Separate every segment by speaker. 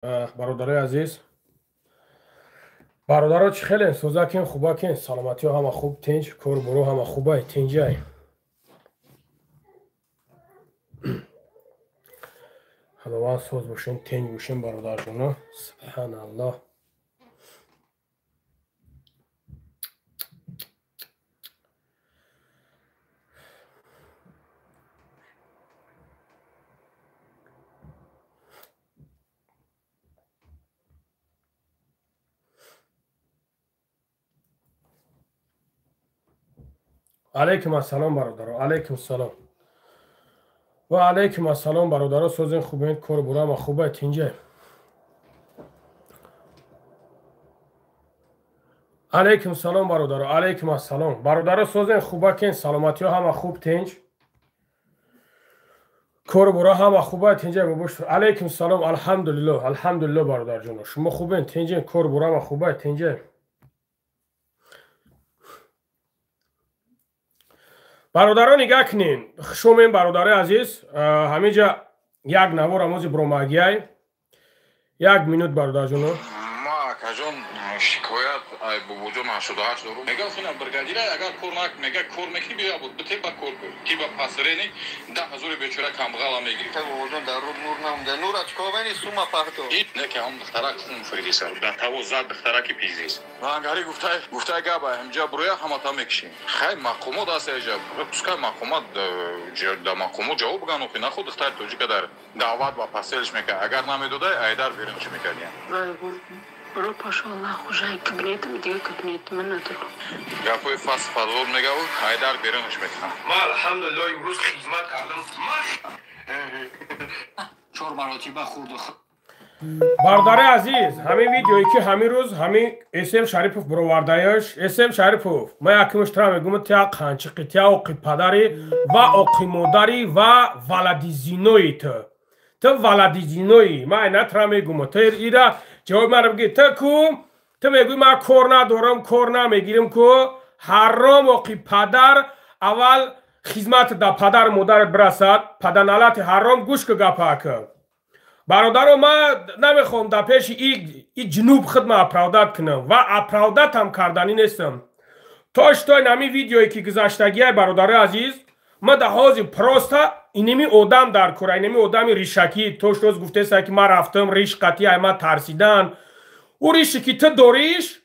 Speaker 1: Бародарои азиз, бародаро чӣ хеле сӯзакин, хубакин, саломатиҳо ҳама хуб, тинҷ, корбуро ҳама хубай, тинҷай. Худованд соз бошен, тинҷ бошен, бародарҷоно. Субҳаналлоҳ. Алейкум ассалом, бародаро, алейкум салом ва алейкум ассалом, бародаро, созен, хубен, кор бурама хубай, тинҷай. Алейкум салом, бародаро, алейкум ассалом, бародаро, созен, хубакен, саломатиҳо ҳама хуб, тинҷ, кор бура ҳама хубай, тинҷай, бобош. Алейкум салом, алҳамдулилло, алҳамдулилло, бародарҷоно, шумо хубен, тинҷен, кор бура ҳама хубай, тинҷай. Бародаро, нигаҳ кунен, хушомем, бародарои азиз, ҳаминҷа як навор амози бромагиай, як минут, бародарҷоно.
Speaker 2: Ма, акаҷон, шикоят ай бобоҷон 88 дорум. Мега хина бригадира, агар кор нак, мега кор мекунӣ, биё бите ба кор кун. Ки ба пасреник 10 000 бечора камбағала мегирӣ.
Speaker 3: Бобоҷон, дар руд нур намонда. Нура чикор мени сума пахто.
Speaker 2: Не ки ҳам духтарак хун фирдиса. Дар таво зад духтараки пиздис. Ангари гуфтай, гуфтай габа ҳамҷа буроя ҳамата мекишем. Хай мақомот аст эҷа. Пускай мақомот да мақомот ҷавоб биган, охи нахуд духтари тоҷика дар даъват ба паселш мекард. Агар намедодай, айдар берун чӣ мекардиям?
Speaker 4: Ро пошел нахуй, жай кабинетом, дига кабинетом надору.
Speaker 2: Гапои фас фазол мегаву, айдар берунш мекунам.
Speaker 5: Ма алҳамдулилло имрӯз хизмат кардам.
Speaker 6: Чор маротиба хурду.
Speaker 1: Бародари азиз, ҳамин видеое ки ҳамин рӯз ҳамин Эсем Шарипов бировардаяш, Эсем Шарипов, ман якумш тра мегӯм, тя қанчиқи, тя оқи падари ва оқи модари ва валади зинои ту. Ту валади зинои, ман айна тра мегӯм, ту ира ҷавоб маро бигӣ, ту ку, ту мегӯӣ ман кор надорам, кор намегирим ку, ҳаром оқи падар, аввал хизмат да падару модарат бирасад, паданалати ҳаром, гӯш ку гапака. Бародаро, ман намехоҳам дар пеши и ҷунуб худма оправдать кунам ва оправдать ам карданӣ нестам. То что ин ҳамин видеое ки гузаштагиай, бародарои азиз, ман дар ҳозир просто иними одам дар кора, иними одами ришакӣ, то что гуфтеса ки ман рафтам риш қатӣ, ай ман тарсидан. Ӯ риши ки ту дориш,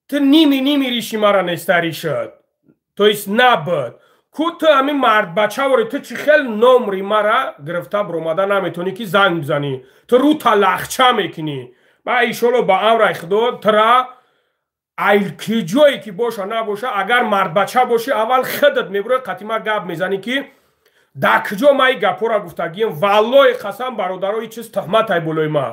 Speaker 1: ту ними ними риши мара неста ришат. То есть набуд. Ку ту ҳамин мардбачавори, ту чӣ хел номри мара гирифта биромада наметонӣ ки занг бизанӣ, ту рӯта лахча мекунӣ. Ма иншолло ба амраи худо тура ай ки ҷое ки боша набоша, агар мардбача бошӣ, аввал худат мебурои қатима гап мезанӣ ки дар куҷо ма и гапҳоро гуфтагием. Валлоҳи қасам, бародаро, и чиз туҳматай болои ма,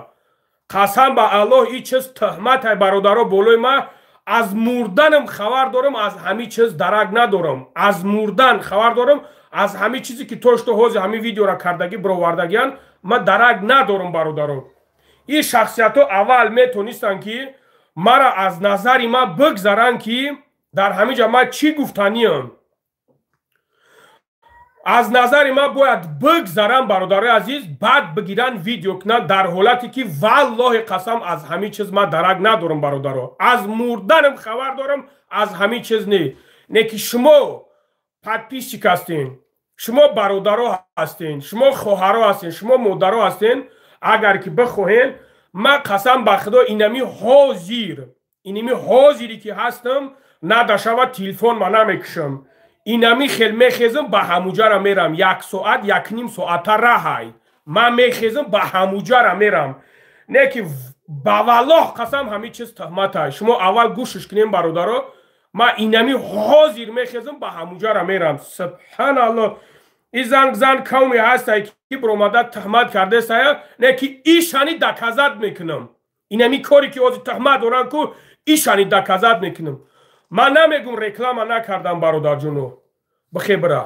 Speaker 1: қасам ба Аллоҳ, и чиз туҳматай, бародаро, болои ма. Аз мурданам хабар дорам, аз ҳамин чиз дарак надорам, аз мурдан хабар дорам, аз ҳамин чизе ки то что ҳозир ҳамин видеора кардагӣ бировардагиян, ман дарак надорам, бародаро. Ин шахсиятҳо аввал метонистанд ки мара аз назари ман бигзаранд ки дар ҳамин ҷа ман чӣ гуфтаниям, аз назари ман бояд бигзаранд, бародарои азиз, баъд бигиранд видео кунанд, дар ҳолате ки валлоҳи қасам аз ҳамин чиз ман дарак надорам, бародаро, аз мурданам хабар дорам, аз ҳамин чиз не. Не ки шумо подписчик ҳастен, шумо бародаро ҳастен, шумо хоҳаро ҳастен, шумо модаро ҳастен, агар ки бихоҳен, ман қасам ба худо инами ҳозир, инами ҳозире ки ҳастам, надашава телефон ма намекушам, инами хел мехезам, ба ҳамуҷара мерам, як соат, якним соата раҳай, ман мехезам, ба ҳамуҷара мерам. Не ки ба валлоҳ қасам ҳамин чиз туҳматай. Шумо аввал гӯшш кунем, бародаро, ман инами ҳозир мехезам, ба ҳамуҷара мерам. Субҳаналлоҳ, и занг зан кавме ҳастай ки биромада туҳмат кардесая, не ки ишани доказать мекунам, инами коре ки ҳозир туҳмат дорам ку, ишани доказать мекунам. Ман намегум реклама накардам, бародарҷоно, бихебра,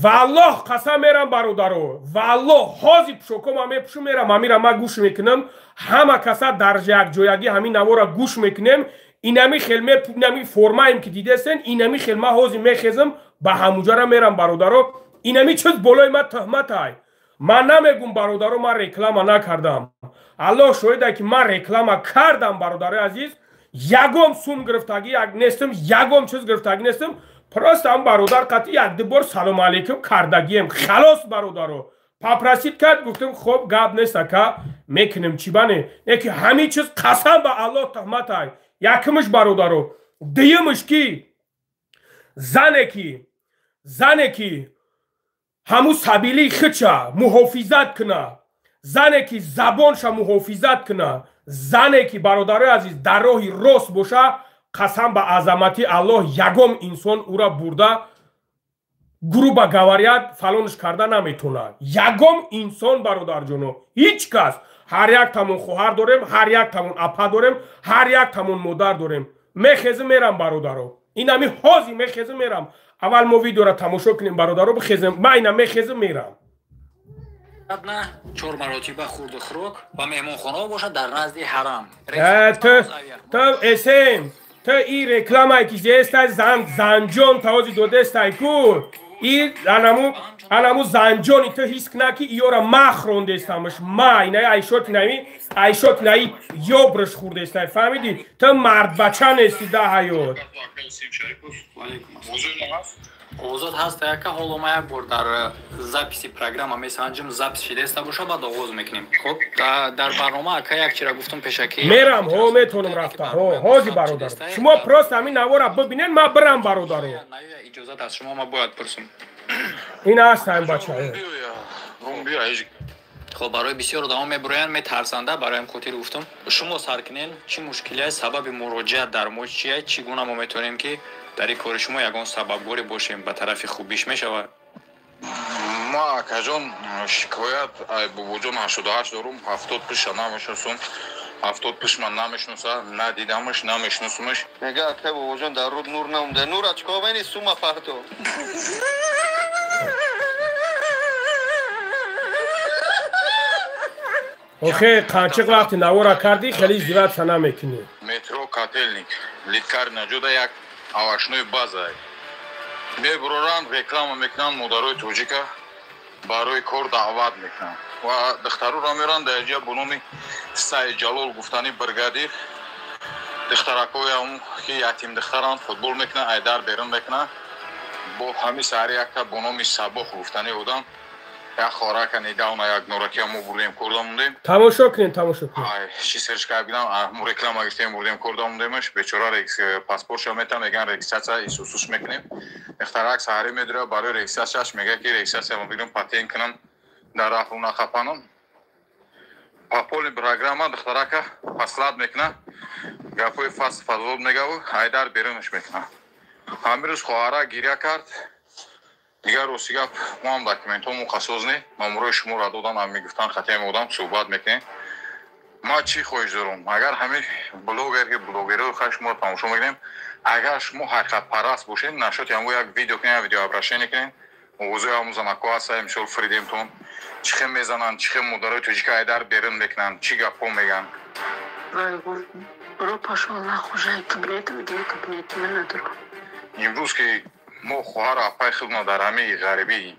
Speaker 1: валлоҳ қасам мерам, бародаро, валлоҳ ҳозир пӯшокома мепӯшум, мерам, ҳамира ман гӯш мекунам, ҳама каса дар якҷоягӣ ҳамин навора гӯш мекунем. Инами хел инами формаем ки дидесен, инами хел ман ҳозир мехезам, ба ҳамуҷара мерам, бародаро. Инами чиз болои ман туҳматай. Ман намегум, бародаро, ман реклама накардам. Аллоҳ шоҳида, ки ман реклама кардам, бародарои азиз. Ягон сум гирифтагӣ нестам, ягон чиз гирифтагӣ нестам. Просто ам бародар қати якду бор салом алейкум кардагием, халос. Бародаро, попросить кард, гуфтем, хоб, гап нест, ака, мекунем, чӣ бане. Не ки ҳамин чиз, қасам ба Аллоҳ, туҳматай. Якумш, бародаро. Дуюмш, ки зане ки ҳамун сабилии хича муҳофизат куна, зане ки забонша муҳофизат куна, зане ки, бародарои азиз, дар роҳи рост боша, қасам ба азамати Аллоҳ, ягон инсон ӯра бурда, грубо говоря, фалонш карда наметонад. Ягон инсон, бародарҷоно, ҳеҷ кас. Ҳар як тамон хоҳар дорем, ҳар як тамон апа дорем, ҳар як тамон модар дорем. Мехезм, мерам, бародаро, инами ҳози мехезм, мерам. Аввал мо видеоро тамошо кунем, бародаро, бихезем. Ма ина мехезм, мерам.
Speaker 6: Чор маротиба хурду хӯрок ва меҳмонхонаҳо бошад дар назди ҳарам.
Speaker 1: Ту эсем, ту и рекламае ки зестай, зан занҷон тавози додестай ку, и анаму занҷони ту ҳис куна, ки иёра ма хрондестамаш. Ма инаи айшот, инаи айшот, инаи ёбраш хурдестай, фаҳмидӣ? Ту мардбача нести да ҳаёт.
Speaker 6: Озод ҳаст, яка. Ҳоло ма як бор дар записи программа месанҷим, запись шидаеста боша, баъд оғоз мекунем. Хоб, дар барнома, ака, як чира гуфтум пешакӣ.
Speaker 1: Мерам, ҳо, метонам рафта, ҳо, ҳози. Бародар, шумо просто ҳамин навора бибинед, ма бирам, бародаро.
Speaker 6: Иҷозат аз шумо ма бояд пурсум.
Speaker 1: Ин аст ҳам бача.
Speaker 6: Хоб, барои бисёр одамо мебуроянд, метарсанда, барои ҳам хотир гуфтум, шумо сар кунен. Чӣ мушкилие, сабаби муроҷиат дар мо чия, чӣ гуна мо метавонем, ки дар ин кори шумо ягон сабабгоре бошем, ба тарафи хубиш мешавад?
Speaker 2: Ма, акаҷон, шикоят ай бобоҷон 88 дорум, 70 пиша намешиносум, 70 пиш ман намешиноса, надидамаш, намешиносумаш.
Speaker 3: Мега, акай бобоҷон, дар руд нур намонда. Нура чикор мени, сума парто.
Speaker 1: Охе, қанчиқ вақти навора кардӣ, хеле издеваться намекунӣ.
Speaker 2: Метро Котельник, Литкарина ҷода як овощной база. Мебуроранд, реклама мекунанд, модарои тоҷика барои кор даъват мекунанд ва духтаруро меоранд дар ҷа бо номи Сайҷалол гуфтани бригадир. Духтаракҳоям ки ятим духтаранд, футбол мекунанд, айдар берун мекунанд. Бо ҳамин саҳари якта бо номи Сабоҳ гуфтани одам, як хорака недавно, як норакия мо бурдем, корда мондем.
Speaker 1: Тамошо кунем, тамошо кунем.
Speaker 2: Чи серч кардам, мо реклама гирифтем, бурдем, корда мондемаш. Бечора паспортша метам, меган, регистрация исусус мекунем. Духтарак саҳарӣ медура барои регистрацияш, мега, ки регистрация мо бигирам, патент кунам, дар рафу нахапанам. По полной программа духтарака послать мекуна, гапои фаст фазол мегаву, ҳайдар берунаш мекуна. Ҳамин рӯз хоҳара гиря кард. Дигар, рости гап, мо ҳам документҳомо қасоз не, номерои шуморо додан, ҳам мегуфтан, хатиам одам суҳбат мекунем. Ма чӣ хоҳиш дорам? Агар ҳамин блогер, ки блогерҳои хай шуморо тамошо мекунем, агар шумо ҳақиқатпараст бошед, нашоти ҳамго як видео кунем, як видеообращение кунем. Овозои ҳамун занако ҳаста, мисол, фридемтон чӣ хел мезананд, чӣ хел модарои тоҷика айдар берун мекунанд, чӣ гапҳо мегӯянд.
Speaker 4: Вай гуфт, бро, пошел нахуй, кабинетам, дига кабинети ман надорам.
Speaker 2: Имрӯз ки мо хоҳару апаи худро дар ҳамаи ғарибӣ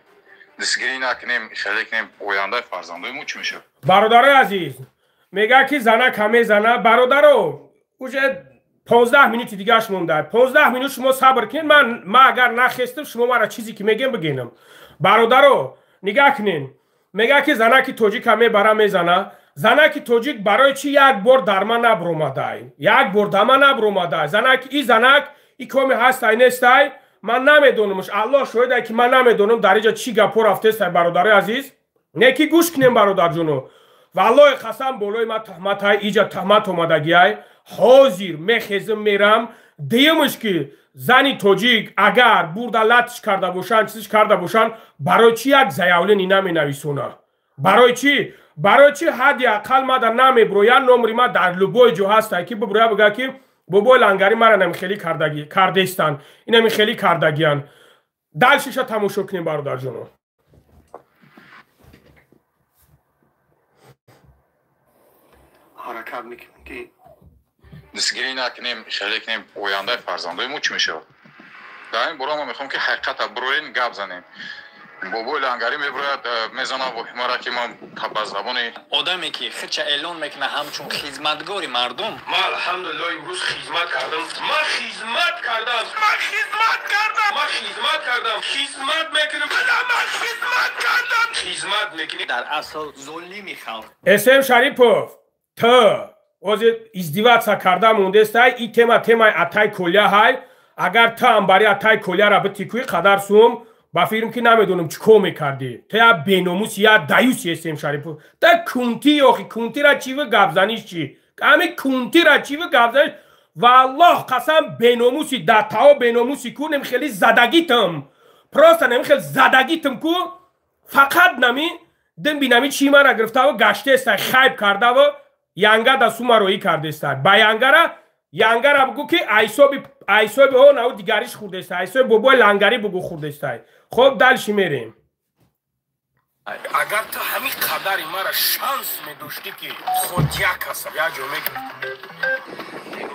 Speaker 2: дастгирӣ накунем, хеле кунем, ояндаи фарзандои мо чӣ мешавад?
Speaker 1: Бародарои азиз, мега, ки занака мезана. Бародаро, уже 15 минути дигааш монда, 15 минут шумо сабр кунед. Ман агар нахестам, шумо мара чизе ки мегем, бигенам. Бародаро, нигаҳ кунед, мега, ки занаки тоҷика мебара, мезана. Занаки тоҷик барои чӣ як бор дар ман набуромадай, як бор дар ман набуромадай? Занак, и занак и коми ҳастай, нестай, ман намедонамш. Аллоҳ шоҳида, ки ман намедонам, дар иҷа чӣ гапҳо рафтестай. Бародарои азиз, не ки гӯш кунем, бародарҷоно, валлоҳи қасам, болои ман туҳматай, иҷа туҳмат омадагиай. Ҳозир мехезм, мерам. Дуюмш, ки зани тоҷик агар бурда латш карда бошанд, чизш карда бошанд, барои чӣ як заявление наменависона? Барои чӣ, барои чӣ ҳадди ақал мада намеброян? Номри ма дар любой ҷо ҳастай, ки биброя, бига, ки бобои Лангари мара инами хелӣ кардестанд, инами хелӣ кардагиян. Дальшеша тамошо кунем, бародарҷоно.
Speaker 5: Ҳаракат мекунем, ки
Speaker 2: дастгирӣ накунем, хеле кунем, ояндаи фарзандои мо чӣ мешавад? Дар ин бора ма мехоҳам, ки ҳақиқата бироен, гап занем. Бобои Лангарӣ мебирояд, мезанад воҳимара, ки ман ба забони
Speaker 6: одаме ки худша эълон мекунад ҳамчун хизматгори мардум.
Speaker 5: Ман, алҳамдулилло, имрӯз хизмат кардам. Ман хизмат кардам, ман хизмат кардам, ман хизмат кардам, хизмат мекунам, ман хизмат кардам, хизмат мекунем.
Speaker 6: Дар асл золими халқ.
Speaker 1: Эсем Шарипов, ту ҳозир издеваться карда мондестай. И тема темаи атай Коля ҳай. Агар ту амбари атай Коляра битикӯи, қадар сум ба филм ки намедонам чӣ кор мекардӣ. Ту я беномус, я даюс. Эсем Шарипов, та кунти охи, кунтира чивы гапзаниш чӣ? Ами кунтира чивы гапзаниш? Валлоҳ қасам, беномуси датао, беномуси ку нем хели задагитам, просто нем хел задагитам ку. Фақат нами дим бинами чӣ мара гирифтаву гаштестай, хайб кардаву янга да сума роӣ кардестай. Ба янгара, янгара бугӯ, ки айсоби о нау дигариш хурдестай, айсоби бобои Лангарӣ бугӯ хурдестай. Хоб, дальше мерем.
Speaker 5: Агар ту ҳамин қадари мара шанс медоштӣ, ки худ як каса як ҷо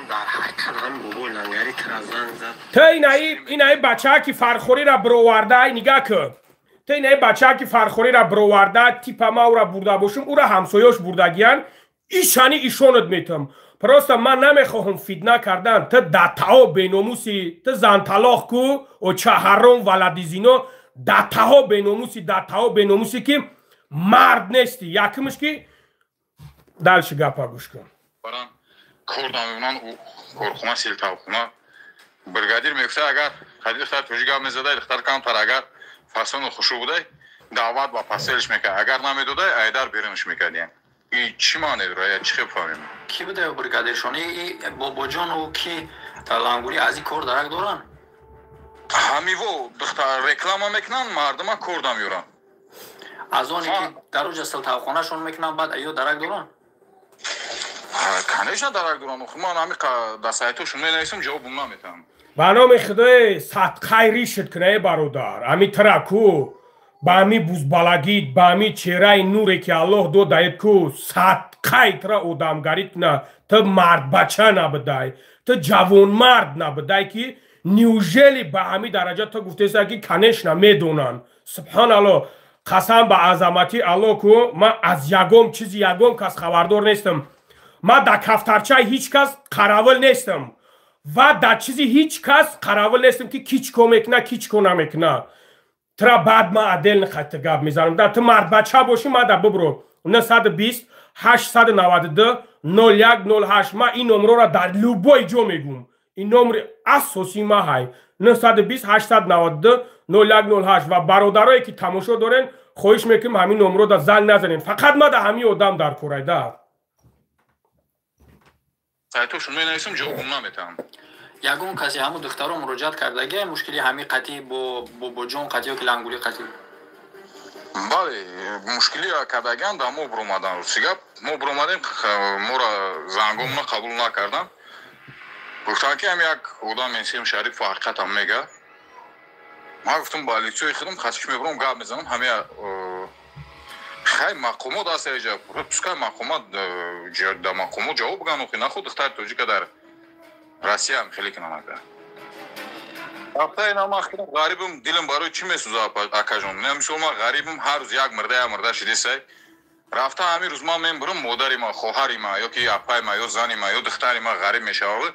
Speaker 7: Дар ҳақиқат ҳам бобои Лангари тира занг зад.
Speaker 1: Ту инаи бачаа, ки Фархориро бироварда, нигаҳ кун. Ту инаи бачаа, ки Фархориро бироварда, типа ма ура бурда бошум, ура ҳамсоёш бурдагиян, ишани ишонат метам. Просто ман намехоҳам фитна кардан. Ту датао беномуси, ту занталоқ ку очаҳаром валадизино, датаҳо беномуси, датаҳо беномуси, ки мард нести. Якумш ки дальше гапа гӯш кун.
Speaker 2: Баран кор намемонанд, корхона, силтавхона. Бригадир мегуфта, агар хади духтар тоҷик гап мезадай, духтар камтар агар фасону хушрӯ будай, даъват ба постель ш мекард, агар намедодай, айдар берунш мекардиям. И чӣ маъне дорад, я чӣ хел фаҳмем?
Speaker 6: Кӣ буда бригадиршон? И бобоҷону ки Лангурӣ аз ин кор дарак доранд?
Speaker 2: Ҳамиво духтар реклама мекунанд, мардума кор намеёранд.
Speaker 6: Аз оне ки дар оҷа силтавхонашон мекунанд, баъд ё дарак доранд?
Speaker 2: Конечно, дарак доранд. Ман ҳами дар сайтошон менависам, ҷавобум наметаҳам.
Speaker 1: Ба номи Худои садқай ришд кунаe, бародар. Ами тра ку ба ами бузбалагит, ба ами чеҳраи нуре, ки Аллоҳ додаед ку, садқай тра одамгарӣ куна. Ту мардбача набудай, ту ҷавонмард набудай, ки неужели ба ҳами дараҷа ту гуфтеса, ки конечно медонанд? Субҳоналлоҳ, қасам ба азамати Аллоҳ ку, ман аз ягон чизи ягон кас хабардор нестам. Ман дар кафтарчаи ҳеҷ кас қаравил нестам ва дар чизи ҳеҷ кас қаравил нестам, ки ки чӣ кор мекуна, ки чӣ кор намекуна. Тра баъд ман отдельно хатта гап мезанам. Да ту мардбача бошӣ, ма да бибро 920 892 01 08. Ман ин номрора дар любой ҷо мегӯм, ин номри асосии ма ҳай 920 892 01 08. Ва бародарое, ки тамошо дорен, хоҳиш мекунем, ҳамин номро да занг назанем. Фақат ма да ҳамин одам дар корайда.
Speaker 2: Сайтошон менависам, ҷавобум наметаҳам.
Speaker 6: Ягон касе ҳамун духтаро муроҷиат кардагия, мушкили ҳамин қатъи бо бобоҷон қатъи ё ки Лангули қатъи?
Speaker 2: Бале, мушкили кардагиан. Да мо биромадан, рости гап, мо биромадем, моро зангомона қабул накардан. Гуфтанд, ки ҳам як одам Эсем Шарипов ҳақиқатам мега. Ман гуфтам, ба лицои худам хасиш мебурам, гап мезанам. Ҳамя хай мақомот аст эҷа, пускай мақомот да мақомот ҷавоб биган. Охи наход духтари тоҷика дар Россия ҳам хеле кунам. Ака, рафта ина, ман худам ғарибам, дилам барои чӣ месӯза, акаҷон? Мисол, ман ғарибам, ҳар рӯз як мирда, як мирда шидисай. Рафта ҳамин рӯз ман мебурам, модари ман, хоҳари ман, ё ки апаи ман, ё зани ман, ё духтари ман ғариб мешавад.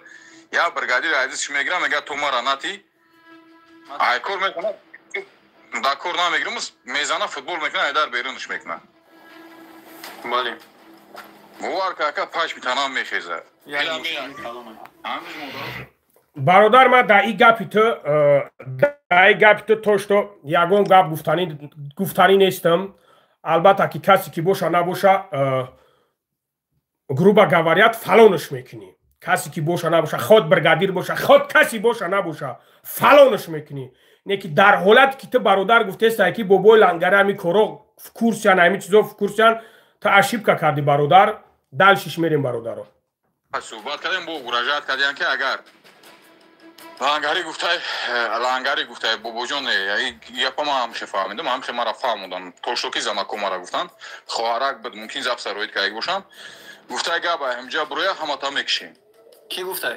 Speaker 2: Як бригадири азизш мегирам, мега, ту мара натӣ, ай кор мекунам, да кор намегирам, мезана, футбол мекунам, айдар берунш мекунам.
Speaker 6: Бале.
Speaker 2: Бовар ка, ака, пашми танам мехеза.
Speaker 1: Бародар, ман дар и гапи ту, дар и гапи ту то что ягон гап гуфтанӣ нестам. Албатта, ки касе ки боша набоша, грубо говорят, фалонаш мекунӣ. Касе ки боша набоша, худ бригадир боша, худ касе боша набоша, фалонаш мекунӣ. Не ки дар ҳолате ки ту, бародар, гуфтестай, ки бобои Лангари ҳами коро в курсе ян, ҳами чизо в курсе ян, ту ошибка кардӣ, бародар. Дальше ш мерем, бародаро.
Speaker 2: Суҳбат кардем, бо муроҷиат кардем, ки агар Лангари гуфтай, Лангари гуфтай, бобоҷон, гапа ман ҳамхе фаҳмидам, ҳамхе мара фаҳмудам. То ки занако мара гуфтанд, хоҳарак буд, мумкин запсароид кардак бошанд. Гуфтай, гап ҳамҷа буроя, ҳамата мекишем.
Speaker 6: Кӣ гуфтай?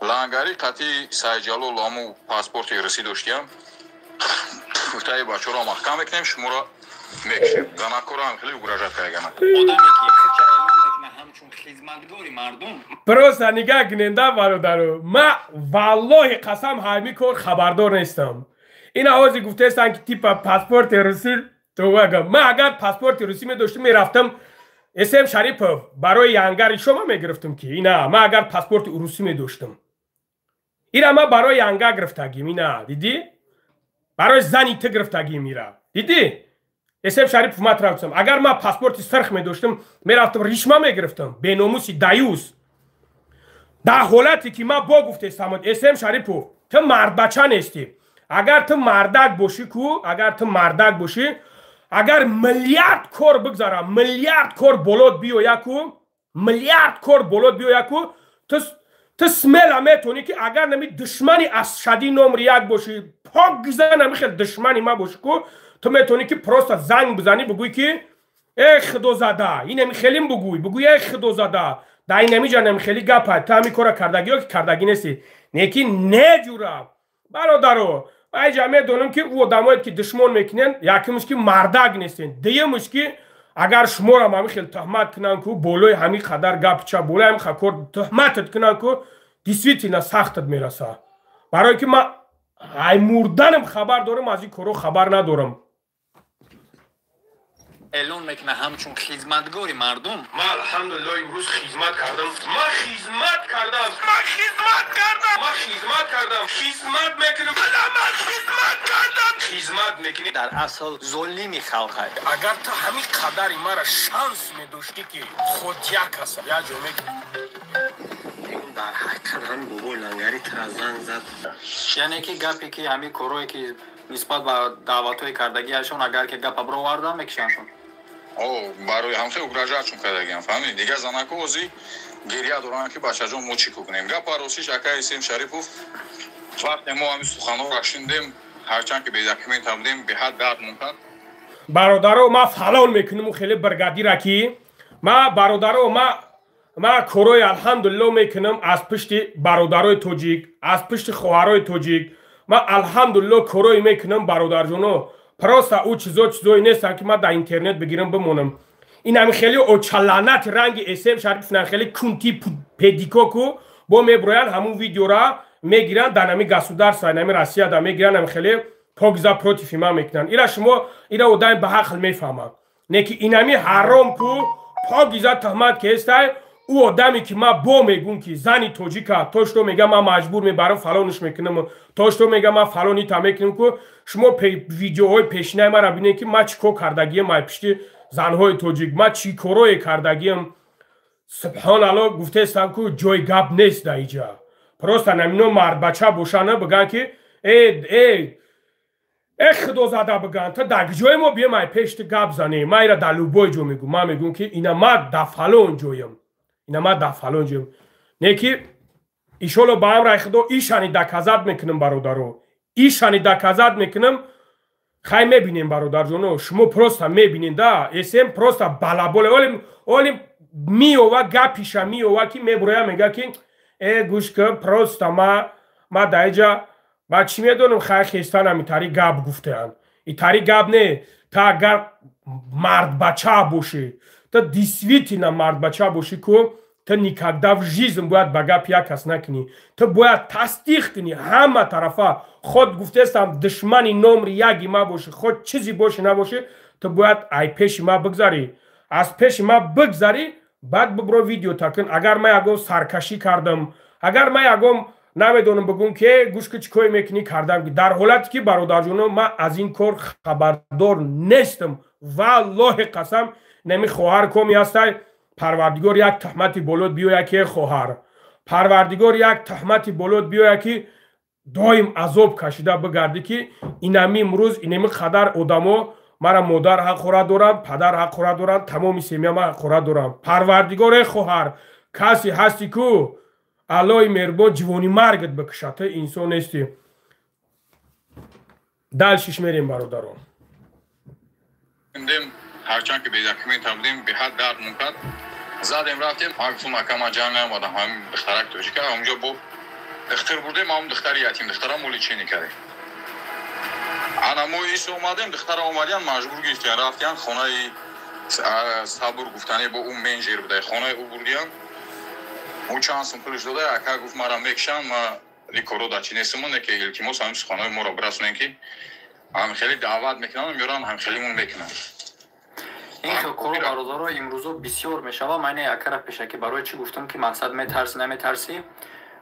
Speaker 2: Лангари қатъи Сайҷалол, ҳаму паспорти русӣ доштиям. Гуфтаи бачаро маҳкам мекунем, шуморо мекушем. Занакоро ҳам хеле угрожать кардагана.
Speaker 6: Одаме ки худша эълон мекунад ҳамчун хизматгори мардум.
Speaker 1: Просто нигаҳ куненда, бародаро, ма валлоҳи қасам, ҳами кор хабардор нестам. Ин овози гуфтаестанд, ки типа паспорти русӣ. Ма агар паспорти русӣ медоштам, мерафтам, Эсем Шарипов, барои янгари шума мегирифтам, ки ина ма агар паспорти русӣ медоштам, ира ма барои янга гирифтагим. Ина дидӣ, барои зани ту гирифтагим. Ира дидӣ, Эсем Шарипов, ма трафтам. Агар ма паспорти сирх медоштам, мерафтам, ришма мегирифтам. Беномуси даюс. Дар ҳолате ки ма бо гуфтестам, Эсем Шарипов, ту мардбача нестӣ. Агар ту мардак бошӣ ку, агар ту мардак бошӣ, агар миллиард кор бигзара, миллиард кор болот биёя ку, миллиард кор болот биёя ку, ту смело метавонӣ, ки агар нами душмани ашадӣ номри як бошӣ, покгиза нами хел душмани ма бошӣ ку, ту метавонӣ, ки просто занг бизанӣ, бигӯӣ, ки э худозада, инами хелим бугӯй, бугӯй: э худозада, дар инамиҷа нами хели гапа, ту ҳами кора кардагиё ки кардагӣ нестӣ. Неки неҷура, бародаро, айҷа медонам, ки ӯ одамое ки душмон мекунен, якумш, ки мардак нестен, дуюмш, ки агар шуморам ҳами хел туҳмат кунанд ку, болои ҳамин қадар гапча, болои ҳамин кор туҳматат кунанд ку, действительно сахтат мераса, барое ки ман ай мурданам хабар дорам, аз ин корҳо хабар надорам.
Speaker 6: Эълон мекунад ҳамчун хизматгори мардум.
Speaker 5: Ман алҳамдулилло имрӯз хизмат кардам. Ман хизмат кардам. Ман хизмат кардам. Ман хизмат кардам. Хизмат мекунам. Ман хизмат кардам. Хизмат мекунӣ.
Speaker 6: Дар асл золими халқа.
Speaker 1: Агар ту ҳамин қадари мара шанс медоштӣ, ки худ як аса як ҷо мек
Speaker 7: Дар ҳақиқат ҳам бобои лангари тра занг зад.
Speaker 6: Яъне ки гапе ки ҳамин корое ки нисбат ба даъватҳои кардагиашон, агар ки гапа бировардан, мекушандшон.
Speaker 2: О, барои ҳамхел угрожать шон кардагиам, фаҳмидӣ? Дигар занако ҳозир гирья доранд, ки бачаҷон, мо чӣ кунем? Гапа ростиш, акаи Сем Шарипов, вақте мо ҳамин суханҳоро шундем, ҳарчанд ки бедокумент ҳам будем, беҳад дард мумкан.
Speaker 1: Бародаро, ма фалон мекунаму хеле бригадира, ки ма, бародаро, ма корои алҳамдулилло мекунам аз пушти бародарои тоҷик, аз пушти хоҳарои тоҷик. Ма алҳамдулилло корои мекунам, бародарҷоно. Просто ӯ чизо чизое нестанд, ки ман дар интернет бигирам, бимонам. Ин ҳами хеле очаланати ранги Эсем Шариф, на хеле кунти педикоку бо меброянд, ҳамун видеора мегиранд, дар нами государство, нами Россия да мегиранд, ҳами хеле покза против ма мекунанд. Ира шумо, ира одами ба ҳақл мефаҳмад, не ки инами ҳаром ку покиза туҳмат кестай. Ӯ одаме ки ма бо мегӯм, ки зани тоҷика то что мега, ман маҷбур мебарам, фалонш мекунам, то что мега, ман фалонита мекунам ку, шумо видеоҳои пешинаи мара бинед, ки ма чӣ кор кардагиам ай пишти занҳои тоҷик, ма чӣ корое кардагиам. Субҳоналло, гуфтаестам ку, ҷои гап нест дар иҷа. Просто намино мардбача бошана, бигӯянд, ки э э э худозада, бигӯянд, та дар ҷои мо бием, ай пешти гап занем. Ма ира дар любой ҷо мегӯм, ман мегӯм, ки ина ма дар фалон ҷоям, ина ма дар фалон ҷоям. Не ки иншолло ба амраи худо ишани доказать мекунам, бародаро, ишани доказать мекунам. Хай, мебинем, бародарҷоно, шумо просто мебинем да. Эсем просто балаболе. Олим, олим миова, гапиша миова, ки мебуроя, мега, ки э гӯш ка, просто ма даиҷа ма чӣ медонам. Хай, хестанам, итари гап гуфтаанд, итари гап не. Та агар мардбача бошӣ, та действительно мардбача бошӣ ку, ту никогда в жизнь бояд ба гап як кас накунӣ. Ту бояд тасдиқ кунӣ ҳама тарафа. Худ гуфтестам, душмани номри яги ма бошӣ, худ чизе бошӣ набошӣ, ту бояд ай пеши ма бигзарӣ, аз пеши ма бигзарӣ, баъд бибро, видео такун. Агар ма ягон саркашӣ кардам, агар ма ягон намедонам, бигӯм, ки гӯш ки, чӣ кое мекунӣ, кардам. Дар ҳолате ки, бародарҷоно, ман аз ин кор хабардор нестам, валлоҳи қасам. Нами хоҳар коми ҳастай. Парвардигор як туҳмати болот биёя, ки хоҳар, парвардигор як туҳмати болот биёя, ки доим азоб кашида бигардӣ, ки инами имрӯз инами қадар одамо мара модар ҳаққора дорам, падар ҳаққора дорам, тамоми семья ма ҳаққора дорам. Парвардигор, э хоҳар, касе ҳасти ку, Аллоҳи меҳрубон ҷивони маргат бикушад, ту инсон нестӣ. Дальше ш мерем, бародарон.
Speaker 2: Ҳарчанд ки бедокумент ҳам будем, беҳад дард мумкард. Задем, рафтем. Ман гуфтам: ака, ман ҷанг наомадам, ҳамин духтарак тоҷика. Ҳамунҷо бо духтар бурдем, ҳамун духтари ятим, духтара мо лечение кардем. Ана мо ис омадем, духтара омадиян, маҷбур гирифтиян, рафтиян хонаи Сабур, гуфтане бо ӯ менеҷер буда, хонаи ӯ бурдиян. Ӯ чанд сум пулш дода, ака гуфт, мара мекшан, ма икоро да чи нестимон, неке илтимос, ҳамин суханои моро бирасонем, ки ҳам хеле даъват мекунанд, меоранд, ҳам хелимон мекунанд.
Speaker 6: Ин хел коро, бародаро, имрӯзо бисёр мешава. Ман ина якара пешакӣ барои чӣ гуфтам, ки мақсад метарсӣ, наметарсӣ,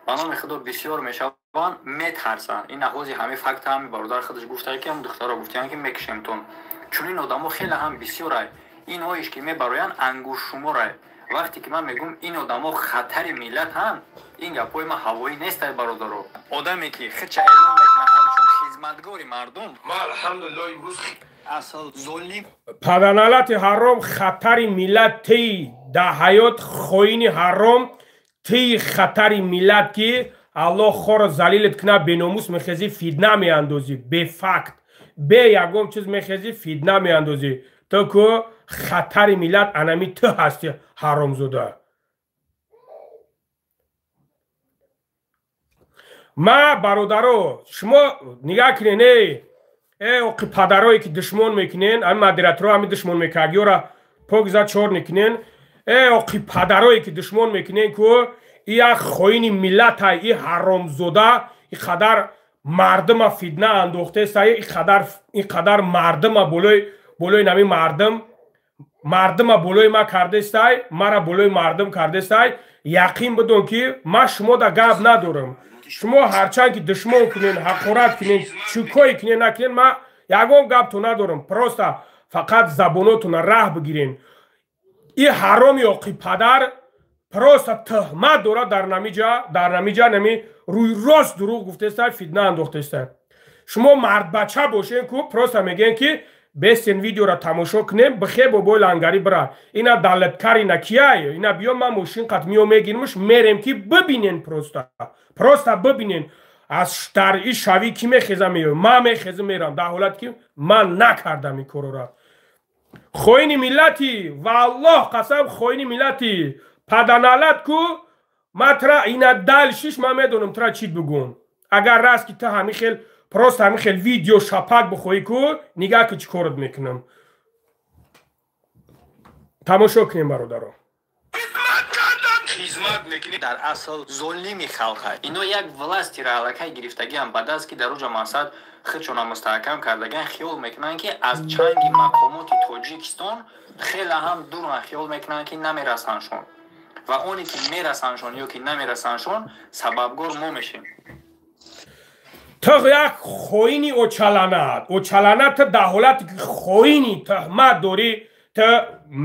Speaker 6: ба номи Худо, бисёр мешаванд, метарсанд. Ин аҳози ҳамин факт ҳами бародар худаш гуфта, ки ҳам духтаро гуфтиян, ки мекушемтон. Чунин одамо хеле ҳам бисёрай. Инҳоеш ки мебароянд, ангуштшуморай. Вақте ки ман мегӯм, ин одамо хатари миллатанд, ин гапҳои ман ҳавоӣ нестай, бародаро. Одаме ки худша эълон мекунад ҳамчун хизматгори мардум,
Speaker 5: Ман алҳамдулилло имрӯз
Speaker 6: асл золим.
Speaker 1: Паданалати ҳаром, хатари миллат ти дар ҳаёт, хоини ҳаром, ти хатари миллат, ки Аллоҳ хоро залилат кунад. Беномус, мехезӣ, фитна меандозӣ, бефакт, бе ягон чиз мехезӣ, фитна меандозӣ. Ту ку хатари миллат анами ту ҳасти, ҳаромзода. Ма, бародаро, шумо нигаҳ кунен, э оқи падарое ки душмон мекунен, ами модераторо, ами душмон мекагиёра покза чор мекунен. Э оқи падарое ки душмон мекунен, ку и як хоини миллата, и ҳаромзода, и қадар мардума фитна андохтеста, и қадар мардума болои нами мардума болои ма кардестай, мара болои мардум кардестай. Яқин бидон, ки ма шумо да гап надорам. Шумо ҳарчанд ки душмон кунен, ҳақорат кунен, чӣ кое кунен, накунен, ма ягон гаптон надорам. Просто фақат забонотона раҳ бигирен. И ҳароми оқи падар просто тӯҳмат дорад дар намиҷа, дар намиҷа нами рӯи рост дурӯғ гуфтеста, фитна андохтеста. Шумо мардбача бошен ку, просто мегӯен, ки бестен видеоро тамошо кунем, бихе бобои лангарӣ бира, ина далаткар, ина кияй, ина биё, ман мошин қат миё, мегирмуш, мерем, ки бибинен, просто бибинен, аз дар и шавӣ ки мехеза меё, ман мехеза мерам, дар ҳолате ки ман накардам ин корора. Хоини миллати, валлоҳ қасам, хоини миллати, паданалат ку. Ма тра ина далшиш ман медонам тра чит бигӯм. Агар раст ки ту ҳамин хел просто ҳамин хел видео шапак бихоҳӣ ку, нигаҳ ки чӣ корот мекунам. Тамошо кунем, бародаро.
Speaker 5: Хизмат мекунӣ.
Speaker 6: Дар асл золими халқа. Ино як властиро аллакай гирифтагиам ба даст, ки дар уҷа мақсад худшона мустаҳкам кардагиан, хиёл мекунанд, ки аз чанги мақомоти Тоҷикистон хеле ҳам дуранд, хиёл мекунанд, ки намерасандшон. Ва оне ки мерасандшон ё ки намерасандшон, сабабгор мо мешем.
Speaker 1: Ту як хоини очаланат, очаланат, ту дар ҳолате ки хоини тӯҳмат дорӣ, ту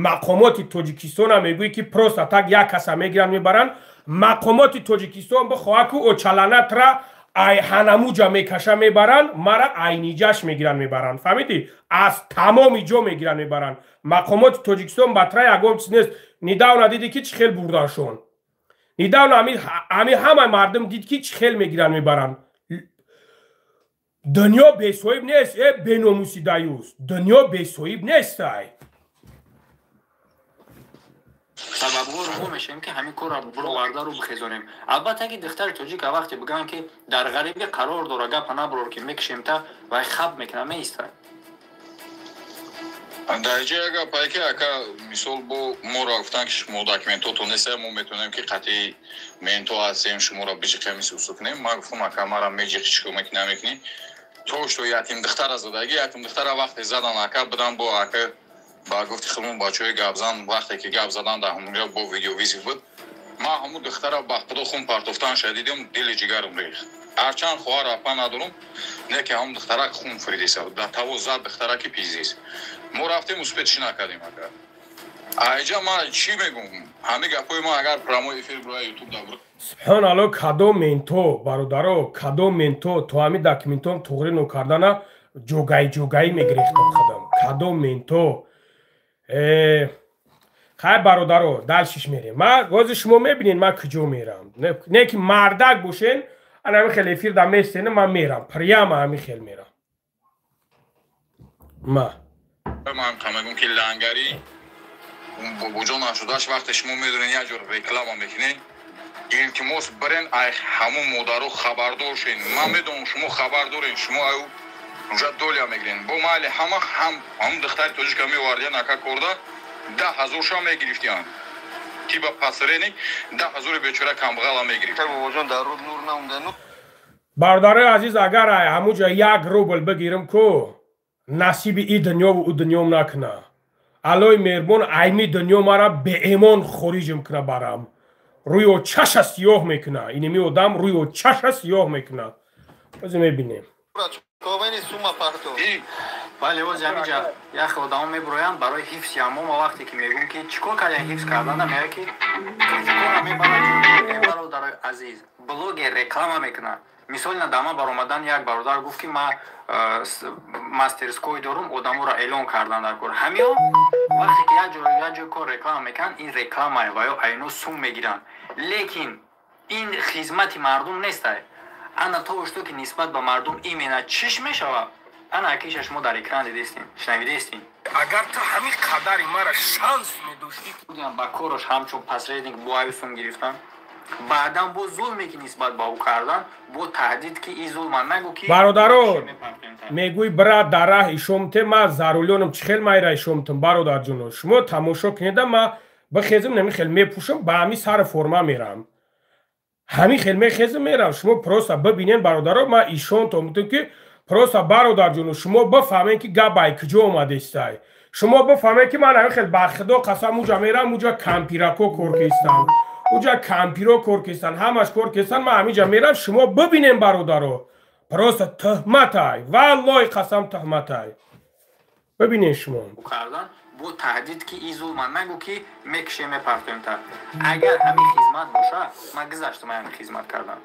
Speaker 1: мақомоти Тоҷикистона мегӯӣ, ки просто так як каса мегиранд, мебаранд. Мақомоти Тоҷикистон бихоҳад ку, очаланатра ай ҳанамуҷа мекаша, мебаранд, мара айниҷаш мегиранд, мебаранд. Фаҳмидӣ? Аз тамоми ҷо мегиранд, мебаранд. Мақомоти Тоҷикистон ба тра ягон чиз нест. Недавно дидӣ, ки чӣ хел бурданшон. Недавно ами ҳамаи мардум дид, ки чӣ хел мегиранд, мебаранд. Дунё бесоҳиб нест, э беномуси даюс, дунё бесоҳиб нестай.
Speaker 6: Сабабгор мо мешавем, ки ҳамин корро бировардаро бихезонем. Албатта, ки духтари тоҷика вақте бигӯянд, ки дар ғарибӣ қарор дора, гапа наброр, ки мекушем та, вай хаб мекунад, меистад.
Speaker 2: Дар ҷа як гапае, ки ака, мисол, бо моро гуфтанд, ки шумо документотон нест, мо метавонем, ки қатъи менто ҳастем, шуморо биҷиқем, исусу кунем. Ман гуфтам, ака, мара меҷиқи, чӣ кор мекунӣ, намекунӣ, то что ятим духтара задаги. Ятим духтара вақте задан, ака, бидан бо ака, ба гуфти худмон бачаҳои гапзан, вақте ки гап задан дар ҳамонҷо бо видеовызов буд, ман ҳамун духтара ба худо хун партофтан шуда дидем, дили ҷигарам рехт. Ҳарчанд хоҳар, апа надорум, не ки ҳамун духтарак хун фиридиса, дар таво зад духтараки пиздис. Мо рафтем, успеть чӣ накардем, ака. Айҷа ман чӣ мегӯм, ҳамин гапҳои ман агар прямой эфир бура, ютуб да бура.
Speaker 1: Субҳоналло, кадом менто, бародаро, кадом менто то ҳамин документом туғри нокардана ҷогаи ҷогаӣ мегирехтам худам. Кадом менто? Хай, бародаро, дальшиш мерем. Ма ҳозир шумо мебинед, ман куҷо мерам. Не ки мардак бошен, ана ҳамин хел эфир да местена, ман мерам прямо, ҳамин хел мерам ма.
Speaker 2: Ман мегӯм, ки лангарӣ бобоҷон нашудаш, вақте шумо медонед, як ҷор реклама мекунед, илтимос, бирен, ай ҳамун модаро хабардор шен. Ман медонам, шумо хабар дорен, шумо аю Уже доля мегирен. Бо майли ҳама ҳам ҳам духтари тоҷика меовардиян ака корда 10 000 ша мегирифтиян. Типа посредник 10 000 бечора камбағала мегирифт.
Speaker 3: Бобоҷон, дар руд нур наомда.
Speaker 1: Бародарои азиз, агар ай ҳамуҷа 1 рубл бигирам ку, насиби и дунёву ӯ дунём накуна. Аллои меҳрубон айми дунё мара беэмон хориҷм куна, барам рӯё чаша сиёҳ мекуна. Инеми одам рӯё чаша сиёҳ мекуна. Ози мебинем.
Speaker 6: Бале, ози ҳамиҷа яхе одамо мебуроянд барои ҳифзи ҳамо. Ма вақте ки мегӯм, ки чӣ кор кардем ҳифз кардана, мега, ки тоҷикора мебарад. Бародарои азиз, блогер реклама мекунад. Мисоли на дама баромадан як бародар гуфт, ки ма мастерской дорум, одаморо эълон кардан дар кор. Ҳамиҳо вақте ки як ҷо як ҷой кор реклама мекунанд, ин рекламае ва ё айно сум мегиранд, лекин ин хизмати мардум нестай. Ана то что ки нисбат ба мардум именно чиш мешавад, ана акиша шумо дар экран дидестем, шунавидестем.
Speaker 5: Агар ту ҳамин қадари мара шанс медоштӣ.
Speaker 6: Ба корош ҳамчун посредник бо аю сум гирифтан, баъдан бо зулме, ки нисбат ба ӯ кардан, бо таҳдид, ки ин зулма нагӯ, ки
Speaker 1: Бародарон, мегӯй брат, дар раҳ ишомте, ма зарулёнам, чӣ хел майра ишомтам? Бародарҷоно, шумо тамошо кунеда, ма бихезм, нами хел мепӯшам, ба ҳами сари форма мерам, ҳамин хел мехезм, мерам. Шумо просто бибинен, бародаро, ма ишонтон бутам, ки просто, бародарҷоно, шумо бифаҳмен, ки гап ай куҷо омадестай. Шумо бифаҳмен, ки ман ҳамин хел, ба худо қасам, уҷа мерам, уҷа кампирако кор кестам, уҷа кампиро кор кестан, ҳамаш кор кестан. Ман ҳаминҷа мерам, шумо бибинем, бародаро. Просто тӯҳматай, валлоҳи қасам, тӯҳматай. Бибинен шумо.
Speaker 6: Кардан бо таҳдид, ки ин зулма нагӯ, ки мекушем, мепартоем. Та агар ҳамин хизмат боша, ман гузаштам ҳамин хизмат кардан.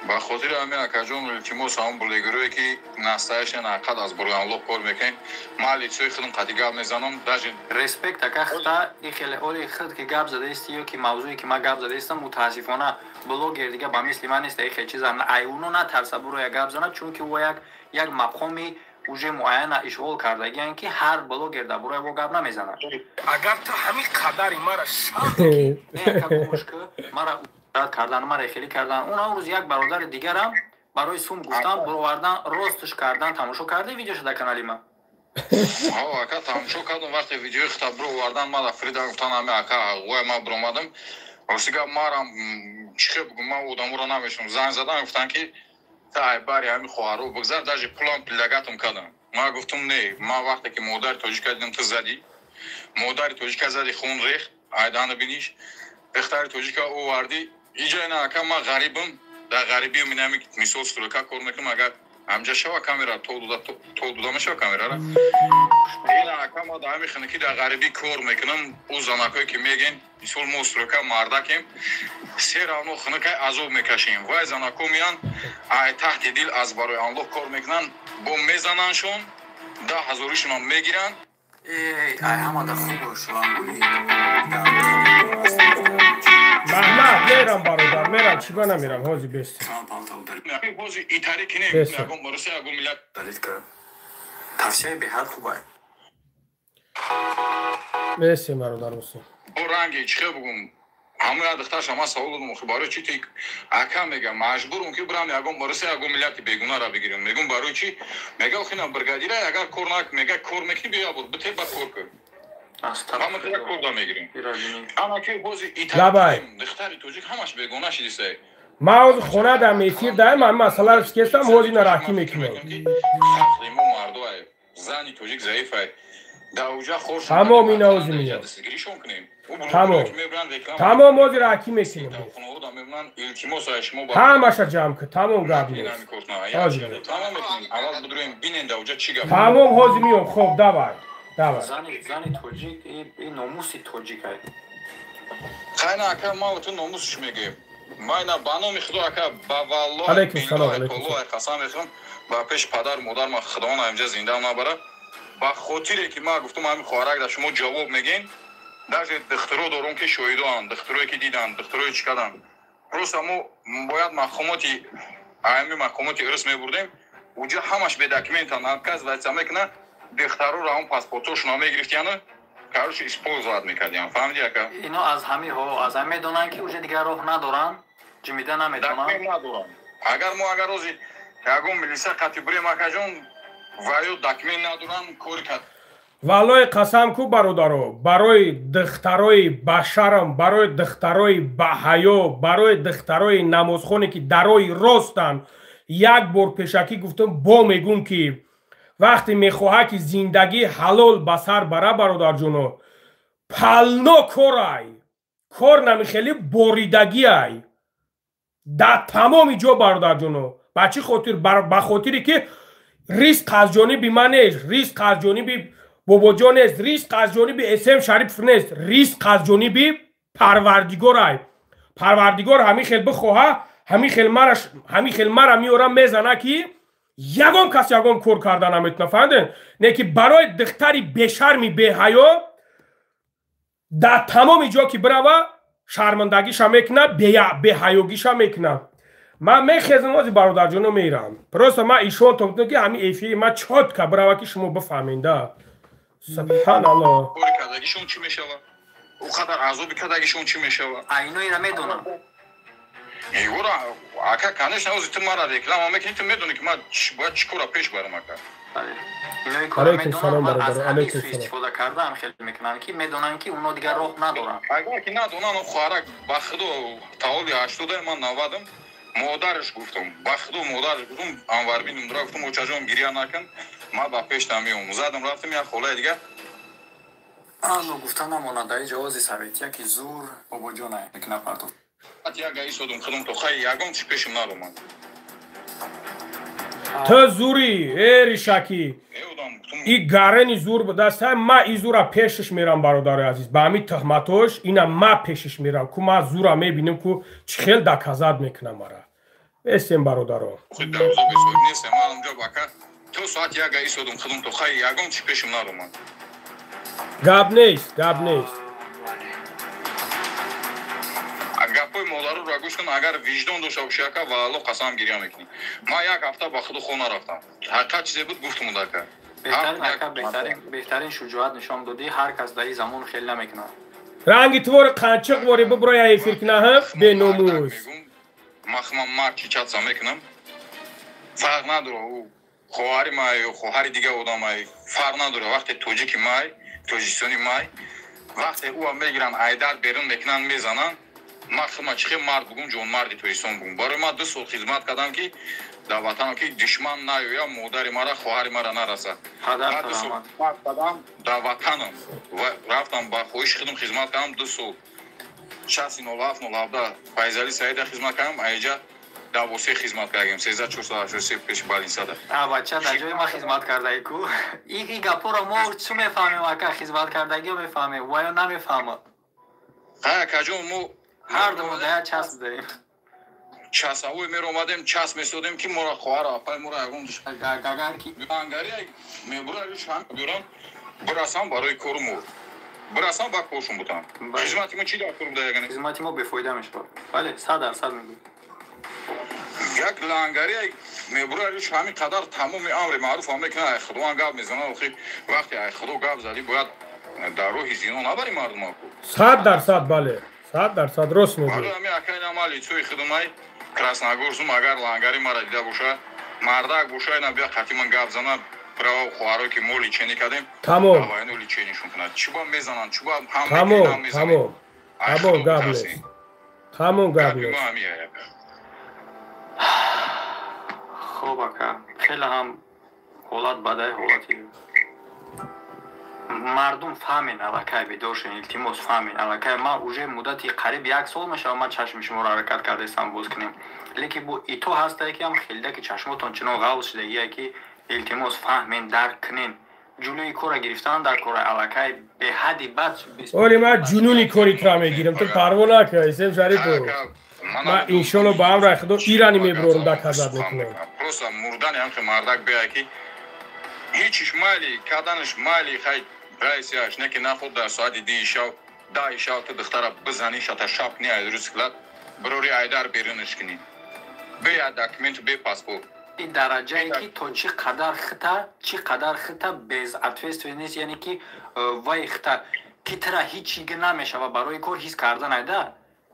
Speaker 2: Ба хотири ҳамин, акаҷон, илтимос, ҳамон блогерое, ки настоящий нақад аз бурганло кор мекунем, ман лицои худам қати гап мезанам даже.
Speaker 6: Респект, ака. Хта и хеле оли худ ки гап задаисти ё ки мавзӯе, ки ман гап задаистам, мутаассифона, блогер дига ба мисли ман нест. И хел чиза айуно натарса буроя гап занад, чунки ӯ як мақоми уже муайяна ишғол кардагиян, ки ҳар блогер дар бораи во гап намезанад.
Speaker 5: Агар ту ҳамин қадари мара шанс
Speaker 6: Мара кардан, мара хеле кардан. Он рӯз як бародари дигарам барои сум гуфтан буровардан, ростш кардан. Тамошо карди видеоша дар канали ман?
Speaker 2: Ака, тамошо кардам. Вақте видеои хита буровардан, мара фридан гуфтан, ҳами ака ой, ман буромадам. Рости гап, марам чӣ хел бигӯм, ман одаморо намешунам. Занг задан, гуфтан, ки ай бари ҳами хоҳаро бигзар, даже пулам предлагать кардам. Ман гуфтум, не, ман вақте ки модари тоҷика дидам, ту задӣ, модари тоҷика задӣ, хун рехт, айдана биниш, духтари тоҷика овардӣ иҷа. На, ака, ман ғарибам, дар ғарибӣ минами мисол стройка кор мекунам. Агар ҳамҷа шава, камера то дуда мешава камерара. Ина, ака, ма дар ҳами хинакӣ дар ғарибӣ кор мекунам. Ӯ занакое, ки мегӯен, мисол, мо стройка мардакем, се равно хинакай азоб мекашем. Вай занако меян, ай таҳти дил аз барои Аллоҳ кор мекунанд, бо мезанандшон, 10 ҳазоришонам мегиранд.
Speaker 6: Ай ҳамада хуб шулангулӣ.
Speaker 1: Маҳмад, мерам, бародар, мерам, чӣ ба намерам ҳози бест.
Speaker 2: Ҳози итари кинем, ягон Русия, ягон миллат.
Speaker 6: Тавсияи беҳад хубай.
Speaker 1: Бесем, бародар Муслим.
Speaker 2: Бо ранги чӣ хел бугум, ҳамон як духтарша ман савол додам, охи барои чӣ ти, ака, мега, маҷбурум, ки бирам ягон Русия, ягон миллати бегунара бигирам. Мегум, барои чӣ? Мега, охи на бригадира, агар кор нак, мега, кор мекунӣ, биё бур бите, ба кор кун, ҳама кор да мегирем. Ама ки бози
Speaker 1: Лабай.
Speaker 2: Духтари тоҷик ҳамаш бегона шидисай.
Speaker 1: Ман ҳозир хона дам, эфир даем, ман масъаларо фикрестам, ҳозир нарахӣ мекунем.
Speaker 2: Халқи мо мардуай, зани тоҷик заифай. Дар уҷа хор.
Speaker 1: Тамом, ина ҳозир меяд.
Speaker 2: Дастгиришон кунем.
Speaker 1: Тамом, тамом, ҳозир раҳкӣ мекунем.
Speaker 2: Илтимос, ай шумо.
Speaker 1: Ҳамаша ҷамъ кун, тамом, гап нест. Ҳозир.
Speaker 2: Тамом мекунем, аввал бидурем, бинен дар уҷа чӣ гап.
Speaker 1: Тамом, ҳозир меём. Хоб, давай, давай.
Speaker 6: Зани тоҷик и номуси тоҷик ай.
Speaker 2: Хайна, ака, ма ту номусш мегӯем. Майна, ба номи худо, ака, ба валлоҳ.
Speaker 1: Алайкум салом, алайкум.
Speaker 2: Аллоҳ, қасам мехӯрам, ба пеши падару модар ман, худованд ҳамҷа зиндаам набара, ба хотире ки ман гуфтам, ҳамин хоҳарак да шумо ҷавоб мегӯем. Даже духтуро дорум, ки шоҳидоанд, духтурое ки диданд, духтурое чӣ карданд. Просто мо бояд мақомоти, ҳами мақомоти ирс мебурдем, уҷа ҳамаш бе документан, отказываться мекунад. Духтароро ҳам паспортошона мегирифтияну, короче, использовать мекардиям, фаҳмиди, ака?
Speaker 6: Ино аз ҳамиҳо, аз ҳами медонанд, ки уже дигар роҳ надоранд, ҷимида наметавонанд.
Speaker 2: Документ надоранд. Агар мо, агар рози Ягон милиса қати бурем, акаҷон, ва ё документ надорам, кори кад.
Speaker 1: Валлои қасам ку, бародаро, барои духтарои башарам, барои духтарои баҳаё, барои духтарои намозхоне, ки дарои ростанд, як бор пешакӣ гуфтам, бо мегӯм, ки вақте мехоҳад, ки зиндагӣ ҳалол ба сар бара, бародарҷоно, полно корай, кор намихелӣ боридагиай дар тамоми ҷо, бародарҷоно. Ба чӣ хотир? Ба хотире ки риск аз ҷониби ман нест, риск аз ҷониби бобоҷон нест, риск аз ҷониби СМ Шарипов нест, риск аз ҷониби Парвардигорай. Парвардигор ҳамин хел бихоҳа, ҳамин хел мара меора, мезана, ки ягон кас ягон кор карда наметавона, фаҳмидед? Не ки барои духтари бешарми беҳаё дар тамоми ҷо ки бирава, шармандагиша мекуна, беҳаёгиша мекуна. Ман мехезам ози, бародарҷоно, мерам. Просто ман ишонтон кунам, ки ҳамин эфири ман чётко бирава, ки шумо бифаҳмед. Субҳаналлоҳ.
Speaker 2: Кори кардагишон чӣ мешавад? Ӯ қадар азоби кардагишон чӣ мешавад?
Speaker 6: А иноира медонам.
Speaker 2: Егора, ака, конечно, ози ту мара реклама мекунӣ, ту медонӣ, ки ман бояд чӣ кора пеш барам, ака.
Speaker 6: Инои кора медонам ва аз ҳамин суистифода кардаам, хеле мекунанд, ки медонанд, ки оно дигар роҳ надоранд.
Speaker 2: Агар ки надонанд, хоҳарак, ба худо, таоли 80-ам, ман 90-ам, модараш гуфтам, ба худо, модараш гуфтам, Анварбин умдра гуфтам: «Очаҷон, гиря накун, ман ба пештам меом». Задам, рафтам як холаи дигар.
Speaker 6: Ано гуфта намонад, дар ҷавози советия ки зур бобоҷона напартов.
Speaker 2: Як гаи содум худум то хай, ягон чи пешим наромад.
Speaker 1: Ту зури, э ришакӣ, и гарени зур будаста. Ма и зура пешиш мерам, бародари азиз, ба ҳамин туҳматош ина ма пешиш мерам ку, ма зура мебинем ку, чӣ хел доказать мекунам мара. Эсем, бародаро.
Speaker 2: То соат як гаи содум худум то хай, ягон чи пешим наромад.
Speaker 1: Гап нест, гап нест.
Speaker 2: Гапҳои модароро гӯш кун, агар виҷдон дошта бошӣ, ака, ва Алло қасам, гиря мекунӣ. Ман як ҳафта ба худу хона рафтам, ҳақиқат чизе буд, гуфтум ака.
Speaker 6: Беҳтарин шуҷоат нишон додӣ, ҳар кас дар ин замон хел намекунад.
Speaker 1: Ранги твори қанчиқ вори биброя эфир кунаҳам, беномус.
Speaker 2: Ман мард чичатса мекунам, фарқ надора, ӯ хоҳари май ё хоҳари дигар одамай, фарқ надора. Вақте тоҷики май, тоҷикистони май, вақте ӯа мегиранд, айдар берун мекунанд, мезананд, ман худма чӣ хел мард бугум, ҷонмарди тоҷикистон бугум? Барои ман 2 сол хизмат кардам, ки дар ватанам, ки душман наёя, модари мара, хоҳари мара нарасад. Кардам дар ватанам, рафтам, ба хоҳиши худам хизмат кардам 2 сол. Шасти 07, 017 Файзали Саида хизмат кардам, аиҷа давосе хизмат кардем, 13483, пеши больницада.
Speaker 6: Бача, дар ҷои ман хизмат кардаи ку. И гапҳоро мо чӣ мефаҳмем, ака, хизмат кардагио мефаҳмем, ваё намефаҳмад.
Speaker 2: Ҳай, акаҷон, мо
Speaker 6: ҳар ду мо час будаем.
Speaker 2: Часавой меромадем, час месодем, ки мора хоҳар, апай мора ягон
Speaker 6: агар ки
Speaker 2: ангари мебура бюран бирасам, барои кору мур бирасам, ба коршон бутам. Хизмати мо чӣ дар кор буда ягане?
Speaker 6: Хизмати мо бефоида мешавад, бале, 100% мегӯям.
Speaker 2: Як лангари мебура, ҳамин қадар тамоми амри маъруф ҳам мекунад, ай худованд гап мезанад. Охи, вақте ай худо гап задӣ, бояд дар роҳи зино набари мардумаку.
Speaker 1: 100%, бале, 100% рост мегӯӣ.
Speaker 2: Барои ҳамин, акай, намали лицои худумай Красногорсум, агар лангари мара дида боша, мардак боша, ина бия қати ман гап зана, права хоҳаро, ки мо лечение кардем.
Speaker 1: Тамом.
Speaker 2: Вайно лечениешон кунад. Чуба мезананд, чуба ҳам.
Speaker 1: Тамом, тамом, тамом, гап нест, тамом, гап нест.
Speaker 6: Хоб, ака, хеле ҳам ҳолат бадай, ҳолати мардум фаҳмен, аллакай бедор шен, илтимос, фаҳмен. Аллакай ман уже муддати қариб як сол мешавад, ман чашми шуморо ҳаракат кардаистам боз кунем, лекин бо ито ҳастае, ки ҳам хелда, ки чашмотон чунон ғавз шудагие, ки илтимос, фаҳмен, дарк кунен. Ҷулӯи кора гирифтан дар кора аллакай беҳадди бад.
Speaker 1: Оли, ман ҷунуни кори тра мегирам, ту парво накай, Сем Шарипов. Ман иншолло ба амри худо ирани мебурорам, доказать мекунам.
Speaker 2: Просто мурдани ҳамхе мардак бея, ки ҳечиш майли, каданаш майли, хай, раисияш не, ки нахуд дар соати 2-и шав, 10-и шав ту духтара бизанӣ, шата шаб кунӣ, айрӯз килат бирори, айдар берунаш кунӣ, бе як документу, бе паспорт.
Speaker 6: Дараҷае ки то чӣ қадар хита, чӣ қадар хита безответственность, яъне ки вай хита ки тира ҳеҷ чига намешава барои кор ҳис кардан айда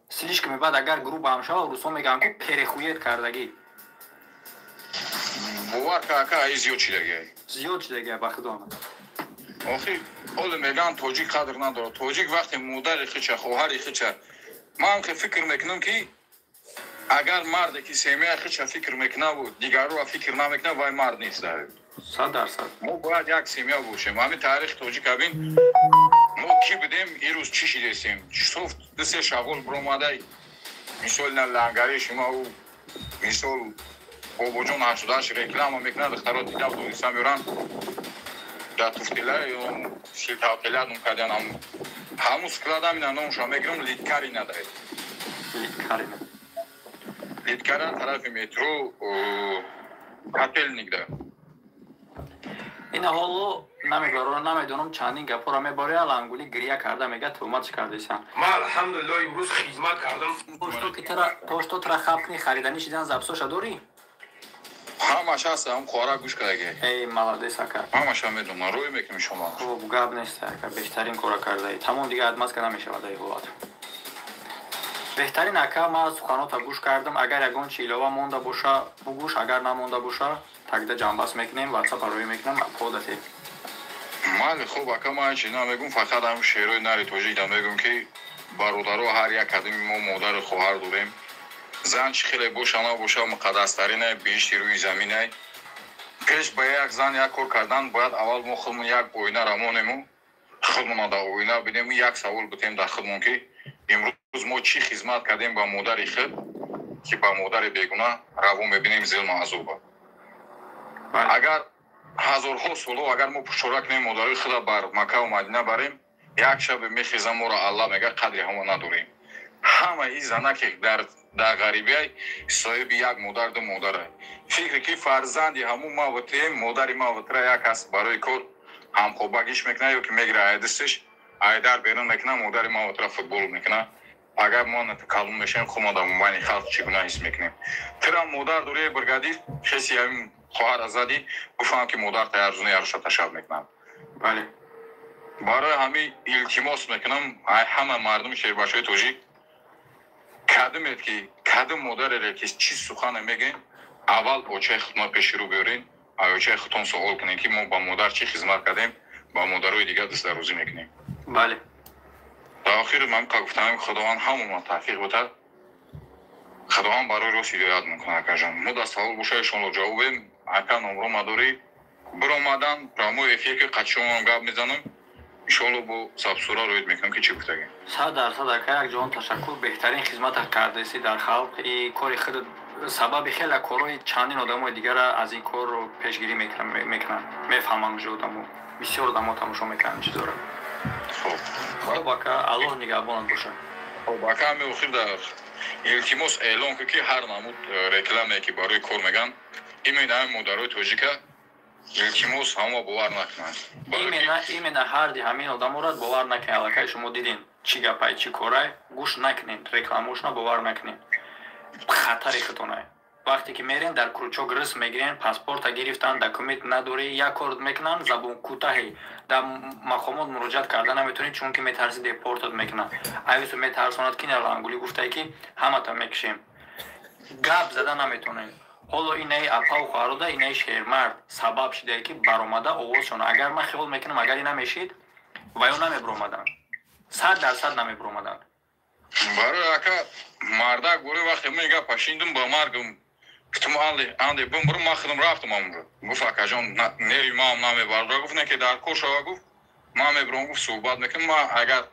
Speaker 6: слишком баъд агар грубо ҳам шава, русо мегӯянд ку перехует кардагӣ.
Speaker 2: Бовар ка ака, ай зиёд чидагиай.
Speaker 6: Зиёд чидагиай, ба худо.
Speaker 2: Охи, ҳоле мегӯянд, тоҷик қадр надорад. Тоҷик вақте модари хича, хоҳари хича, ман хе фикр мекунам, ки агар марде ки семья и хича фикр мекунаву дигарро фикр намекунад, вай мард нест.
Speaker 6: 100%.
Speaker 2: Мо бояд як семья бошем. Ҳамин таърихи тоҷик абин, мо кӣ будем, ирӯз чӣ шидесем. Соф дусе шағол биромадай, мисол на лангари шумо, мисол бобоҷон 88 реклама мекунад, духтаро дида дониста меоранд, дар туфтила силтавтила нум кардиан. Ҳамун склад ҳамина номша мегирам, литкари надаед.
Speaker 6: Литкарина.
Speaker 2: Литкара, тарафи метро Котельник да.
Speaker 6: Ина ҳоло намебаро, намедонам, чандин гапҳоро мебаря, лангули гиря карда мега, туҳматш кардесан.
Speaker 5: Ман алҳамдулилло имрӯз хизмат кардам.
Speaker 6: То что тра хапни хариданӣ шидан, запись оша дорӣ?
Speaker 2: Ҳамаш ҳаст, ҳам хоҳара гӯш кардаги.
Speaker 6: Эй, молодец, ака.
Speaker 2: Ҳамаша медонам, рӯй мекунем шумо.
Speaker 6: Хуб, гап нест, ака, беҳтарин кора кардаӣ. Тамом, дига отмазка намешавад ай ҳолат. Беҳтарин, ака, ман суханота гӯш кардам. Агар ягон чи илова монда боша, бугӯш, агар намонда боша, тагда ҷамъбаст мекунем, ватсапа рӯй мекунам, подате.
Speaker 2: Майли, хуб, ака, ман чи намегум, фақат ҳам шерои нари тоҷикда мегум, ки бародаро, ҳар як кадами мо модару хоҳар дорем. Зан чӣ хеле боша набоша, муқаддастаринай биҳишти рӯи заминай. Пеш ба як зан як кор кардан бояд аввал мо худмон як оина рамонему, худмона дар оина бинему, як савол битем дар худмон, ки имрӯз мо чӣ хизмат кардем ба модари худ, ки ба модари бегуна раво мебинем зилму азоба. Агар ҳазорҳо солҳо агар мо пуштора кунем, модарои худа бар Маккаву Мадина барем, як шабе мехезам, моро Аллаҳ мега, қадри ҳамо надорем. Ҳамаи занаке дар ғарибиай, соҳиби як модар, ду модарай, фикре ки фарзанди ҳамун мавтем, модари мавтра як кас барои кор ҳамхобагиш мекунад ё ки мегира айдистиш, айдар берун мекунад, модари мавтра футбол мекунад. Агар мо калон мешавем, худ мо дар мобайни халқ чӣ гуна ҳис мекунем? Тирам модар дорӣ, бригадир, хеси ҳамин хоҳара задӣ, гуфтам, ки модар таярзуна яруша ташаб мекунам.
Speaker 6: Бале.
Speaker 2: Барои ҳамин илтимос мекунам ай ҳама мардуми шербачаҳои тоҷик, кадимед ки кадим модарере ки чӣ сухане мегӯем, аввал очаи худма пеши рӯ биёрен, ай очаи худтон суол кунем, ки мо ба модар чӣ хизмат кардем, ба модарои дигар дастдарозӣ мекунем.
Speaker 6: Бале.
Speaker 2: Дар охир ман ка гуфтам, Худованд ҳамонро тавфиқ бутад, Худованд барои рост ҳидоят мекунад. Акаҷон, мо дар савол боша, иншоалло ҷавобем. Ака, номро мадорӣ, биромадан прямой эфир, ки қачшонам гап мезанам, иншоалло бо сабсура роид мекунам, ки чӣ гуфтагем.
Speaker 6: 100%, ака, якҷон ташаккур. Беҳтарин хизмата кардаси дар халқ. И кори худ сабаби хеле корҳои чандин одамои дигара аз ин корро пешгирӣ мекунанд, мефаҳманд уже одамо. Бисёр одамо тамошо мекунанд ин чизоро.
Speaker 2: Хуб.
Speaker 6: Хуб, ака, Аллоҳ нигаҳбонат бошад.
Speaker 2: Хуб, ака, ҳами охир дар илтимос эълон кун, ки ҳар намуд рекламе ки барои кор меган, именно ҳамин модарои тоҷика, илтимос, ҳама бовар накунанд.
Speaker 6: Именно ҳарди ҳамин одаморо бовар накунед. Аллакай шумо дидин, чӣ гапай, чӣ корай. Гӯш накунед рекламошона, бовар накунед, хатари худтонай. Вақте ки мерен, дар крючок рис мегирен, паспорта гирифтан, документ надорӣ, як кор мекунанд, забон кӯтаҳи, дар мақомот муроҷиат карда наметавонӣ, чунки метарси, депортат мекунанд. Айвису метарсонад, ки ангули гуфтае, ки ҳамата мекушем, гап зада наметавонем. Ҳоло инаи апаву хоҳарода, инаи шермард сабаб шидае, ки баромада овозшон. Агар ман хиёл мекунам, агар ин намешид, ва ё намебиромаданд, 100% намебиромаданд.
Speaker 2: Барои ака, мардак бори вақте ман гапа шиндум, ба маргум гуфтум, анде бимбурум, ман худам рафтам амҷо. Гуфт: «Акаҷон, нери маам намебардора». Гуфт: «Не, ки дар кор шава», гуфт, «ман мебиром», гуфт, «суҳбат мекунам». Ман агар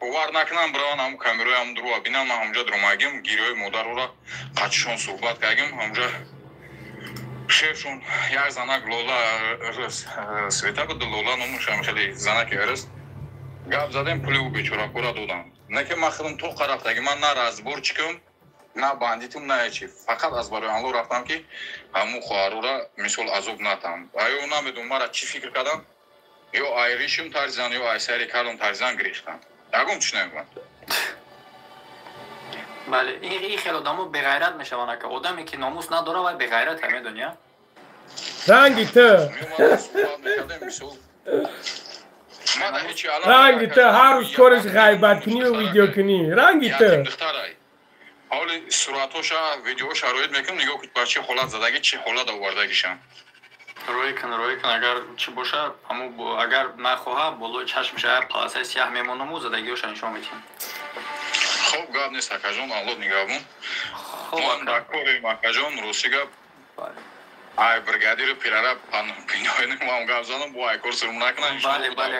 Speaker 2: бовар накунам, бираван ҳамун камерои ҳамун дуруа бинам. Ман ҳамҷа дуромагим, гирёи модарора қачишон суҳбат кардем. Ҳамҷа шефшон як занак, Лола Света буд, Лола номушам, хеле занаки рис, гап задем, пули ӯ бечоракора додам. Не ки ман худам тоқа рафтаги, ман на разборчик ам, на бандитум, на ҳечи, фақат аз барои Алло рафтам, ки ҳамун хоҳарора мисол азоб натам. Аю намедонам, мара чӣ фикр кардам, ё айришим тарзан, ё айсари кардам тарзан, гирифтам, ягон чӣ намегӯям.
Speaker 6: Бале, ин хел одамо беғайрат мешаванд, ака. Одаме ки номус надора, вай беғайрат, медони?
Speaker 1: Ранги ту, ранги ту, ҳар рӯз кориш ғайбаткунӣ ва видеокунӣ, ранги ту.
Speaker 2: Духтарай. Ҳоли суратҳоша, видеоша роид мекунам, нигоҳ кун ба чӣ ҳолат задаги, чӣ ҳолат овардагишам.
Speaker 6: Рӯй кун, рӯй кун, агар чӣ боша, ҳаму агар нахоҳа, болои чашмша паласаи сиёҳ мемонаму задагиёша нишон медиҳем.
Speaker 2: Хоб, гап нест, акаҷон, Аллоҳ нигаҳбон. Ман дар корем, акаҷон, рости гап. Ай бригадиру пирара пиноинам гап занам, бо айкор сир накунам.
Speaker 6: Бале, бале,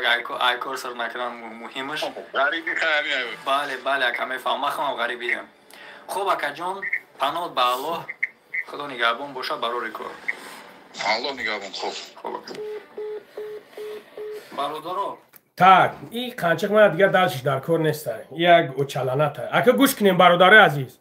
Speaker 6: айкор сир накунам муҳимаш.
Speaker 2: Ғариби хами.
Speaker 6: Бале, бале, ака, мефаҳмам, ман худам ғарибиам. Хуб, акаҷон, паноҳ ба Аллоҳ, Худо нигаҳбон боша, барори кор.
Speaker 2: Аллоҳ нигаҳбон, хуб.
Speaker 6: Хуб. Бародаро.
Speaker 1: Так, и қанчиқ мана дигар дальшиш дар кор неста. Як очаланата. Ака гӯш кунем, бародарои азиз.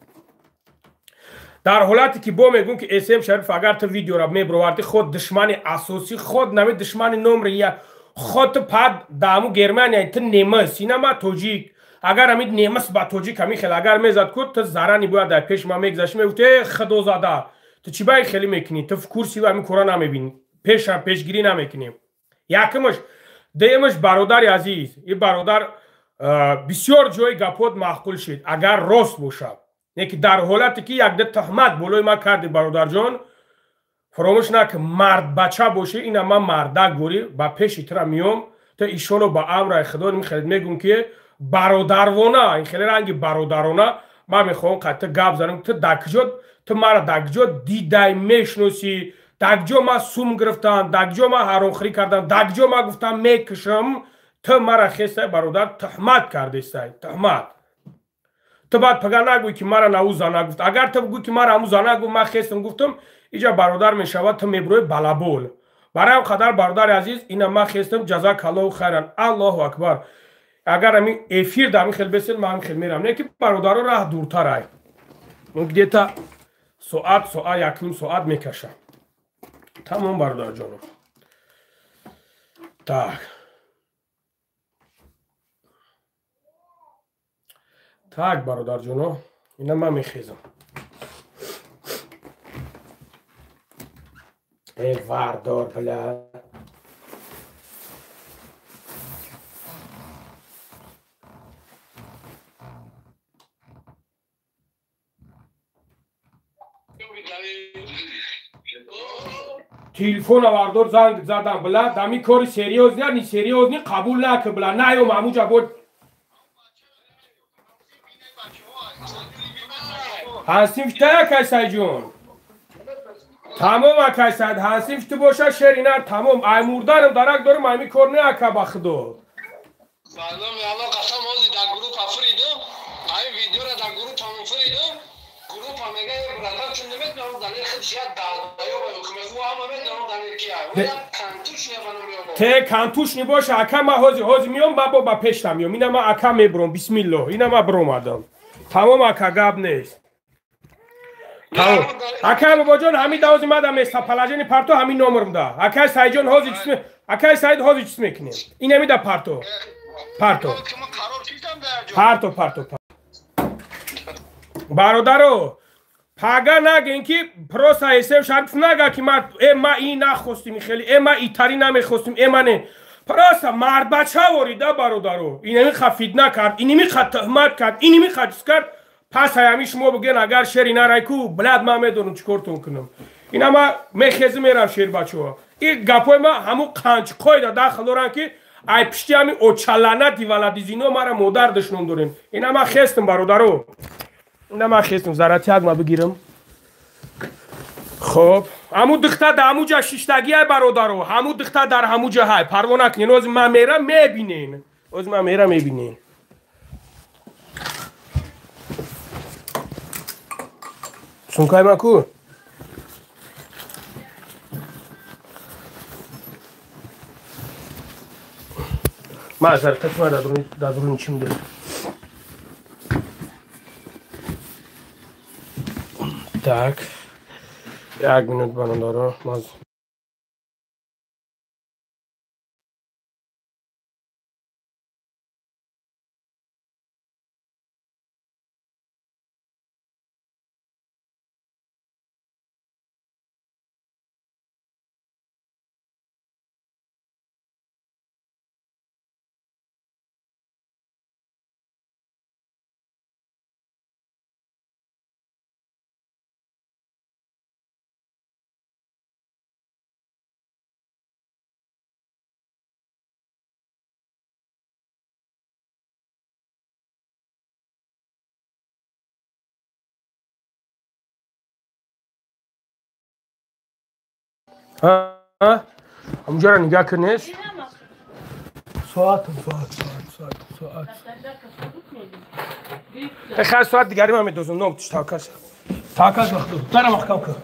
Speaker 1: Дар ҳолате ки бо мегӯм ки СМ Шариф, агар ту видеора мебровардӣ, худ душмани асосӣ, худ нами душмани номри як, худ ту пад даму Германия, ту немис, ина ма тоҷик. Агар ҳамин немис ба тоҷик ҳамин хел агар мезад ку, ту зарани бояд дар пеши ман мегузашт, мегуфт: э худозада, ту чӣ баи хеле мекунӣ? Ту в курси ҳамин кора намебинӣ, пеша пешгирӣ намекунӣ. Якумаш. Дуюмаш, бародари азиз, ин бародар бисёр ҷои гапот маъқул шид, агар рост бошад. Не ки дар ҳолате ки якда туҳмат болои ман карди, бародарҷон, фаромӯш накун, мардбача бошӣ, ина ман мардак бурӣ, ба пеши тура миём, ту ишоно ба амраи худо хеле мегӯм ки бародарвона, ин хеле ранги бародарона ман мехоҳам қад ту гап занам. Ту дар куҷо, ту мара дар куҷо дидай, мешиносӣ? Дар куҷо ман сум гирифтам, дар куҷо ман ҳаромхӯрӣ кардам, дар куҷо ман гуфтам мекушам? Ту мара хестай, бародар, туҳмат кардестай, туҳмат. Ту баъд пага нагӯй ки мара наву зана гуфт. Агар ту бигӯй ки мара ҳаму зана гуфт, ман хестам гуфтам, иҷа бародар мешавад, ту мебурӯи балабол. Барои ҳам қадар, бародари азиз, ина ман хестам, ҷазакаллоҳу хайран, Аллоҳу акбар. Агар ҳамин эфир дар ҳамин хел бесед, ман ҳамин хел мерам. Не ки бародаро раҳ дуртарай. Где-то соат, соат, як ним соат мекашам. Тамом, бародарҷонам. Так. Так, бародарҷоно, ина ман мехезам. Э вардор, бля. Телефона вардор, занг задам, бля, дами кори серьёзни, не серьёзни қабул накун, бля, наём ҳамуҷа бо ҳансиф та акай Сайҷон. Тамом, акай Сайд, ҳансиф ту боша, шери нар, тамом, ай мурданам дарак дорам, ами кор не, ака, ба худо.
Speaker 3: Мардум, Аллоҳ қасам, ҳозир дар гурӯҳ фиридам, ҳамин видеора дар гурӯҳ тамом фиридам. Гурӯҳ мега, братан, чун наметонам далел худш як далдаё ба мехӯ, ҳама метонам далел кия. Кантуш не ба номи Аллоҳ.
Speaker 1: Те кантуш не боша, ака, ман ҳозир ҳозир миём, ба бо ба пештам миём. Ина ман, ака, мебурам, бисмиллоҳ. Ина ман биромадам. Тамом, ака, гап нест. Тамом. Ака бобоҷон, ҳамин давози мада местоположение парто, ҳамин номерам да. Акай Сайҷон ҳозир чиз, акай Саид ҳозир чиз мекунем. Ин ҳамин да парто. Парто. Парто, парто. Бародаро, пага нагӯен ки просто СМ Шариф нага ки ма э ма ин нахостим, хеле э ма итари намехостим, э ма не. Просто мардбача ворида, бародаро. Инами ха фитна кард, инами ха туҳмат кард, инами ха чиз кард. Пас ҳами шумо бигӯен, агар шери нарай ку, блядь, ман медонам чӣ кортон кунам. Ина ма мехезим, мерам, шербачаҳо. Ин гапҳои ма ҳамун қанчқоида дахл доранд ки ай пишти ҳами очалана диваладизино мара модар душном дорем. Ина ман хестам, бародаро. Ина ман хестам, заратяк ма бигирам. Хоб, ҳамун духта дар ҳамун ҷа шиштагиай, бародаро, ҳамун духта дар ҳамун ҷа ҳай, парво накунен, ҳозир ман мерам, мебинен. Ҳозир ман мерам, мебинен. Сумкаи ман ку? Ман заратяк ма дар дуруни чим дорам? Так. Як минут, бародаро, ман Ҳамунҷоро нигаҳ кунеш. Соатам, соат, соат, соат, соат. Хай соат дигари ман медозам, ном таваккал. Таваккал ба Худо. Дара маҳкам кун.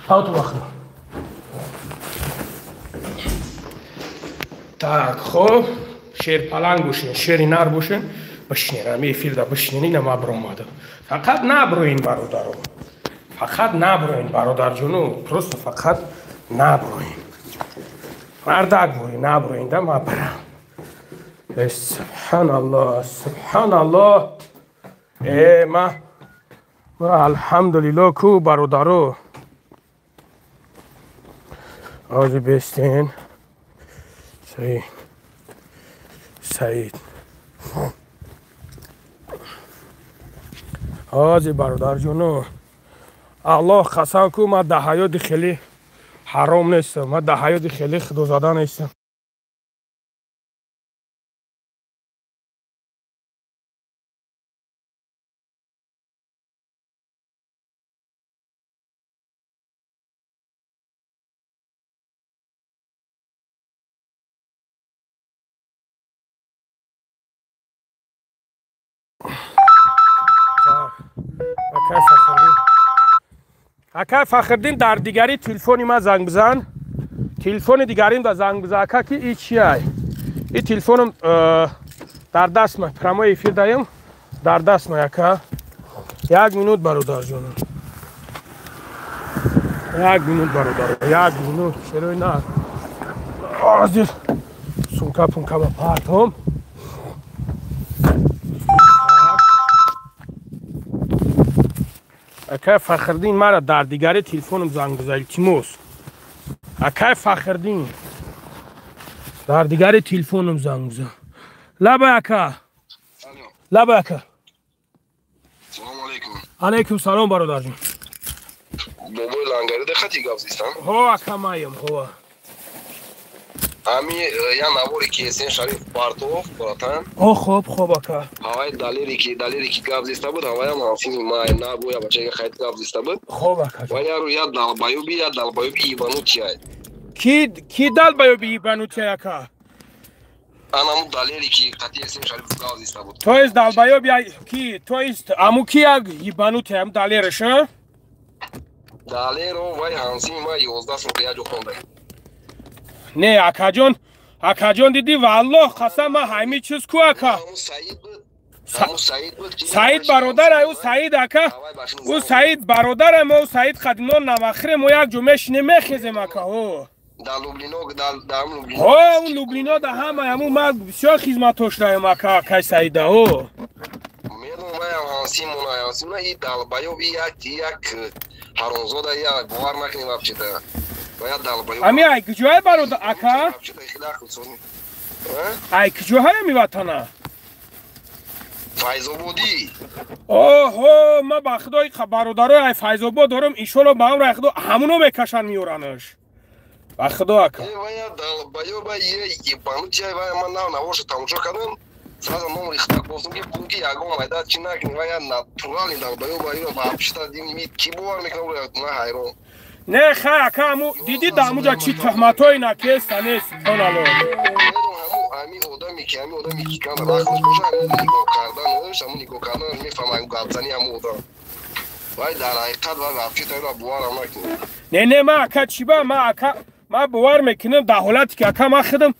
Speaker 1: Пауту ба Худо. Так, хоб, шерпаланг бошен, шери нар бошен, бишинен, ҳами эфирда бишинен, ина ма биромадам. Фақат наброин бародаро. Фақат наброин бародарҷону, просто фақат наброин. Мардак броин, наброин да ма барам. Субҳаналлоҳ, субҳаналлоҳ. Э, ма алҳамдулиллоҳ ку бародаро. Ози бестен. Саид. Саид. Ози бародарҷону. Аллоҳ қасам ку ман дар ҳаёти хеле ҳаром нестам, ман дар ҳаёти хеле худозада нестам. Акай Фахриддин дар дигари телефони ман занг бизан. Телефони дигарим да занг бизан. Ака ки и чиай? И телефонам дар даст ман. Прямой эфир даем. Дар даст ман ака. Як минут бародарҷонам. Як минут бародар. Як минут. Шерои на. Ҳозир сумка пумка ма партом. Акай Фахриддин мара дар дигари телефонам занг бизан, илтимос. Акай Фахриддин дар дигари телефонам занг бизан. Лаба ака. Лаба ака.
Speaker 8: Салом алейкум.
Speaker 1: Алейкум салом бародарҷон.
Speaker 8: Бобои Лангари да хати гап зистам?
Speaker 1: Ҳо ака маем, ҳо.
Speaker 8: Ами я навори ки Эсен Шариф Бартов, братан.
Speaker 1: О хоб, хоб ака.
Speaker 8: Ҳавай далери ки гап зиста буд, ҳавай ам ҳамсини май набу я бачага хайт гап зиста буд.
Speaker 1: Хоб ака.
Speaker 8: Ва яру я далбаюби ебанутый.
Speaker 1: Ки далбаюби ебанутый ака?
Speaker 8: Анаму далери ки қати Эсен Шариф гап зиста буд.
Speaker 1: То есть далбаюби ки, то есть аму ки як ебанутый ам далераш, а?
Speaker 8: Далеро вай ҳамсини май 11 сол я ҷо хонда.
Speaker 1: Не, акаҷон, акаҷон диди валлоҳ қасам ман ҳамин чиз ку ака. Саид бародар, ӯ Саид ака, ӯ Саид бародар, мо ӯ Саид қадимон навахире мо як ҷо мешинем мехезем ака, ҳо.
Speaker 8: Дар Лублино, дар Лублино.
Speaker 1: Ҳо, ӯ Лублино да ҳама ҳамун ман бисёр хизматош даем ака, акай Саида, ҳо.
Speaker 8: Медонам ваям ҳамсимона, ҳамсимона и далбаёб и як ҳаромзода я бовар накунем вообще-то.
Speaker 1: Ами ай куҷое бародар ака? Ай куҷоҳае ами ватана?
Speaker 8: Файзободӣ.
Speaker 1: Оҳо, ман ба худои бародарои ай Файзобод дорам, иншолло ба амри худо ҳамуно мекашанд меоранаш. Ба худо ака.
Speaker 8: Вая далбаёба е ебанутия вая ман нав навоша тамошо кардам. Сразу номери худак гуфтам ки бун ки ягон майда чи накунӣ вая натурали далбаёба иро вообще-то дини ки бовар мекунам на ҳайрон.
Speaker 1: Не, хай ака, аму диди да амуҷа чӣ туҳматҳои накеста нест, субҳоналлоҳ.
Speaker 8: Ами одаме ки канда рахмаш боша, ами нигоҳ карданаш, аму нигоҳ карданаш мефаҳмам гапзани аму одам. Вай дар ҳақиқат вай вообще-то иро боварам накунӣ.
Speaker 1: Не, не, ман ака чӣ ба, ман ака, ман бовар мекунам дар ҳолате ки ака ман худам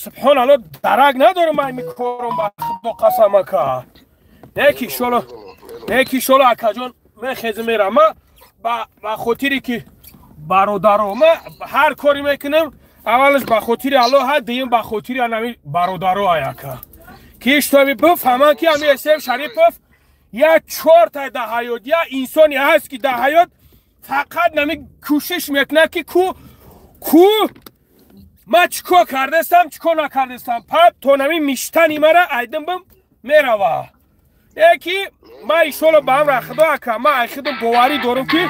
Speaker 1: субҳоналлоҳ дарак надорам ман ами корам ба худо қасам ака. Не ки иншолло, не ки иншолло акаҷон мехезам мерам. Ман ба хотире ки бародаро ма ҳар коре мекунам аввалаш ба хотири Аллоҳ, ҳа дуюм ба хотири анами бародаро аяка. Ки иштоби бифаҳманд ки ами Эсем Шарипов як чорта дар ҳаёт, як инсоне ҳаст ки дар ҳаёт фақат нами кӯшиш мекунад ки ку ман чӣ кор кардастам, чӣ кор накардастам, пад то нами миштани мара айдим бим мерава. Яки ман иншолло ба амри Худо ака, ман ай худам боварӣ дорам ки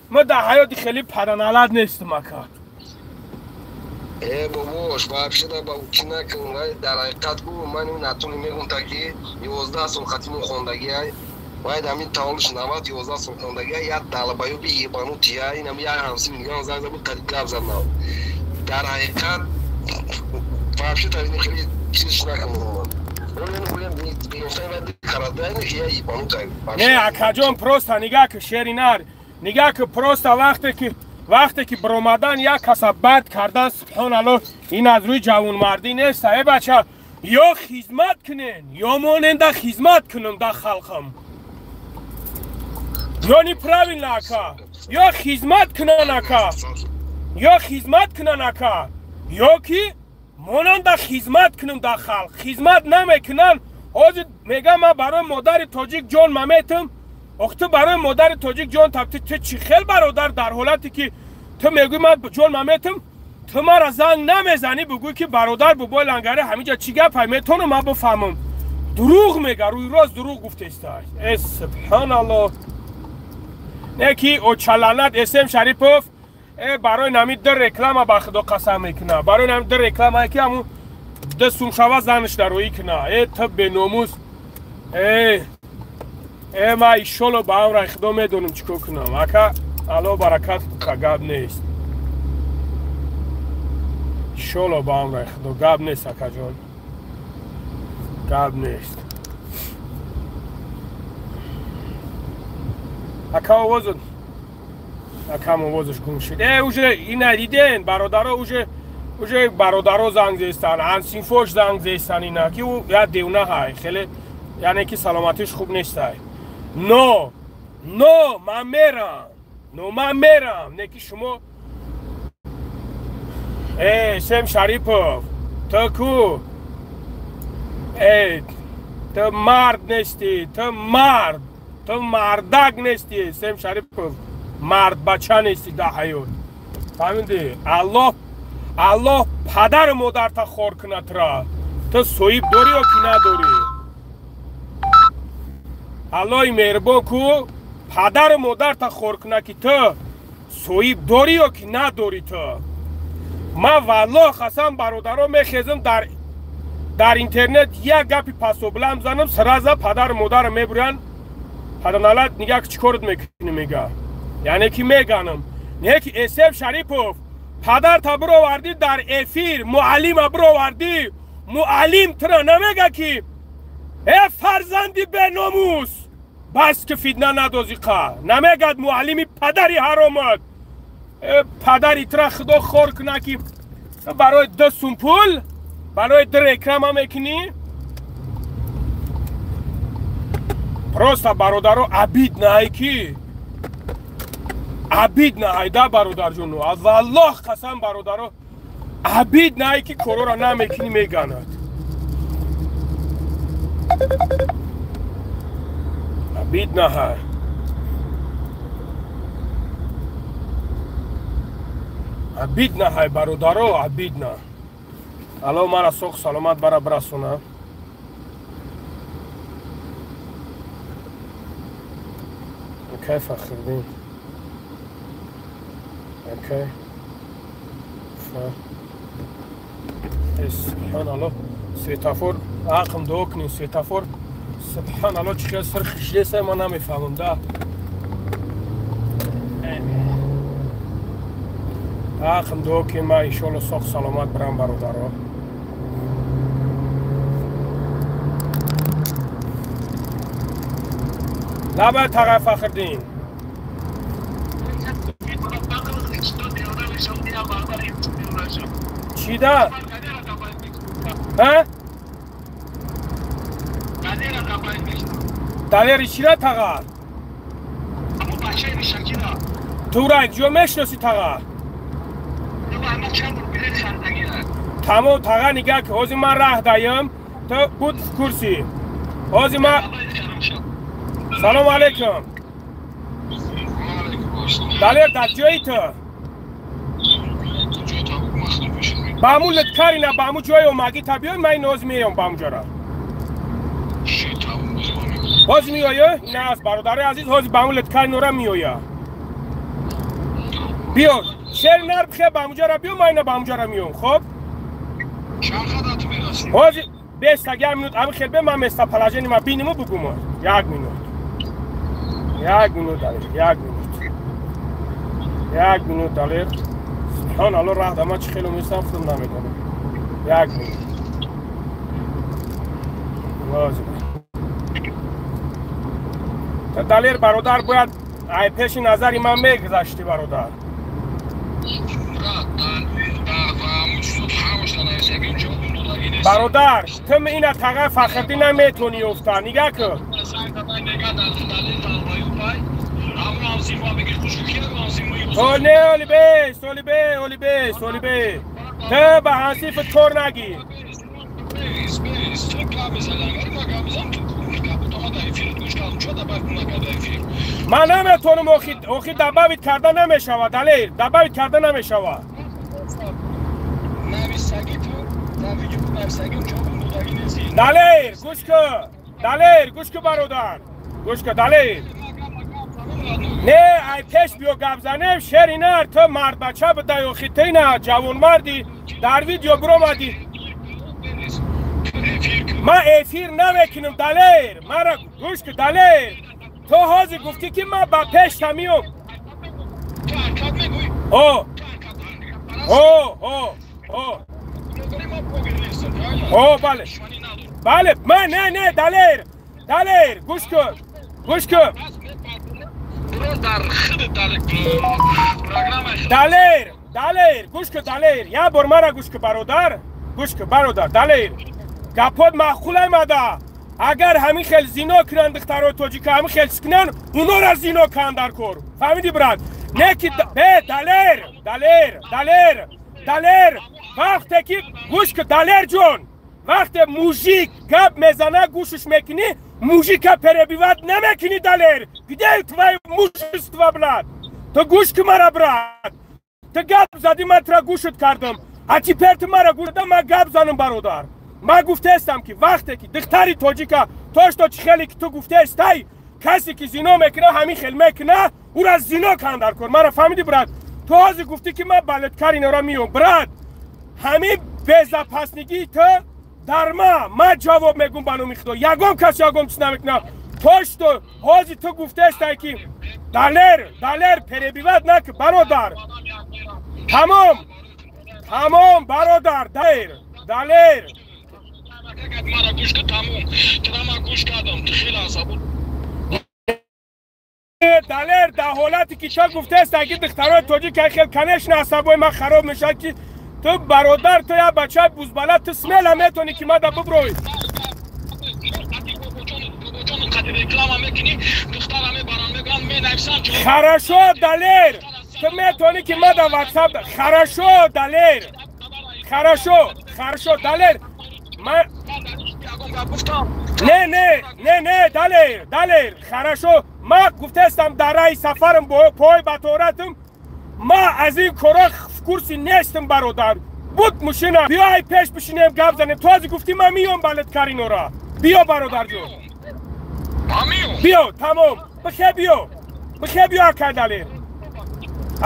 Speaker 1: ман дар ҳаёти хеле паданалат нестам ака.
Speaker 8: Э бобош, вообще-то ба чӣ накун, вай дар ҳақиқат гу ман натуни мегум та ки 11 сол хатимон хондагӣ ай. Вай ҳамин таваллудш 90 11 сол хондагия, як долбоёби ебанутый я, инам як ҳамсин мегӯям, занг зад, буд, гап зад. Дар ҳақиқат вообще-то хеле чизш накунам.
Speaker 1: Не, акаҷон, просто нигаҳ ки, шери нар, нигаҳ ки, просто вақте ки баромадан як каса бад кардан, субҳоналло, ин аз рӯи ҷавонмардӣ нест. Э, бача, ё хизмат кунен, ё моненда хизмат кунам да халқам, ё неправильно, ака. Ё хизмат кунан, ака, ё хизмат кунан, ака, ё ки монанда хизмат кунам да халқ. Хизмат намекунан. Ҳозир мегам, ман барои модари тоҷик ҷон маметам. Ох, ту барои модари тоҷик ҷон таб, ту чӣ хел бародар, дар ҳолате ки ту мегӯй ман ҷон маметам, ту мара занг намезанӣ, бигӯй ки бародар, бобои лангари, ҳаминҷа чӣ гапай, метонам ман бифаҳмам. Дурӯғ мега, рӯи рост дурӯғ гуфтеста. Э, субҳоналло, не ки очаланат Эсем Шарипов. Э, барои нами ду реклама, ба худо қасам мекуна, барои нами ду реклама, ки ҳамун ду сум шава, занаш дароӣ куна. Э, ту беномус, э, э, ма ишоло ба амраи худо медонам чӣ кор кунам, ака. Алло баракат, гап нест. Иншолло, ба амраи худо, гап нест, акаҷон, гап нест, ака. Овозу акам овозаш гум шуд. Э, уже ина диден, бародаро, уже бародаро занг зестан, ансинфош занг зестан, ина ки ӯ я девна ҳай, хеле, яъне ки саломатиш хуб нестай. Но ман мерам, но ман мерам, не ки шумо. Э, Сем Шарипов, ту ку, э, ту мард нестӣ, ту мард, ту мардак нестӣ, Сем Шарипов, мардбача нестӣ дар ҳаёт, фаҳмидӣ? Аллоҳ, аллоҳ падару модарта хор кунадра. Ту соҳиб дорӣ ё ки надорӣ? Аллоҳи меҳрубон ку падару модарта хор кунад, ки ту соҳиб дорӣ ё ки надорӣ ту. Ман валлоҳ қасам, бародаро, мехезам, дар интернет як гапи пасоблам занам, сразу падару модарам мебурянд. Паданалат, нигаҳ, чӣ корот мекунӣ, мега, яъне ки меганам. Не ки Эсеб Шарипов, падарта бировардӣ дар эфир, муаллима бировардӣ, муаллим тура намега ки э фарзанди беномус, бас ки фитна надозиқа, намегад муаллими падари ҳаромат. Э, падари тура худо хор куна, ки барои ду сум пул, барои ду реклама мекунӣ. Просто, бародаро, обидно ай, ки обидно айда, бародарҷону, валлоҳ қасам, бародаро, обидно ай, ки корора намекунӣ, меганад. Обидно ҳай, обидно ҳай, бародаро, обидно. Алло мара соқ саломат бара бирасона. Окей, Фахриддин, окей. Субҳаналло, светофор, ақм дуо кунем, светофор, субҳаналло, чӣ хел сирх шидеса, ман намефаҳмам да. Ақм дуо кунем, ман иншоалло соқ саломат бирам, бародаро. Лаба, тағай Фахриддин. Чида? Ҳа? Далери чира, тағар? Тура ҷо мешиносӣ, тағар? Тамом, тағар, нигаҳ ки, ҳозир ман раҳ даём, ту буд в курсе. Ҳозир ман. Салом алейкум. Далер, дар ҷои ту? Ба ҳамун литкарина, ба ҳамун ҷои омагӣ та биёй, ман ин ҳозир меём ба ҳамун ҷора. Ҳозир меоё? Не, аз бародари азиз, ҳозир ба ҳамун литкаринора меоя. Биё, шери нар бихе, ба ҳамун ҷора биё, ман ина ба ҳамун ҷора меём, хоб? Ҳозир беста, як минут, ами хел бе, ман местоположение ма биниму бугумо. Як минут. Як минут Далер, як минут. Як минут Далер. Субҳоналлоҳ, раҳ да ман чӣ хело меистам, худам намедонам. Як минут. Лозим. Далер бародар бояд ай пеши назари ман мегузашти бародар. Бародар, ту ина тағай Фахриддин наметонӣ ёфта. Нигаҳ кун. Не, оли бес, оли бе, оли бес, оли бе. Ту ба ҳансифат кор нагир. Ман наметонам, охи добавить карда намешавад, Далер, добавить карда намешавад. Далер, гӯш кун, Далер, гӯш кун бародар. Гӯш кун, Далер. Не, ай пеш биё гап занем, шери нар, ту мардбача будай, охи ту ина ҷавонмарди, дар видео биромадӣ. Ман эфир намекунам, Далер. Мара гӯш кун, Далер. Ту ҳозир гуфтӣ ки ман ба пешта миём. О, о, о, о. О, бале. Бале, ман не, не, Далер. Далер, гӯш кун. Гӯш кун. Далер, Далер, гӯш кун, Далер. Як бор мара гӯш кун, бародар. Гӯш кун, бародар, Далер. Гапот маъқул омада. Агар ҳамин хел зино кунанд духтарои тоҷика, ҳамин хел чиз кунанд, унора зино кунанд дар кор. Фаҳмидӣ, брат? Не ки Далер, Далер, Далер, Далер, вақте ки гӯш кун, Далер ҷон, вақте мужик гап мезана, гӯшаш мекунӣ, мужика перебивать намекунӣ, Далер. Где твое мужество, брат? Ту гӯш кун мара, брат. Ту гап задӣ, ман тура гӯшат кардам. А теперь ту мара гӯш дам, ман гап занам, бародар. Ман гуфтаестам ки вақте ки духтари тоҷика то что чӣ хеле ки ту гуфтаестай, касе ки зино мекуна, ҳамин хел мекуна, ура зино кунанд дар кор. Мара фаҳмидӣ, брат? Ту ҳозир гуфтӣ ки ман балеткар инора миём. Брат, ҳамин безапаснигии ту дар ман ҷавоб мегӯм ба номи Худо. Ягон кас ягон чиз намекунам. То что ҳозир ту гуфтаестай ки Далер, Далер, перебивать накун, бародар. Тамом, тамом, бародар, Далер, Далер. Далер, дар ҳолате ки ча гуфтаест, ки духтарои тоҷик хел, конечно, асабои ман хароб мешавад ки ту бародар, ту як бачаи бузбала, ту смела метавонӣ ки мада биброӣ. Хорошо, Далер, ту метавонӣ ки мада ватсап. Хорошо, Далер, хорошо, хорошо, Далер. Не, не, не, не, Далер, Далер, хорошо. Ман гуфтаестам дар раҳи сафарам пой ба торатам, ман аз ин кора в курси нестам, бародар. Буд мошина, биё ай пеш бишинем гап занем. Ту ҳозир гуфтӣ ман миём балеткар инора. Биё, бародарҷон. Биё, тамом. Бихе биё. Бихе биё, акай Далер.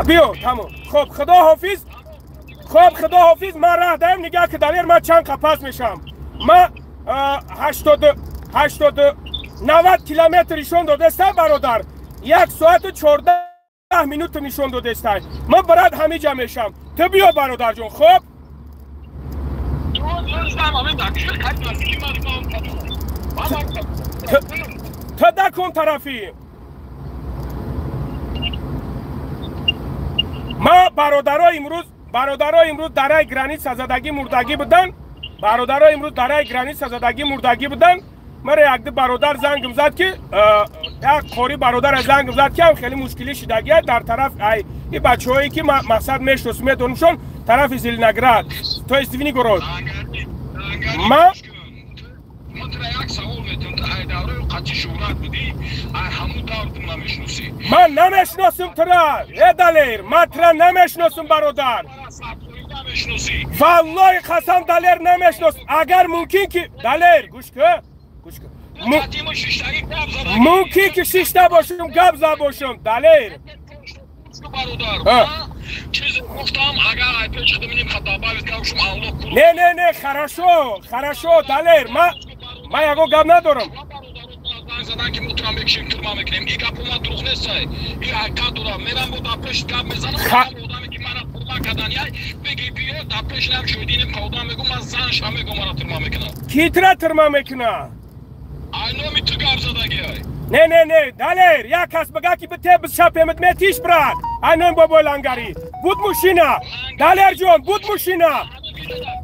Speaker 1: Биё, тамом. Хоб, худо ҳофиз. Хоб, худо ҳофиз, ман раҳ даем, нигаҳ ки Далер, ман чанд қапас мешавам. Ман 80 80 90 километр нишон додестам, бародар. 1 соату 14 минут нишон додестай. Ман брат ҳамиҷа мешавам. Ту биё, бародарҷон, хоб? Ту дакун тарафи. Ман бародаро имрӯз дараи граница задагӣ мурдагӣ буданд. Бародаро имрӯз дараи граница задагӣ мурдагӣ буданд. Мара якду бародар зангм зад ки як қори бародар зангм зад ки ҳам хеле мушкилӣ шидагия дар тараф ай и бачаҳое ки мақсад мешносум, медонумшон, тарафи Зеленоград, то есть Звенигород. Ма ман намешносум тура, э Далер, ман тура намешносум, бародар. Валлоҳи қасам, Далер, намешносум. Агар мумкин ки Далер, гӯш кун, гӯш кун. Мумкин ки шишта бошум, гап зада бошум, Далер. Не, не, не, хорошо, хорошо, Далер, ман ягон гап надорам.
Speaker 3: занг задан ки мо тура мекушем, турма мекунем. И гап омад дурӯғ нестай. И ҳақиқат дорам. Мерам бо дар пеш гап мезанам. Одаме ки мана турма кардан яй, беги биё дар пеш нам шоҳидинем ка одам мегӯ ман занша мегӯ мана турма мекунам.
Speaker 1: Ки тура турма мекуна?
Speaker 3: Ай номи ту гап задаги ай.
Speaker 1: Не, не, не, Далер, як кас бага ки бите бишапемат метиш брат. Ай ном бобой Лангари. Буд мушина. Далер ҷон, буд мушина.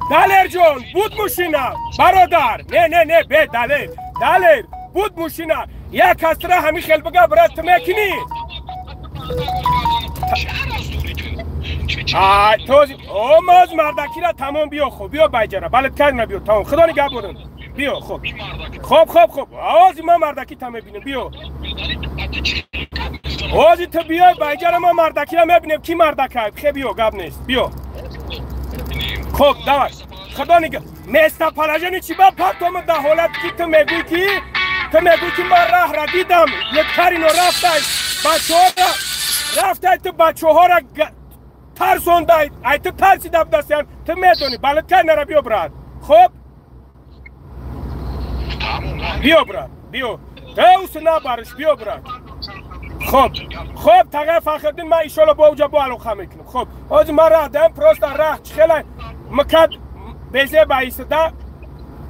Speaker 1: Далер ҷон, буд мушина. Бародар. Не, не, не, бе Далер. Далер, буд мушина. Як кас тура ҳамин хел бага брат ту мекунӣ. Ай, този, о моз мардакира тамом биё хо, биё байҷара. Балет карна биё тамом. Худо нигаҳ борун. Биё, хоб. Хоб, хоб, хоб. Ози ма мардаки та мебинем, биё. Ози ту биёй байҷара ма мардакира мебинем, ки мардакай. Хе биё, гап нест. Биё. Хоб, давай. Худо нигаҳ. Местоположение чи ба патом да ҳолат ки ту мегӯӣ ки ман раҳра дидам, лектарино рафтай, бачаҳора рафтай, ту бачаҳора тарсондай, ай ту тарсида будастиям, ту медонӣ, балеткай нара биё брат. Хоб? Биё брат, биё. Теус набариш, биё брат. Хоб, хоб, тағай Фахриддин ман иншолло бо уҷа бо алоқа мекунам. Хоб, ҳозир ман раҳ даам, просто раҳ чӣ хела мкад безеба истода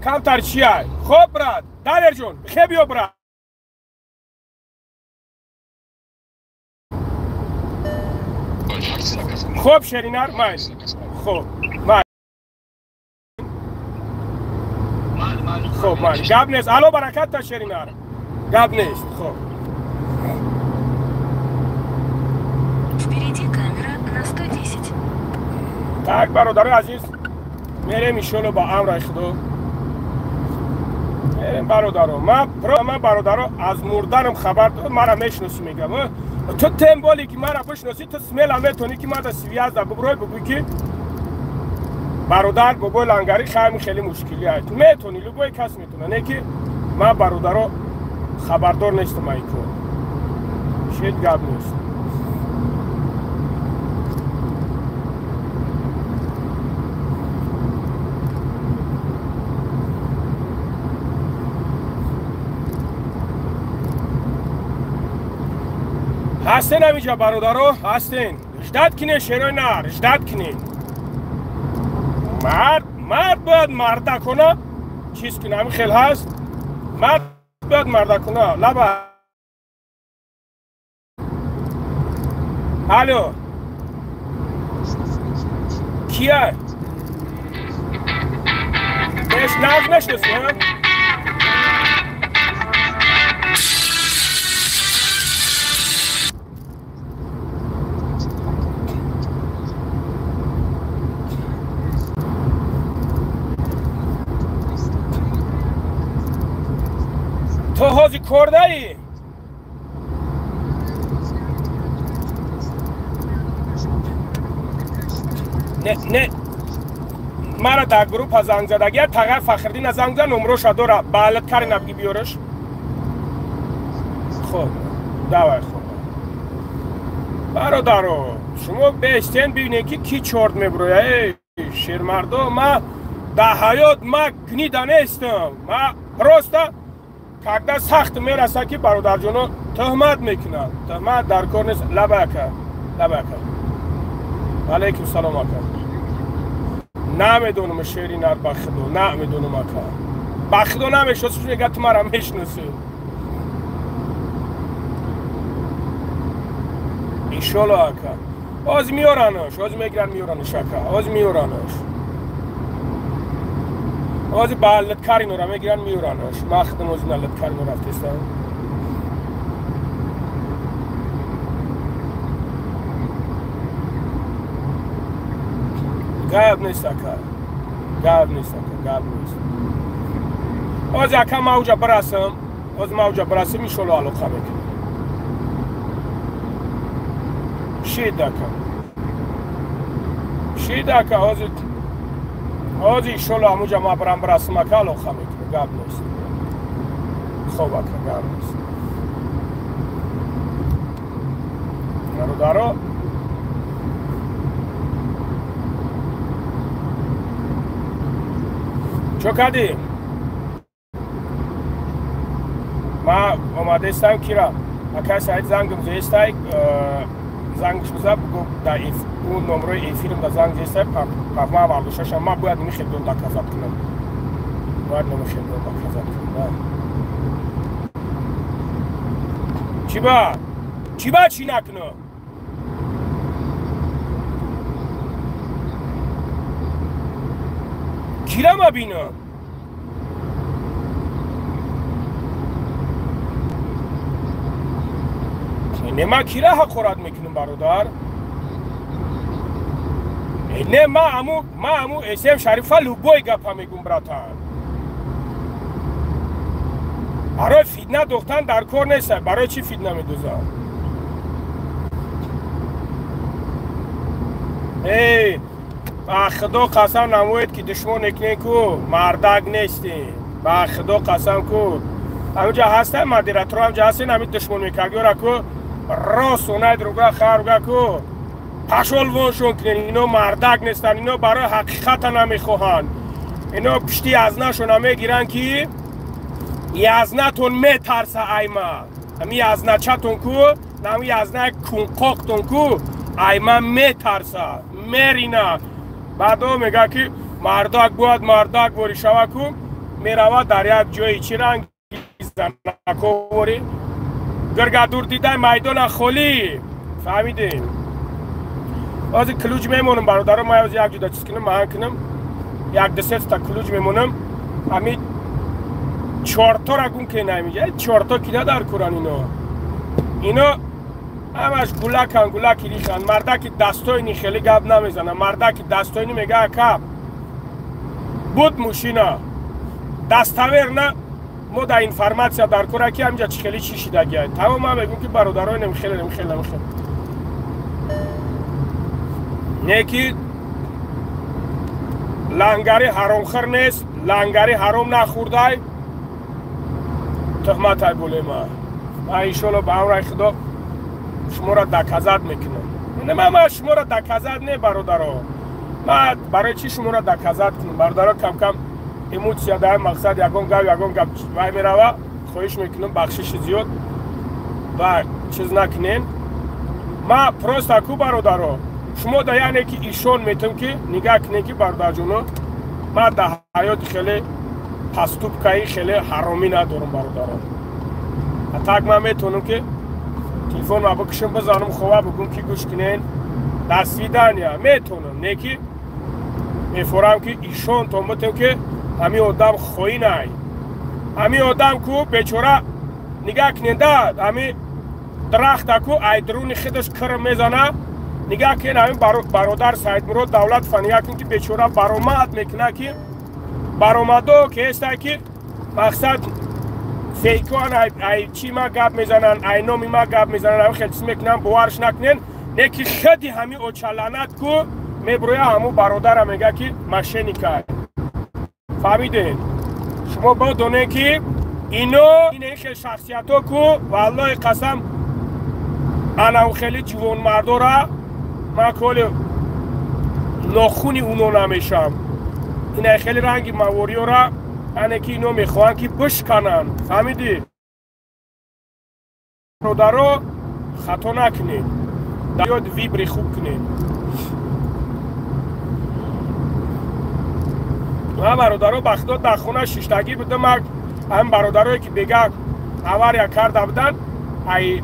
Speaker 1: камтар чия. Хоб брат, Далер ҷон, хе биё брат. Хоб Шеринар, май. Хоб, май. Хоб, май. Гап нест. Ало баракат та Шеринар. Гап нест. Хоб.
Speaker 4: Впереди камера на 110.
Speaker 1: Так, бародари азиз, мерем иншолло ба амраи Худо. Мерем бародаро. Ман бародаро аз мурданам хабар дод, мара мешносӣ мегам. Ту тем более ки мара бишносӣ, ту смело метонӣ ки мада связда буброй бигӯй ки бародар бобои Лангари хайми хеле мушкилӣ аст. Метонӣ, любой кас метона, не ки ман бародаро хабардор нестам ай кор. Шед гап нест. Ҳастен ҳаминҷа бародаро, ҳастен. Ждат кинен шерои нар, ждат кинен. Мард, мард бояд мардакона чиз кунад, ҳамин хел ҳаст. Мард бояд мардакона. Лаба. Алло. Кия? Беш нағз мешносӣ, ҳа? То ҳозир кордаӣ? Не, не. Мара дар группа занг задагия, тағай Фахриддина занг зад, номроша дора, балат карина бигӣ биёраш. Хоб, давай, хоб. Бародаро, шумо бештен бибинед ки ки чорт мебуроя. Эй, шермардо, ма дар ҳаёт ма гнида нестам. Ма просто когда сахт мерасад ки бародарҷоно тӯҳмат мекунанд. Тӯҳмат дар кор нест. Лаба ака, лаба ака. Алейкум салом ака. Намедонам Шеринар ба Худо, намедонам ака. Ба Худо намешносӣ, мега ту мара мешносӣ. Иншолло ака. Оз меоранаш, оз мегиранд меоранаш ака, оз меоранаш. Ози ба литкаринора мегиранд меоранаш. Ман худам ози на литкарино рафтестам. Гап нест ака. Гап нест ака, гап нест. Ози ака ман уҷа бирасам, ози ман уҷа бирасам, иншолло алоқа мекунем. Шид ака. Шид ака, ози ҳозир иншолло ҳамуҷа ман бирам бирасам ака алоқа мекунем. Гап нест. Хоб ака, гап нест. Бародаро, чо кардӣ? Ма омадаистам кира акай Саид зангм зестай, зангш биза бугу да ӯ номрои эфирм да занг зестай, ма вардошашам. Ма бояд ними хелдон доказат кунам. Бояд ними хелдон доказат кунам. Чиба? Чиба чӣ накунам? Кира ма бинам? Не ма кира ҳақорат мекунам, бародар? Не, ма аму Эсем Шарифа любой гапа мегум, братан. Барои фитна дохтан дар кор нест. Барои чӣ фитна медозам? Эй, ба худо қасам, намоед ки душмон мекунем ку, мардак нестем. Ба худо қасам ку. Ҳаминҷа ҳастан модераторо, ҳаминҷа ҳастен ҳамин душмон мекардиёра ку, рост онаи друга харуга ку. Пашол воншон кунен, ино мардак нестанд, ино барои ҳақиқата намехоҳанд. Ино пишти язнашона мегиранд ки язнатон метарса айма. Ҳами язначатон ку, ҳами язнаи кунқоқтон ку, айма метарса, мерина. Баъдо мега ки мардак бояд мардак ворӣ шава ку, мерава дар як ҷои чӣ ранг занако ворӣ. Гиргадур дидай майдона холӣ. Фаҳмидем. Ҳозир ключ мемонам, бародаро, ман ҳозир як ҷуда чиз кунам, маҳан кунам. Як дусета ключ мемонам. Ҳами чортора гум кунем ҳаминҷа. Чорто кида дар куран ино. Ино ҳамаш гулакан, гулаки рихан. Мардаки дастоини хеле гап намезана. Мардаки дастоини мега ака. Буд мушина. Достоверно мо да информация дар кора ки ҳаминҷа чӣ хеле чӣ шидагиай. Тамом, ман мегӯм ки бародаро немхеле, немхеле, немхеле. Не ки лангари ҳаромхӯр нест, лангари ҳаром нахӯрдай, туҳматай болема. Ман иншолло ба амраи худо шуморо доказат мекунам. Не, ман шуморо доказат не, бародаро. Ман барои чӣ шуморо доказат кунам? Бародаро, кам-кам эмоция дар мақсад ягон гап вай мерава, хоҳиш мекунам бахшиши зиёд ва чиз накунен. Ман просто ку, бародаро, шумо да яъне ки ишон метам ки нигаҳ кунем ки бародарҷоно, ман дар ҳаёти хеле поступкаи хеле ҳаромӣ надорам, бародаро. А так ман метавонам ки телефонма бикушам, бизанам хова, бигӯм ки гӯш кунен, до свидания, метавонам. Не ки мефорам ки ишонтон битем ки ҳамин одам хоинай. Ҳамин одам ку бечора, нигаҳ кунен да, ҳамин дарахта ку ай дуруни худаш кир мезана. Нигаҳ кунен ҳамин бародар Саидмурод Давлатова, нигаҳ кун ки бечора баромад мекунад ки баромадо ки ҳестай ки мақсад фейкоан, ай чӣ ма гап мезананд, ай номи ма гап мезананд, ҳамин хел чиз мекунанд, боварш накунен. Не ки худи ҳамин очаланат ку меброя ҳамун бародара мега ки мошенникай. Фаҳмидед? Шумо бодонед ки ино ин хел шахсиятҳо ку, валлоҳи қасам, анав хеле ҷувонмардора ман коли нохуни уно намешам. Ина хеле ранги мавориёра ане ки ино мехоҳанд ки бишкананд. Фаҳмидӣ? Бародаро, хато накунед. Ёд выбори хуб кунед. Ман, бародаро, ба худо дар хона шиштагӣ будам, ҳамин бародарое ки бега авария карда буданд, ай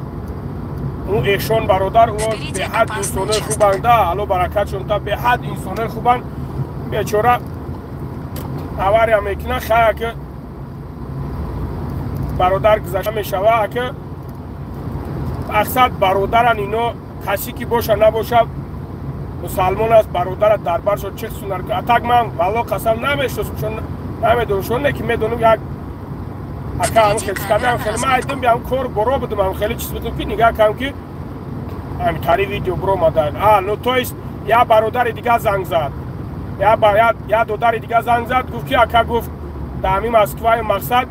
Speaker 1: ӯ эшон бародар, ӯ беҳад инсонои хубанд, да алло баракатшон та, беҳад инсонои хубанд. Бечора авария мекунад, хая ки бародар гузашта мешава, аки мақсад бародаран ино, касе ки боша набоша мусалмон аст, бародара дар баршо чӣ сунар. А так ман валло қасам намешносам, чун намедонам шон, не ки медонам як ака ҳам хел кардам, хеле ман айдим биам кор боро будам, ҳам хеле чиз будам ки нигаҳ кардам ки ҳамин тари видео биромада. А ну то есть я бародари дига занг зад, я додари дига занг зад, гуфт ки ака, гуфт, дар ҳамин Москваи мақсад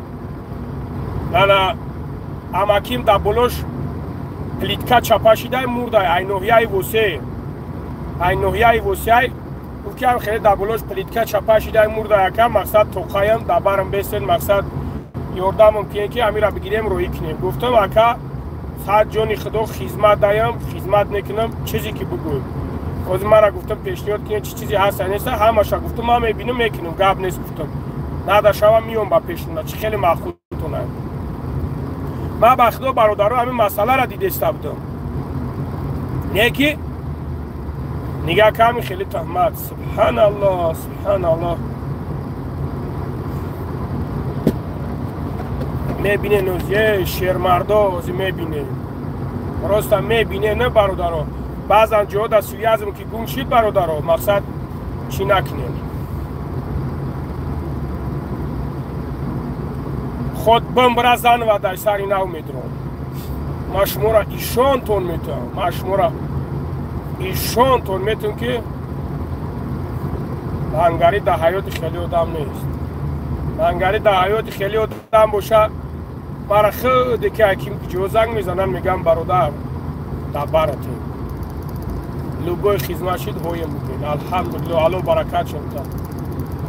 Speaker 1: ана амаким дар болош плитка чапа шидай мурдай, ай ноҳияи Восе, ай ноҳияи Восеай. Гуфт ки ҳам хеле дар болош плитка чапа шидай мурдай, ака, мақсад тоқаям дар барам бесен, мақсад Ёрдамам кунед ки ҳамира бигирем роҳӣ кунем. Гуфтам ака сад ҷони худо хизмат даям, хизмат мекунам, чизе ки бигӯй. Ҳозир мара гуфтам пешниҳод кунед чӣ чизе ҳаст нест, ҳамаша гуфтам ман мебинам мекунам, гап нест гуфтам. Надашава миём ба пешона, чӣ хеле маъқултонад. Ман ба худо бародаро ҳамин масъаларо дидеста будам. Не ки нигаҳ ками хеле таҳмат. Субҳаналлоҳ, субҳаналлоҳ. Мебинен ози шермардо ози мебинен. Просто мебинен не бародаро. Баъзан ҷоҳо дар суязм ки гум шид бародаро, мақсад чӣ накунем. Худ бимбра занва дар сари нав медурам. Ман шуморо ишонтон метавам. Ман шуморо ишонтон метавам ки лангарӣ дар ҳаёти хеле одам нест. Лангарӣ дар ҳаёти хеле одам боша, мара худе ки ҳаким ҷо занг мезананд, мегӯям бародар дар баратем. Любой хизмат шид ҳоем букунед. Алҳамдулиллоҳ, Аллоҳ баракат шонта.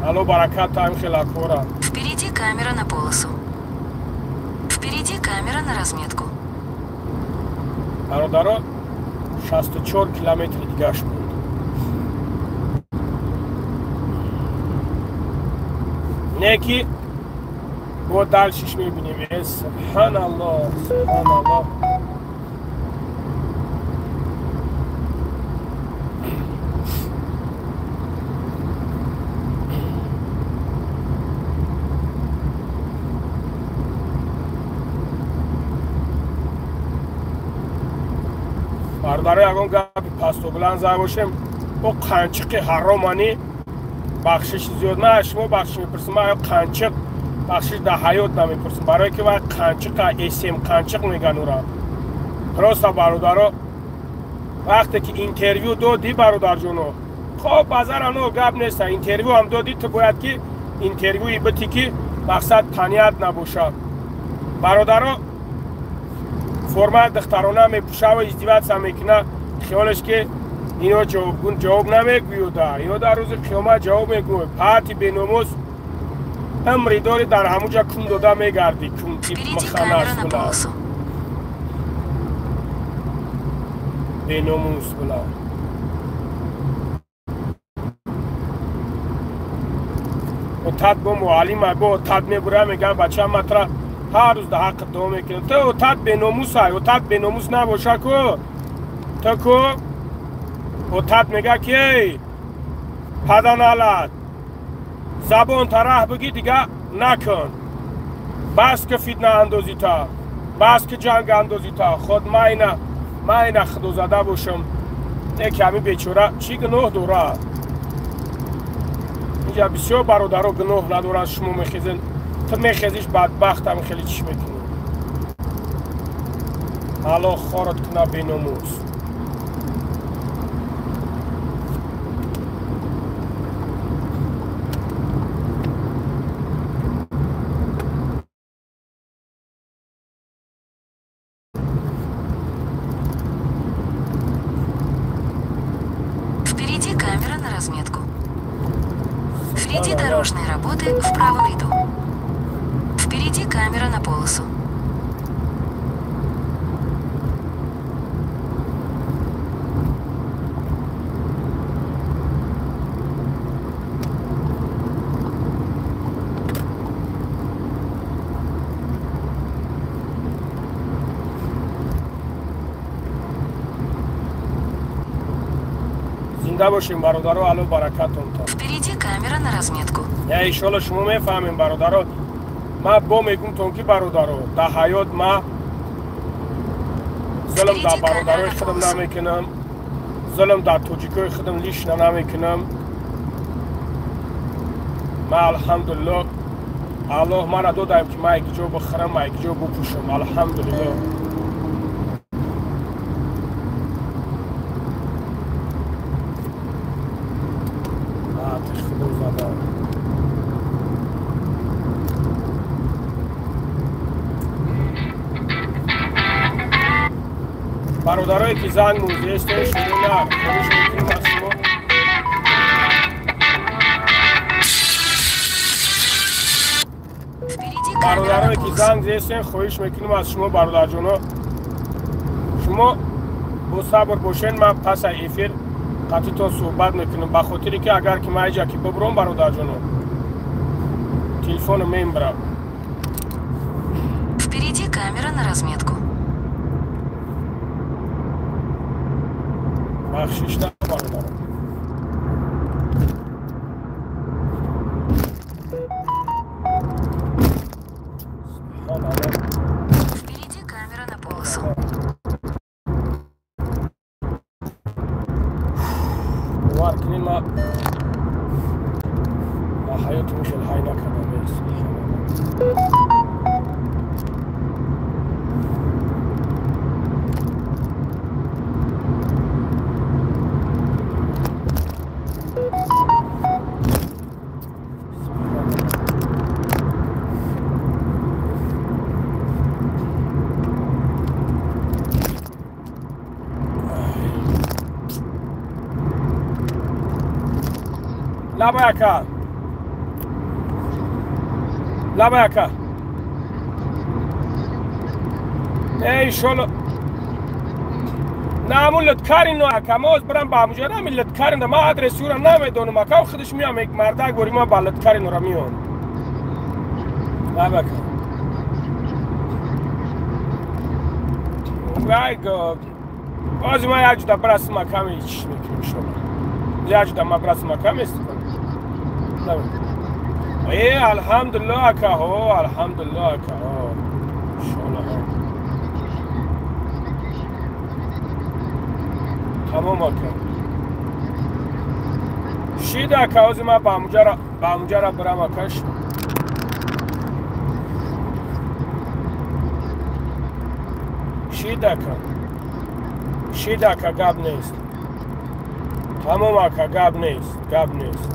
Speaker 1: Аллоҳ баракат таам хела кора.
Speaker 9: Впереди камера на полосу. Впереди камера на разметку.
Speaker 1: Бародаро, 64 километри дигаш буд. Не ки бо дальшиш мебинем. Субҳаналлоҳ, субҳаналлоҳ. Бародаро, ягон гапи пасту баланд зада бошем, о қанчиқи ҳаромани бахшиши зиёд. Ман аз шумо бахшиш мепурсам, ман қанчиқ бахшиш дар ҳаёт намепурсам, барое ки вай қанчиқа эсем қанчиқ меган ура. Просто бародаро, вақте ки интервю додӣ бародарҷоно, хоб базарано гап неста, интервю ҳам додӣ, ту бояд ки интервюи битӣ ки мақсад таният набошад. Бародаро, формаи духтарона мепӯшава, издиватса мекуна, хиёлеш ки ино ҷавобгун ҷавоб намегӯюда. Ино дар рӯзи қиёмат ҷавоб мегӯяд. Паҳти беномус амри дори дар ҳамуҷа кун дода мегардӣ, кун маханаш була. Беномус була. Отат бо муаллима бо отат мебура, мегӯям бача матра ҳар рӯз дар ҳаққат дуо мекунам. Ту отат беномусай, отат беномус набоша ку. Ту ку отат мега ки эй паданалат, забон тараҳ бигӣ дига накун. Бас ки фитна андозӣ та, бас ки ҷанг андозӣ та. Худ майна худозада бошам. Не ки ҳамин бечора чӣ гуноҳ дорад? Инҷа бисёр бародаро гуноҳ надоранд, шумо мехезен. Ту мехезиш бадбахт ҳам хеле чиш мекунӣ. Аллоҳ хорат куна беномус.
Speaker 9: Впереди камера на разметку. Впереди дорожные работы в правом ряду. Впереди камера на полосу.
Speaker 1: Зинда бошем бародаро, Аллоҳ баракатон та.
Speaker 9: Впереди камера на разметку.
Speaker 1: Я иншоалло шумо мефаҳмем бародаро. Ман бо мегӯм ки бародаро, дар ҳаёт ман зулм дар бародарои худам намекунам, зулм дар тоҷикои худам лишна намекунам. Ман алҳамдулиллоҳ, Аллоҳ мара додаем ки ман як ҷо бихӯрам, як ҷо бупӯшам. Алҳамдулиллоҳ. Бародарое ки занг мӯзест, шумо на хоҳиш мекунем аз шумо. Бародарое ки занг зестен, хоҳиш мекунем аз шумо бародарҷоно, шумо бо сабр бошен, ман пас аз эфир қатъитон суҳбат мекунам, ба хотире ки агар ки ман иҷа ки бибурам бародарҷоно, телефоно мембарам.
Speaker 9: Впереди камера на разметку.
Speaker 1: Бахшишта бародарам.
Speaker 9: Впереди камера на полосу.
Speaker 1: Бовар кунед, ман ба ҳаётум хел ҳай накардам. Лабай ака, лабай ака. Не, иншолло. На ҳамун литкарин ака, ма оз бирам ба ҳамуҷа нами литкарин, ма адреси ӯра намедонам ака, худаш меям як мардак бори ма ба литкарин ӯра меён. Лабай ака. Вай, ози ма як ҷуда бирасим ака, ҳеч мекунем иншолло. Як ҷуда ма бирасим ака, местикунем. Э, алҳамдулиллоҳ ака, ҳо, алҳамдулиллоҳ ака, ҳо. Иншоллоҳ. Тамом ака. Шид ака, ози ма ба ҳамуҷара бирам ака. Шид ака. Шид ака, гап нест. Тамом ака, гап нест, гап нест.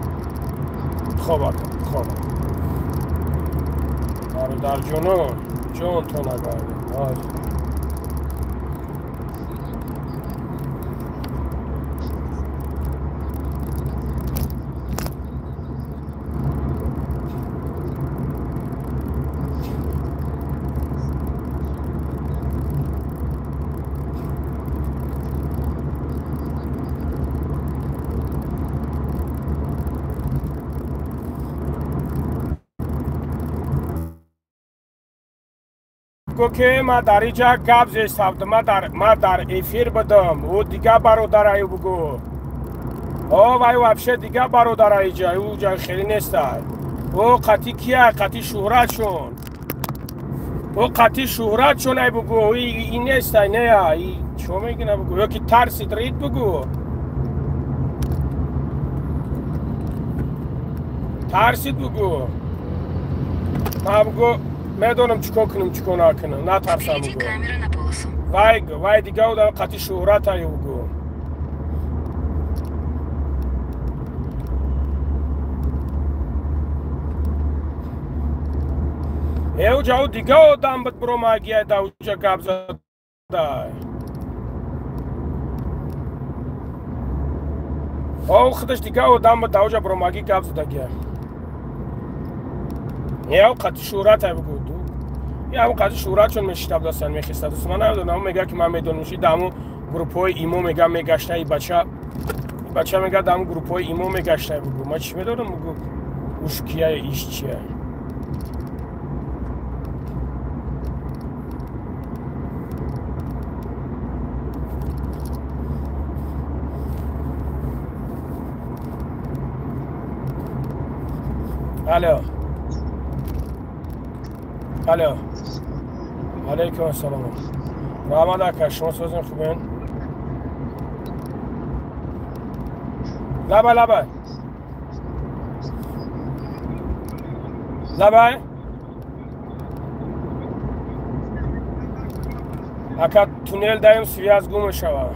Speaker 1: Хоб ака, хоб. Бародарҷоно, ҷонтон агар. Ки ма дар иҷа гап зестам, ма дар эфир будам, ӯ дига бародараю бугӯ. О, вай вообще дига бародара иҷа, ӯ ҷа хеле нестай. Ӯ қатъи кия, қатъи шӯҳратшон. Ӯ қатъи шӯҳратшон ай бугӯ, и нестай, нея, и чо мегина бугӯ, ё ки тарсид рид бугӯ. Тарсид бугӯ. Ма бугӯ медонам чӣ кор кунам, чӣ кор накунам, натарсам. Вай, вай дига одам қатъи шӯҳрат аю бугӯ. Эуҷа ӯ дига одам буд, биромагия да уҷа гап зада. О, худаш дига одам буд, да уҷа биромагӣ гап задагия. Яу қатъи шӯҳрат ай бугӯ. Яу қатъи шӯҳрат чун мешитабдасан, мехистад. Ман намедонам, мега ки ман медонам, ши даму группҳои имо мега мегашта и бача. Бача мега даму группҳои имо мегашта бугӯ. Ман чӣ медонам бугӯ? Уш кия, иш чия? Алло. Алло. Алейкум ассалом. Раҳмат ака, шумо созин хубен? Лабай, лабай. Лабай. Ака, туннел даем, связь гум мешава.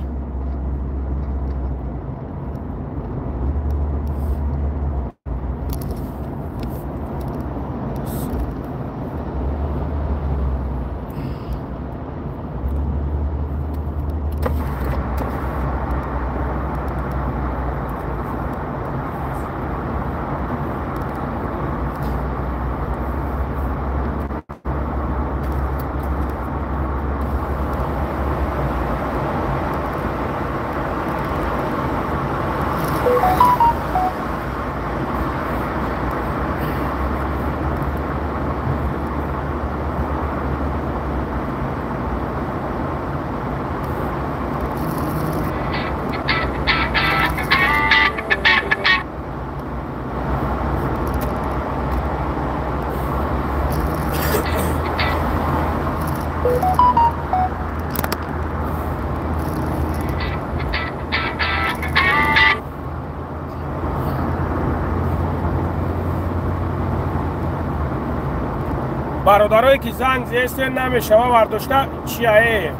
Speaker 1: Бародарое ки занг зестен намешава вардошта чияе?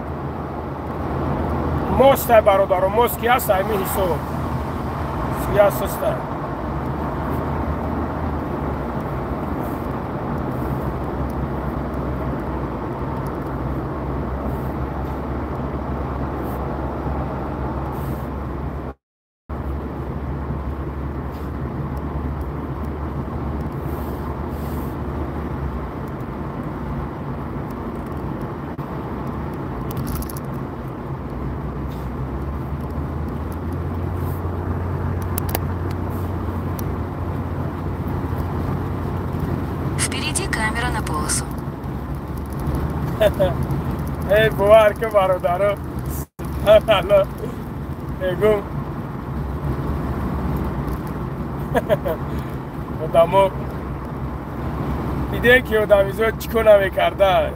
Speaker 1: Мостай бародаро, мост ки аст ами ҳисоб. Связь соста.
Speaker 9: Камера на полосу.
Speaker 1: Эй, бовар ки бародаро. Алло. Мегум. Одамо диде ки одамизо чӣ кор намекарда.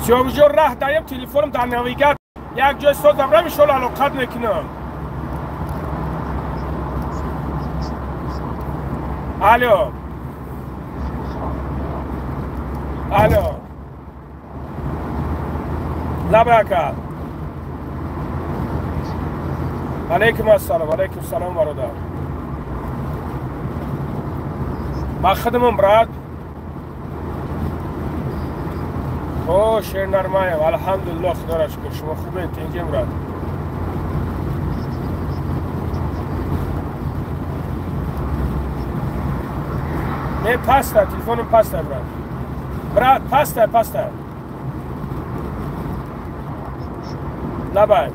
Speaker 1: Сиёвиҷон раҳ даем телефонам дар навигат як ҷой созам рам иншоалло алоқат мекунам. Алло. Алло. Лабака. Алейкум ассалом, алейкум салом бародар. Ма худамон брат. О, шер нормаем, алҳамдулиллоҳ, худоро шукр. Шумо хубед, тинҷем брат? Не, паста, телефоном паста, брат. Брат, паста, паста. Лабай.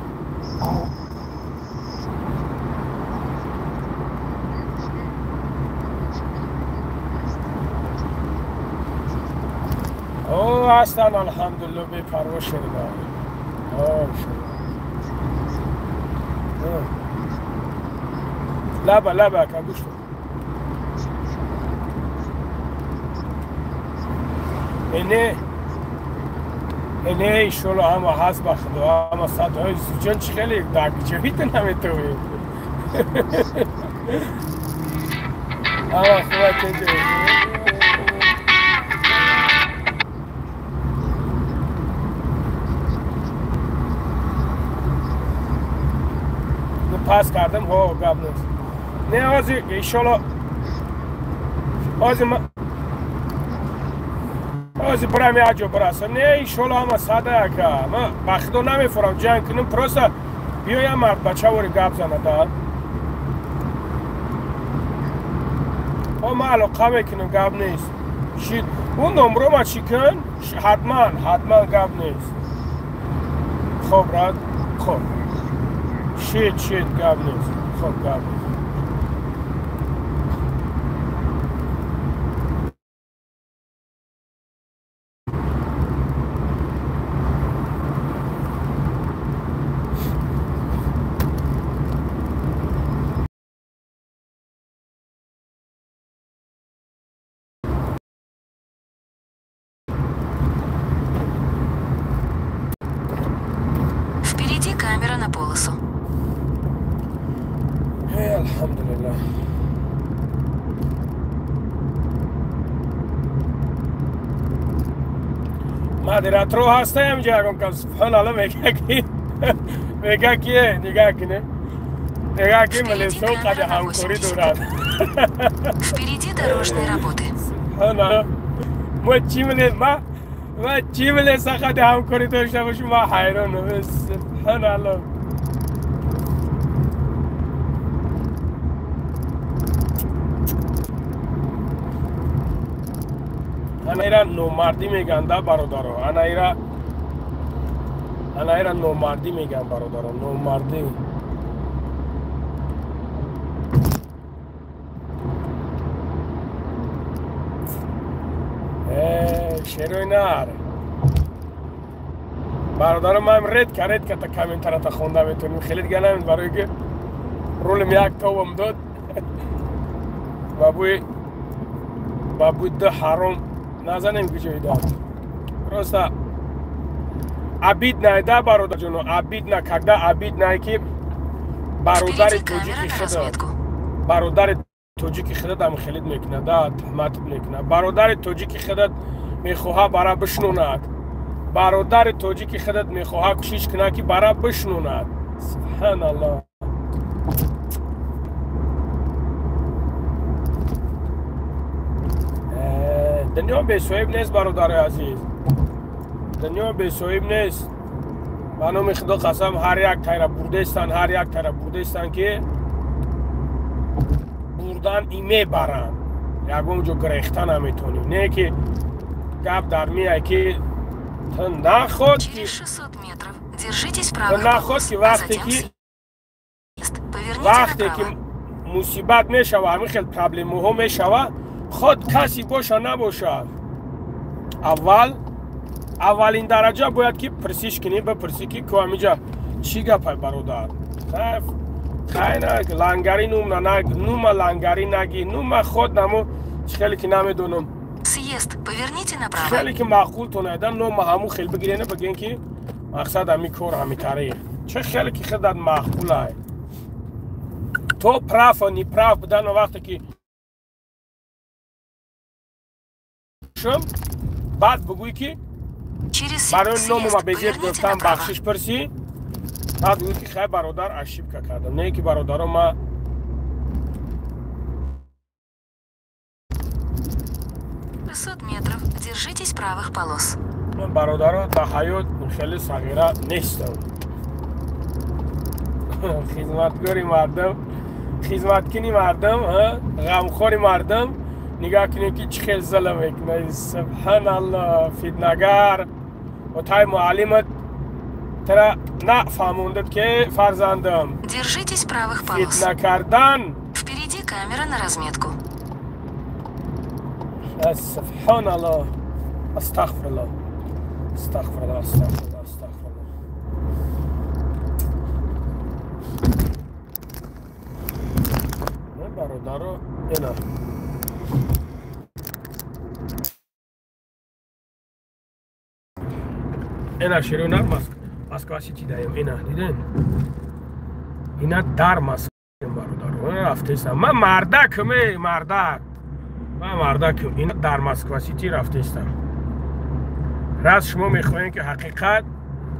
Speaker 1: О, ҳастан, алҳамдулиллоҳ, бепарво шуда. О, шуда. Лаба, лаба, ака, гӯш кун. Эне, эне, иншолло ҳама ҳаст ба худо, ҳама сад. Юсуфҷон чӣ хеле дар ҷоита наметавонӣ. Ҳама хуба тинҷ. Пас кардам, ҳо, гап нест. Не, ҳозир иншолло ҳозир ҳозир бирам як ҷо бирасам. Не, иншолло ҳама сада ака. Ман ба худо намефурам ҷанг кунам, просто биёям мард бачавори гап занада. Ҳо, ман алоқа мекунам, гап нест. Шид, он номрома чӣ кун? Ҳатман, ҳатман гап нест. Хоб, брат, хоб. Шид, шид, гап нест. Хоб, гап нест.
Speaker 9: Впереди камера на полосу.
Speaker 1: Алҳамдулиллоҳ. Модератор ҳастаем ҷа ягон кас субҳоналлоҳ мега ки мега ки нигаҳ кине. Мега ки милисо қади ҳамкорӣ дорад.
Speaker 9: Впереди дорожные работы.
Speaker 1: Субҳоналлоҳ. Мо чӣ миле ма ма чӣ милиса қади ҳамкорӣ дошта бошем ма ҳайронам. Субҳоналлоҳ. Ана ира номардӣ меган да бародаро. Ана ира ана ира номардӣ меган бародаро, номардӣ. Шерои нар. Бародаро, ман редко редко та комментарата хонда метавонем. Хеле дига намед барои ки ролим як тобам дод. Ба бӯи ду ҳаром назанем куҷои дод. Просто Обидно, да, бародарҷоно, обидно, когда обидно, ки бародари тоҷики худат, бародари тоҷики худат ҳам хелид мекунад, да, туҳмат мекунад. Бародари тоҷики худат мехоҳад бара бишнонад. Бародари тоҷики худат мехоҳад кӯшиш кунад, ки бара бишнонад. Субҳаналлоҳ. Дунё бесоҳиб нест, бародари азиз. Дунё бесоҳиб нест. Ба номи Худо қасам, ҳар як тайра бурдестанд, ҳар як тайра бурдестанд, ки бурдан и мебаранд. Ягон ҷо гирехта наметонӣ. Не ки гап дар меяй, ки ту наход, ки наход, ки вақте ки мусибат мешава, ҳамин хел проблемаҳо мешава, худ каси боша набошад, аввал аввалин дараҷа бояд ки пурсиш кунӣ, бипурсӣ, ки ку ҳамиҷа чӣ гапай, бародар? Хайна лангари нумна нума лангари наги нума худ наму чӣ хеле ки намедонам.
Speaker 9: Съезд, поверните направо.
Speaker 1: Хеле ки маъқултон айда нома ҳаму хел бигирена, бигӯен, ки мақсад ҳами кор ҳами тариқ. Чӣ хеле ки худат маъқулай. То прав неправ будан вақте ки шум, баъд бигӯй, ки барои номума безеб гуфтам бахшиш пурсӣ, баъд бигӯй, ки хай, бародар, ошибка кардам. Не ки бародаро ма
Speaker 9: метров. Держитесь правых полос.
Speaker 1: Бародаро, дар ҳаёт хеле сағира нестам. Хизматгори мардум, хизматкини мардум, ғамхори мардум. Нигоҳ кунем, ки чӣ хел зулм мекунад. Субҳаналлоҳ, фитнагар. Отай муаллимат тра нафаҳмондад, ки фарзандам.
Speaker 9: Держитесь правых полос.
Speaker 1: Фитна кардан.
Speaker 9: Впереди камера на разметку.
Speaker 1: Субҳаналлоҳ. Астағфируллоҳ. Астағфируллоҳ, астағфируллоҳ, астағфируллоҳ. Бародаро, ина. Ина ширина Москва Сити даем. Ина, диден? Ина дар Москва, бародаро. Рафтесам. Ман мардакам, эй, мардак. Ман мардакам. Ина дар Москва Сити рафтестам. Раз шумо мехоҳем, ки ҳақиқат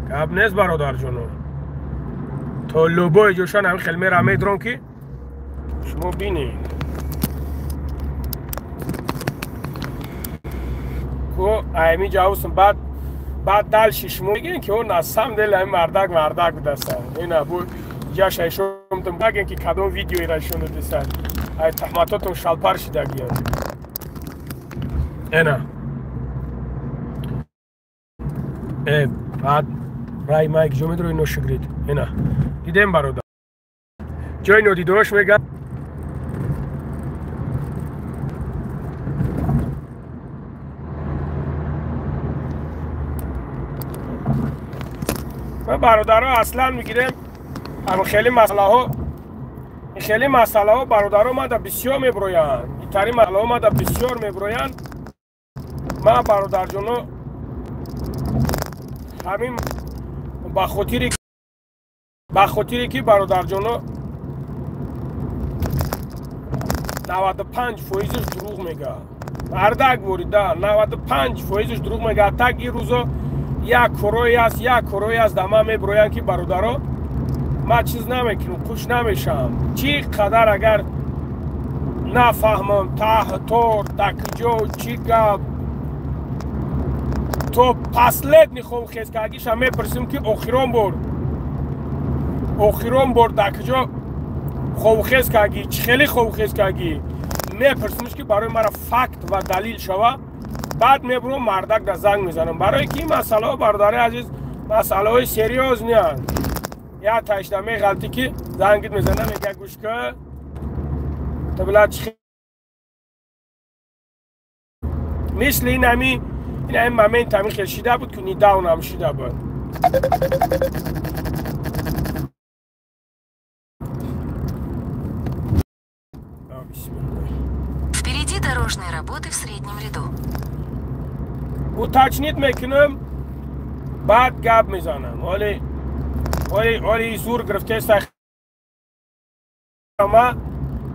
Speaker 1: гап нест, бародарҷоно. То любой ҷошан ҳамин хел мера медром, ки шумо бинед. Ку айми ҷавусм баъд дальше шумо мегӯем, ки о на самом деле ҳамин мардак мардак будастан. Ина бу ҷаша ишомтон багем, ки кадом видеоира ишон додистан. Ай таҳматотон шалпар шидагиям. Ина. Э, баъд рай майк ҷо медро ино шугрид. Ина. Дидем, бародар. Ҷои нодидош мега. Ман бародаро аслан мегирем ам хеле масъалаҳо, хеле масъалаҳо, бародаро, мада бисёр меброянд. Итари масъалаҳо мада бисёр меброянд. Ман, бародарҷоно, ҳамин ба хотири ки, бародарҷоно, 95 фоизаш дурӯғ мега. Мардак ворида 95 фоизаш дурӯғ мега. Так ин рӯзо як корое аст, як корое аст, да ман меброянд, ки бародаро, ман чиз намекунам, хуш намешавам. Чӣ қадар агар нафаҳмам таҳтор дакиҷо чӣ гап, то последний хобхезкагиша мепурсим, ки охирон бор дакиҷо хобхез кагӣ, чӣ хеле хобхез кагӣ, мепурсимш, ки барои мара факт ва далил шава. Баъд мебурам, мардак да занг мезанам, барое ки ин масъалаҳо, бародари азиз, масъалаҳои серьёзныянд. Як ташда меғалтӣ, ки зангит мезана, мега: «Гӯш ка, ту била чӣ мисли ин ҳами ин ҳами момент ҳами хел шида буд, ки недавно ҳам шида буд».
Speaker 9: Впереди дорожные работы в среднем ряду.
Speaker 1: Уточнить мекунам. Баъд гап мезанам. Оли зур гирифтеста ма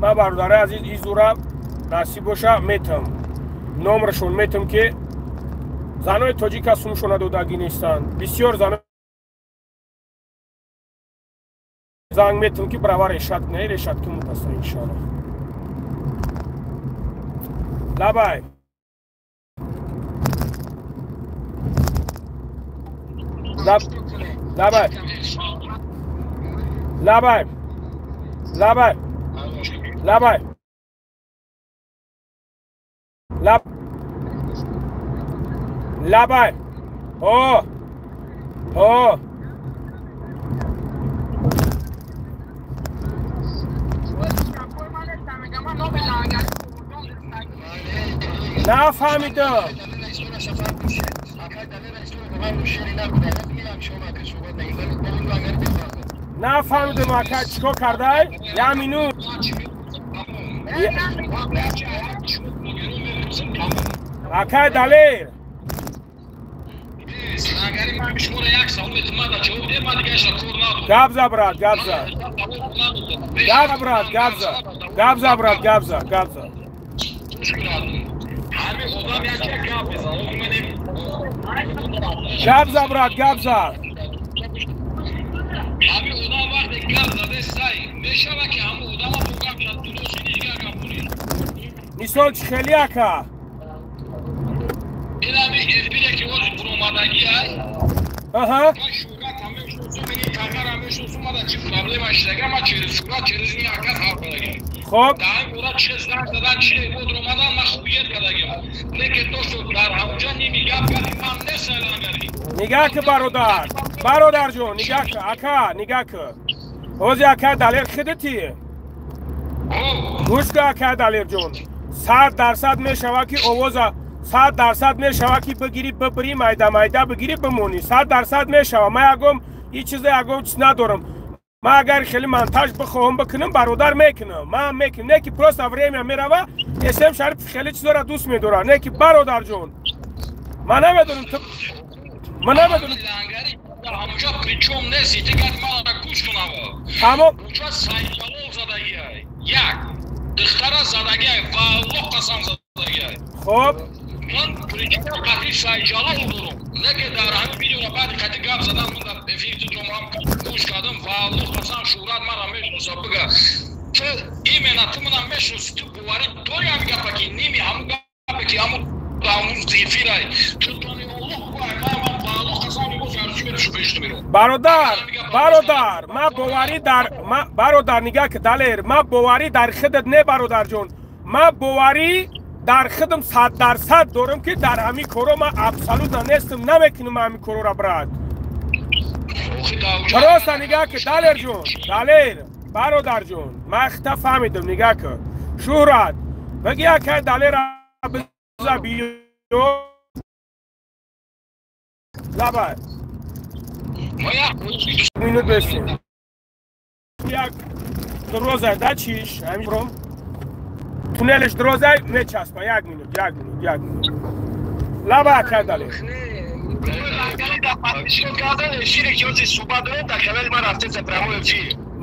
Speaker 1: бародари азиз и зура насиб боша метам. Номрашон метам ки занои тоҷика сумшона додагӣ нестанд. Бисёр зано занг метам ки брава решат не решат ки мутаса иншоаллоҳ. Лабай. Лабай. Лабай. Лабай. Лабай. Лаб. Лабай. О. О. Нафаҳмидам. Нафаҳмидам ака чӣ кор кардай? Як минут. Акай Далер. Гап за брат, гап за. Гап брат, гап за. Гап за брат, гап за, гап за. Гап за брат, гап за. Мисол чӣ хеле ака? Аҳа. Хоб. Нигаҳ ки бародар. Бародарҷон, нигаҳ ки ака, нигаҳ ки. Ҳози ака Далер хидити? Гӯш ки ака Далерҷон. 100% мешавад ки овоза 100% мешавад ки бигирӣ бибирӣ майда майда бигирӣ бимонӣ. 100% мешавад. Ман ягом ҳеҷ чизе ягом чиз надорам. Ман агар хеле монтаж бихоҳам бикунам бародар мекунам. Ман мекунам. Не ки просто время мерава. Эсем Шариф хеле чизоро дӯст медорад. Не ки бародарҷон. Ман намедонам ту ман намедонам.
Speaker 2: Ҳамуҷа причём нест, дигар ман гӯш кунам.
Speaker 1: Тамом.
Speaker 2: Уҷа Сайфаллоҳ задагиай. Як духтара задагиай ва Аллоҳ қасам задагиай.
Speaker 1: Хоб.
Speaker 2: Ман причина қатъи Сайҷалол дорам. Не ки дар ҳамин видеора баъди қатъи гап задан ман дар эфири ту ҳам гӯш кардам ва Аллоҳ қасам шӯҳрат мана мешноса бига. Ту именно ту мана мешноси, ту боварӣ дорӣ ҳамин гапа ки ними ҳамун гапе ки ҳамун эфирай. Ту тони Аллоҳ ман ва Аллоҳ қасам либос арзиш мерашу пешто мерам.
Speaker 1: Бародар, бародар, ман боварӣ дар бародар нигаҳ ки Далер, ман боварӣ дар худат не бародарҷон. Ман боварӣ дар худам 100% дорам ки дар ҳамин коро ман абсолютно нестам, намекунам ҳамин корора брат. Просто нигаҳ ки Далерҷон, Далер, бародарҷон, ман хита фаҳмидам, нигаҳ ки. Шӯҳрат, баги акай Далера биза биё. Лабай. Минут бешин. Як дорозай да чиш, ҳамин ром. Туннелш дорозай мечаспа, як минут, як минут, як минут. Лаба акай Далер.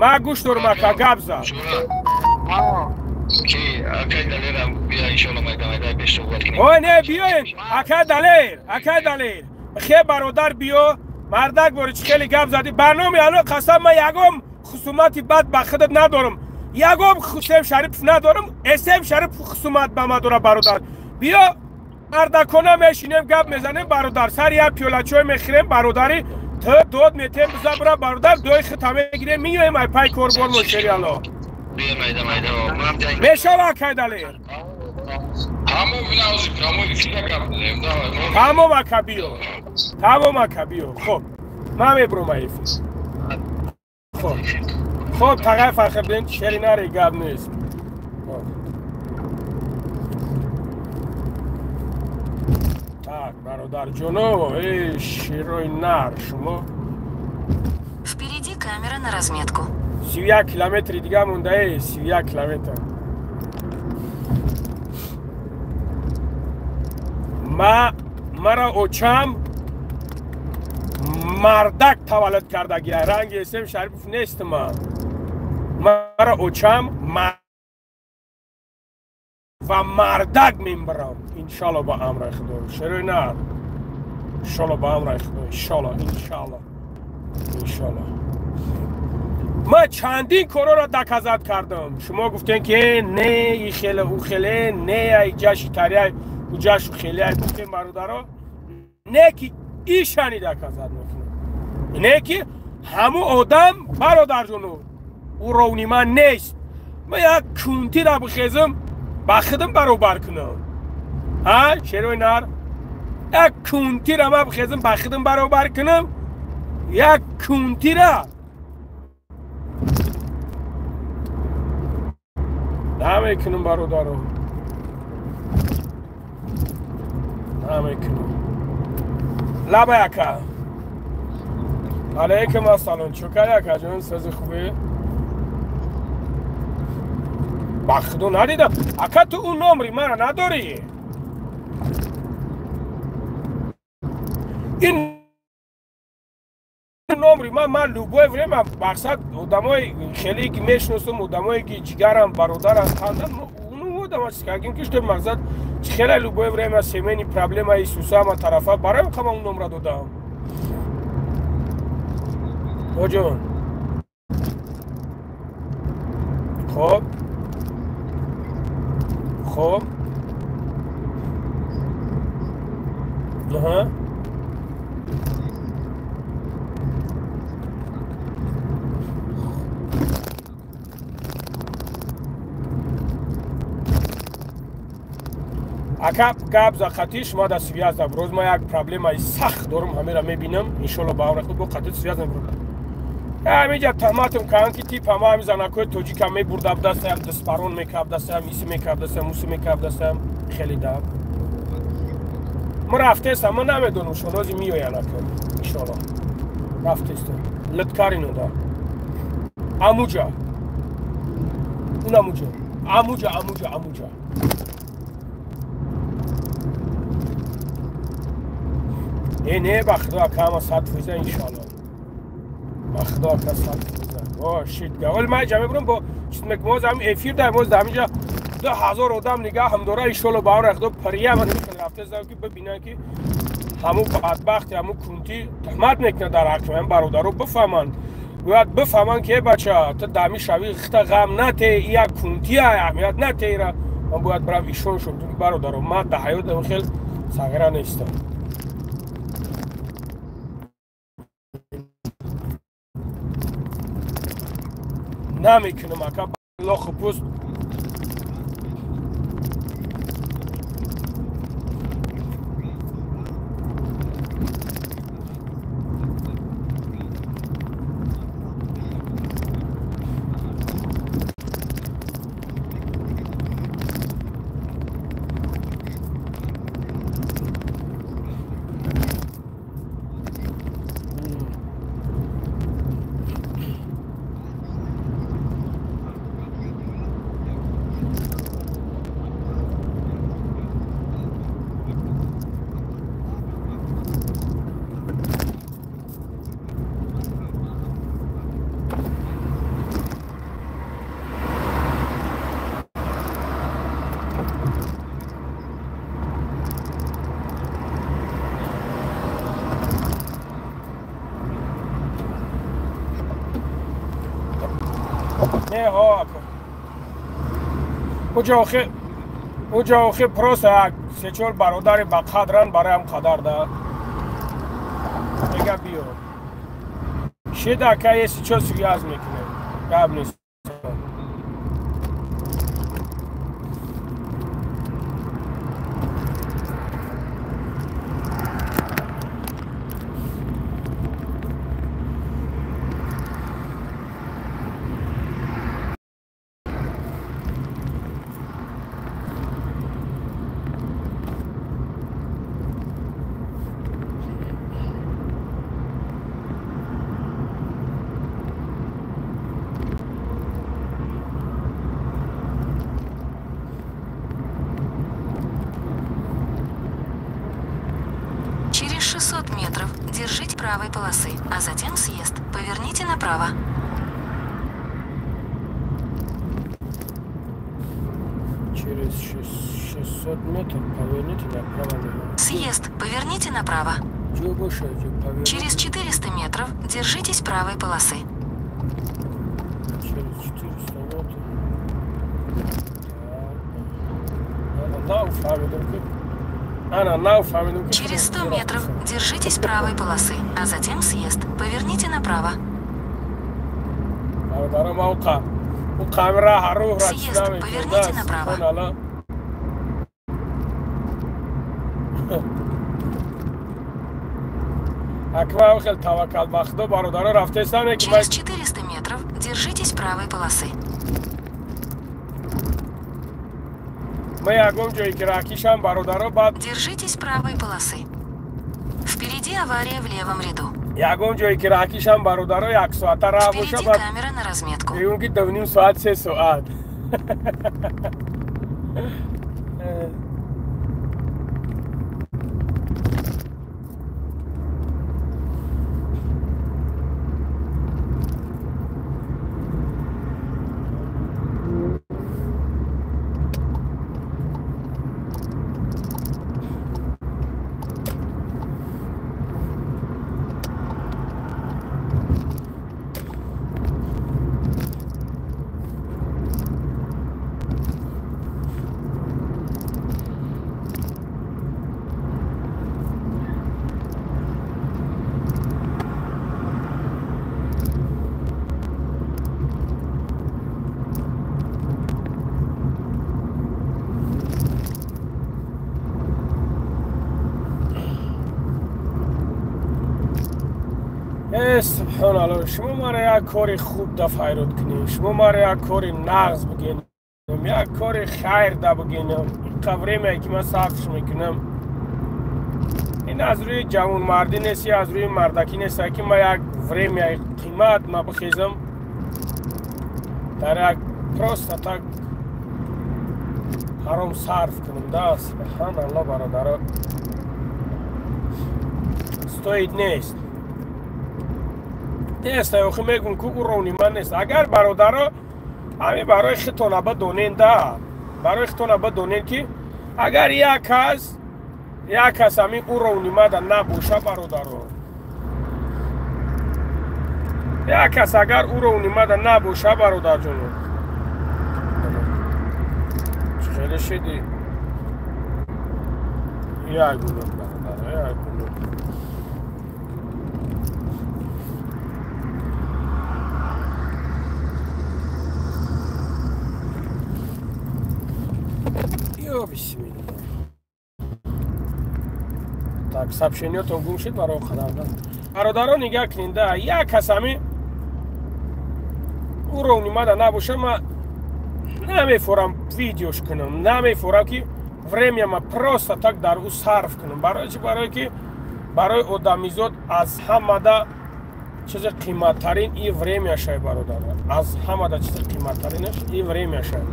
Speaker 1: Ман гӯш дорам ака, гап за. Ой не, биёен, акай Далер, акай Далер. Хе бародар биё, мардак бори чӣ хеле гап задӣ. Ба номи Аллоҳ қасам ман ягом хусумати бад ба худат надорам. Ягом Хусейн Шарипов надорам, Эсем Шарипов хусумат ба ман дорад бародар. Биё мардакона мешинем гап мезанем бародар. Сари як пиёла чой мехӯрем бародари. Ту дод метем биза бира бародар, дои худта мегирем меоем ай пай корбор шери Аллоҳ. Мешава акай Далер. Тамом ака биё. Тамом ака биё. Хоб. Ман мебурам эфир. Хоб. Хоб тағай Фархиддин шери наре гап нест. Так, бародарҷоно, эй шерои нар шумо.
Speaker 9: Впереди камера на разметку.
Speaker 1: 31 километри дига монда, эй 31 километр. Ма мара очам мардак таваллуд кардагия. Ранги Эсем Шарипов нест ман. Мара очам ва мардак мебарам. Иншалло ба амри Худо. Шерои нар. Иншалло ба амри Худо. Иншалло, иншалло. Иншалло. Ман чандин корро доказат кардам. Шумо гуфтен ки не, и хеле, у хеле, не, ай ҷаши тария, у ҷашу хеле, ай гуфтем бародаро. Не ки ишани доказат мекунам. Не ки ҳаму одам бародарҷону уровни ман нест. Ман як кунтира бихезам, ба худам баробар кунам. Ҳа, шерои нар? Як кунтира ман бихезам, ба худам баробар кунам. Як кунтира намекунам бародаро. Намекунам. Лаба яка. Алейкум ассалом. Чӯкар яка ҷон, сази хубе? Ба худо надидам. Ака ту он номри мара надорӣ? Ин номри ман любое время мақсад одамои хеле ки мешиносам, одамое ки ҷигарам, бародарам, қандам, уну одама чиз кардем ки что мақсад хеле любое время семейный проблема Иисуса ма тарафа барои қама он номра додам. Оҷон. Хоб. Хоб. Аҳа. Ака гап за хати шумо да связь да рӯз ма як проблемаи сахт дорам, ҳамеро мебинам, иншолло ба амри худ бо хати связь мебурам. Ҳаминҷа таҳматам кардам ки тип ҳама ҳами занакҳои тоҷика мебурда дастаям, дастпарон мекард дастаям, иси мекард дастаям, уси мекард дастаям, хеле да. Ман рафтестам, ман намедонам шонози меоянд ака, иншолло. Рафтестам. Литкарино да. Амуҷа. Он амуҷа. Амуҷа, амуҷа, амуҷа. Не, не, ба худо ака ҳама 100% иншалло. Ба худо ака 100%. О, шит. Вале ман ҷа мебурам бо чиз мекунам, боз ҳамин эфир дар боз дар ҳаминҷа 2000 одам нигаҳам дора, иншалло ба амри худо прямо рафта зам ки бибинанд ки ҳамун бадбахти, ҳамун кунтӣ туҳмат мекунад дар ҳаққи ман, бародаро бифаҳманд. Бояд бифаҳманд ки э бача, ту дами шавӣ хита ғам нате, як кунтия аҳамият натеира. Ман бояд барам ишон шум, бародаро, ман дар ҳаётам хел сағира нестам. Намекунам ака, лоху пӯст. Не, ҳо, уҷа охи просто як се-чор бародари ба қадран бароям қадар да. Мега биё. Шида ака еси чо связ мекунем. Гап нест.
Speaker 9: держите правой полосы, а затем съезд. Поверните направо.
Speaker 1: Через 600 метров поверните направо.
Speaker 9: Съезд. Поверните направо. Через 400 метров держитесь правой полосы.
Speaker 1: Через 400 метров.
Speaker 9: Через 100 метров держитесь правой полосы, а затем съезд. Поверните направо. Съезд. Поверните направо. Через 400 метров держитесь правой полосы. Держитесь правой полосы. Впереди авария в левом ряду. Впереди камера на разметку.
Speaker 1: Субҳоналлоҳ, шумо маро як кори хуб да файрод кунед, шумо маро як кори нағз бигенам, як кори хайр да бигенам. Инқа времяе ки ман сарфш мекунам, ин аз рӯи ҷавонмардӣ нест, аз рӯи мардакӣ нест, ки ман як времяи қимат ма бихезам дар як просто так ҳаром сарф кунам да. Субҳоналлоҳ, бародаро, стоит нест. Нест, охи мегум ку уровни ман нест. Агар бародаро ҳами барои хитона бидонен да, барои хитона бидонен ки агар як кас ҳами уровни мада набоша бародаро, як кас агар уровни мада набоша бародарҷоно, хеле шиди як гуна бародаро, як гуна. Так, сообщениятон гум шид барои қадар. Бародаро нигаҳ кунед, да, як кас ҳами уровни мада набоша, ма намефорам видеош кунам, намефорам ки время ма просто так дар ӯ сарф кунам. Барои чи? Барое ки барои одамизод аз ҳамада чизи қиматтарин и времяшай, бародаро, аз ҳамада чизи қиматтаринаш и времяшай.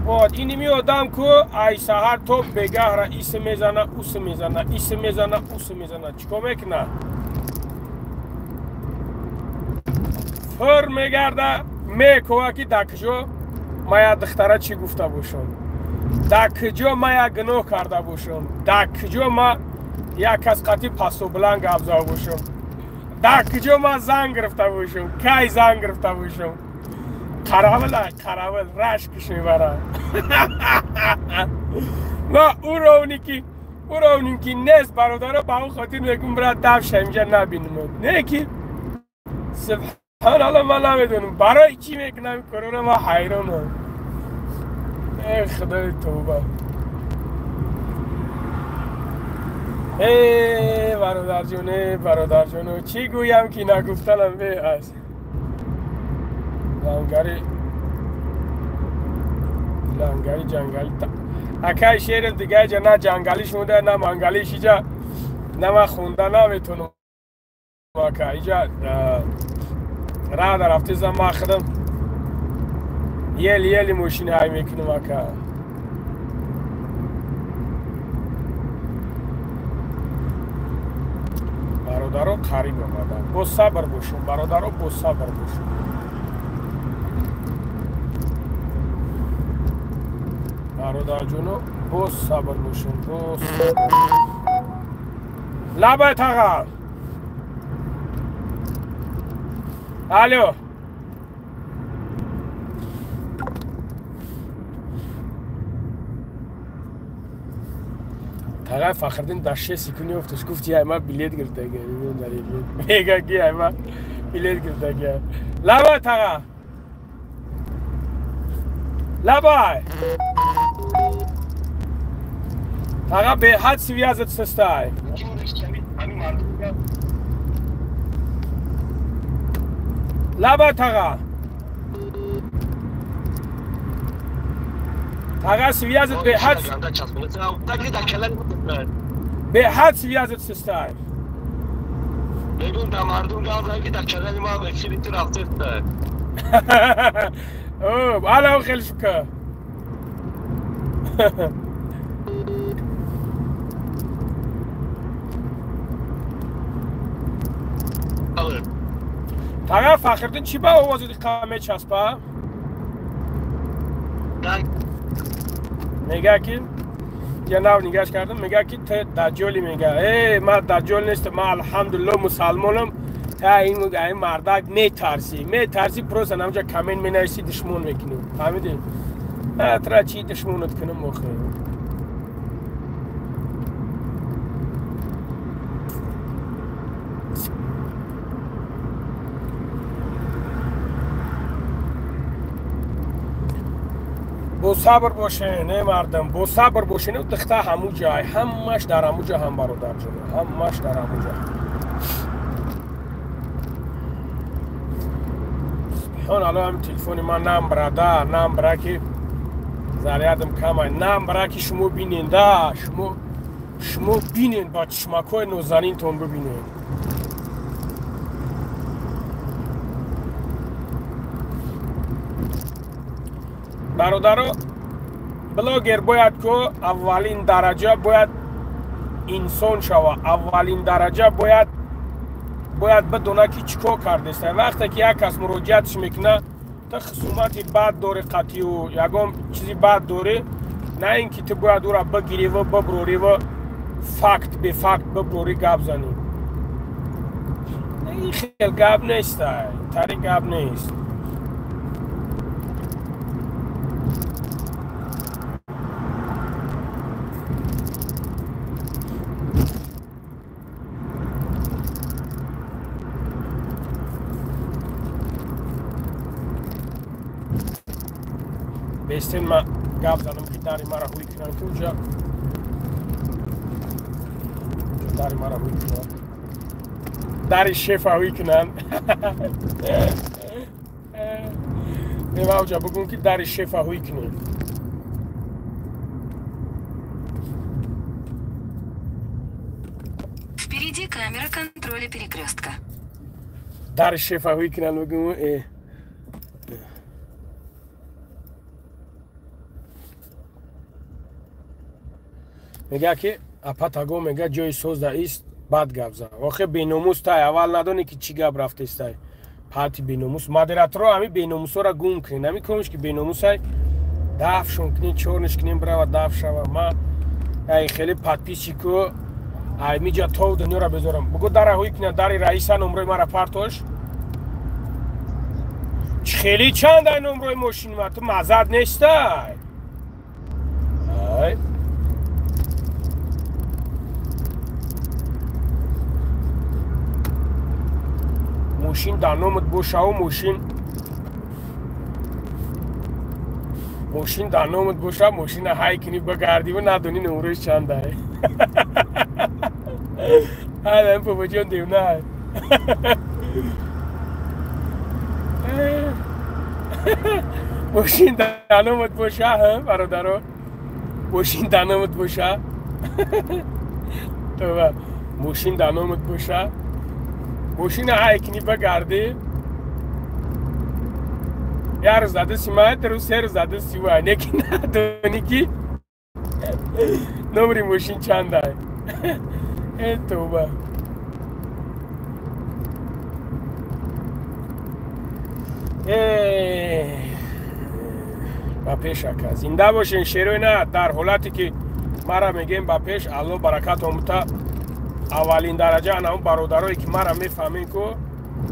Speaker 1: Вот, иними одам ку ай саҳар то бегаҳра ис мезана, ус мезана, ис мезана, ус мезана. Чико мекуна? Фир мегарда, мекова ки дар куҷо ма як духтара чӣ гуфта бошам, дар куҷо ма як гуноҳ карда бошам, дар куҷо ма як кас қатӣ пасту баланд гап зада бошам, дар куҷо ма занг гирифта бошам, кай занг гирифта бошам. Қаравил, қаравил, рашкиш мебарад. Ма уровни ки нест, бародаро, ба он хотир мегум брат давша инҷа набинем. Не ки субҳоналлоҳ, ман намедонам барои чӣ мекунам корона, ман ҳайронам. Эй худои тавба. Эй бародарҷон, эй бародарҷон, чӣ гӯям ки нагуфтанам бе аст. Лангари лангари ҷангали акай шериф дига ҷа на ҷангалиш монда, на мангалиш иҷа, на ман хонда наметонам ака. Иҷа раҳ дарафтизам, ман худам ели ели мошини ҳай мекунам ака. Бародаро, қариб омада. Бо сабр бошем, бародаро, бо сабр бошем. Бародарҷоно, бо сабр бошем, бо сабр. Лабай таға. Алло. Тағай Фахриддин дар 6 секунд ёфташ, гуфт я ма билет гирифтага. Мега ки я ма билет гирифтага. Лабай таға. Лабай. Таға беҳад связат сестай. Лабай таға. Таға связат беҳад связат сестай.
Speaker 3: Мегум да мардум гап ки дар канали ма бехили ту рафтеста.
Speaker 1: О, ала хеле шука. Таға Фахриддин чӣ ба овози диққа мечаспа? Мега ки я нав нигаш кардам, мега ки те даҷҷолӣ, мега э ма даҷҷол нестам, ма алҳамдулилло мусалмонам. Та ин мардак метарсӣ, метарсӣ, просто намҷа коммент менависӣ, душмон мекунӣ. Фаҳмидӣ? Тра чӣ душмонат кунам охир? Бо сабр бошен, э мардам, бо сабр бошен. Духта ҳаму ҷай, ҳамаш дар ҳаму ҷа ҳам, бародарҷон, ҳамаш дар ҳаму ҷа. Субҳон алло, ҳам телефони ман намбрада, намбра ки зарядам камай, намбра ки шумо бинен да, шумо бинен, ба чишмакҳои нозанинтон бибинен. Бародаро, блогер бояд ку аввалин дараҷа бояд инсон шава, аввалин дараҷа бояд бидона ки чӣ кор кардеста. Вақте ки як кас муроҷиатш мекуна, ту хусумати бад дорӣ қатъию ягон чизи бад дорӣ, на ин ки ту бояд ӯра бигириву биброриву факт бефакт биброрӣ гап занӣ. Ин хел гап неста, тари гап нест. Бестен ма гап задам ки дари мара ҳуй кунам, ки уҷа дари мара ҳуй кунам, дари шефа ҳуй кунам. Мема уҷа бугум ки дари шефа ҳуй кунем.
Speaker 9: Впереди камера контроля перекрестка.
Speaker 1: Дари шефа ҳуй кунам, бугум. Мега ки апатаго, мега ҷои созда ист, бад гап зан. Охе беномус тай, аввал надонӣ ки чӣ гап рафтестай. Пати беномус, модераторо ҳами беномусоро гум кунед. Ҳами комиш ки беномусай, дафшон кунед, чорниш кунед, брава даф шава. Ма ай хеле подписчику ай миҷа то дунёра безорам. Бугу дара ҳуй кунад, дари раиса номрои мара партош. Хеле чанд ай номрои мошини ма, ту мазад нестай. Ай мошин дар номат бошаву мошин дар номат боша, мошина ҳай кунӣ багардиву надонӣ номрош чандай. Ҳалан бобоҷон девнай. Мошин дар номат боша, бародаро, мошин дар номат боша, това мошин дар номат боша, мошина ҳай кунӣ багардӣ, як рӯз зада симай, рӯз се рӯз зада сивай, не ки надонӣ ки номри мошин чандай. Э тоба. Ба пеш ака, зинда бошен шерои на дар ҳолате ки мара мегем ба пеш, Алло баракатон бута. Аввалин дараҷа ана он бародарое ки мара мефаҳмем ку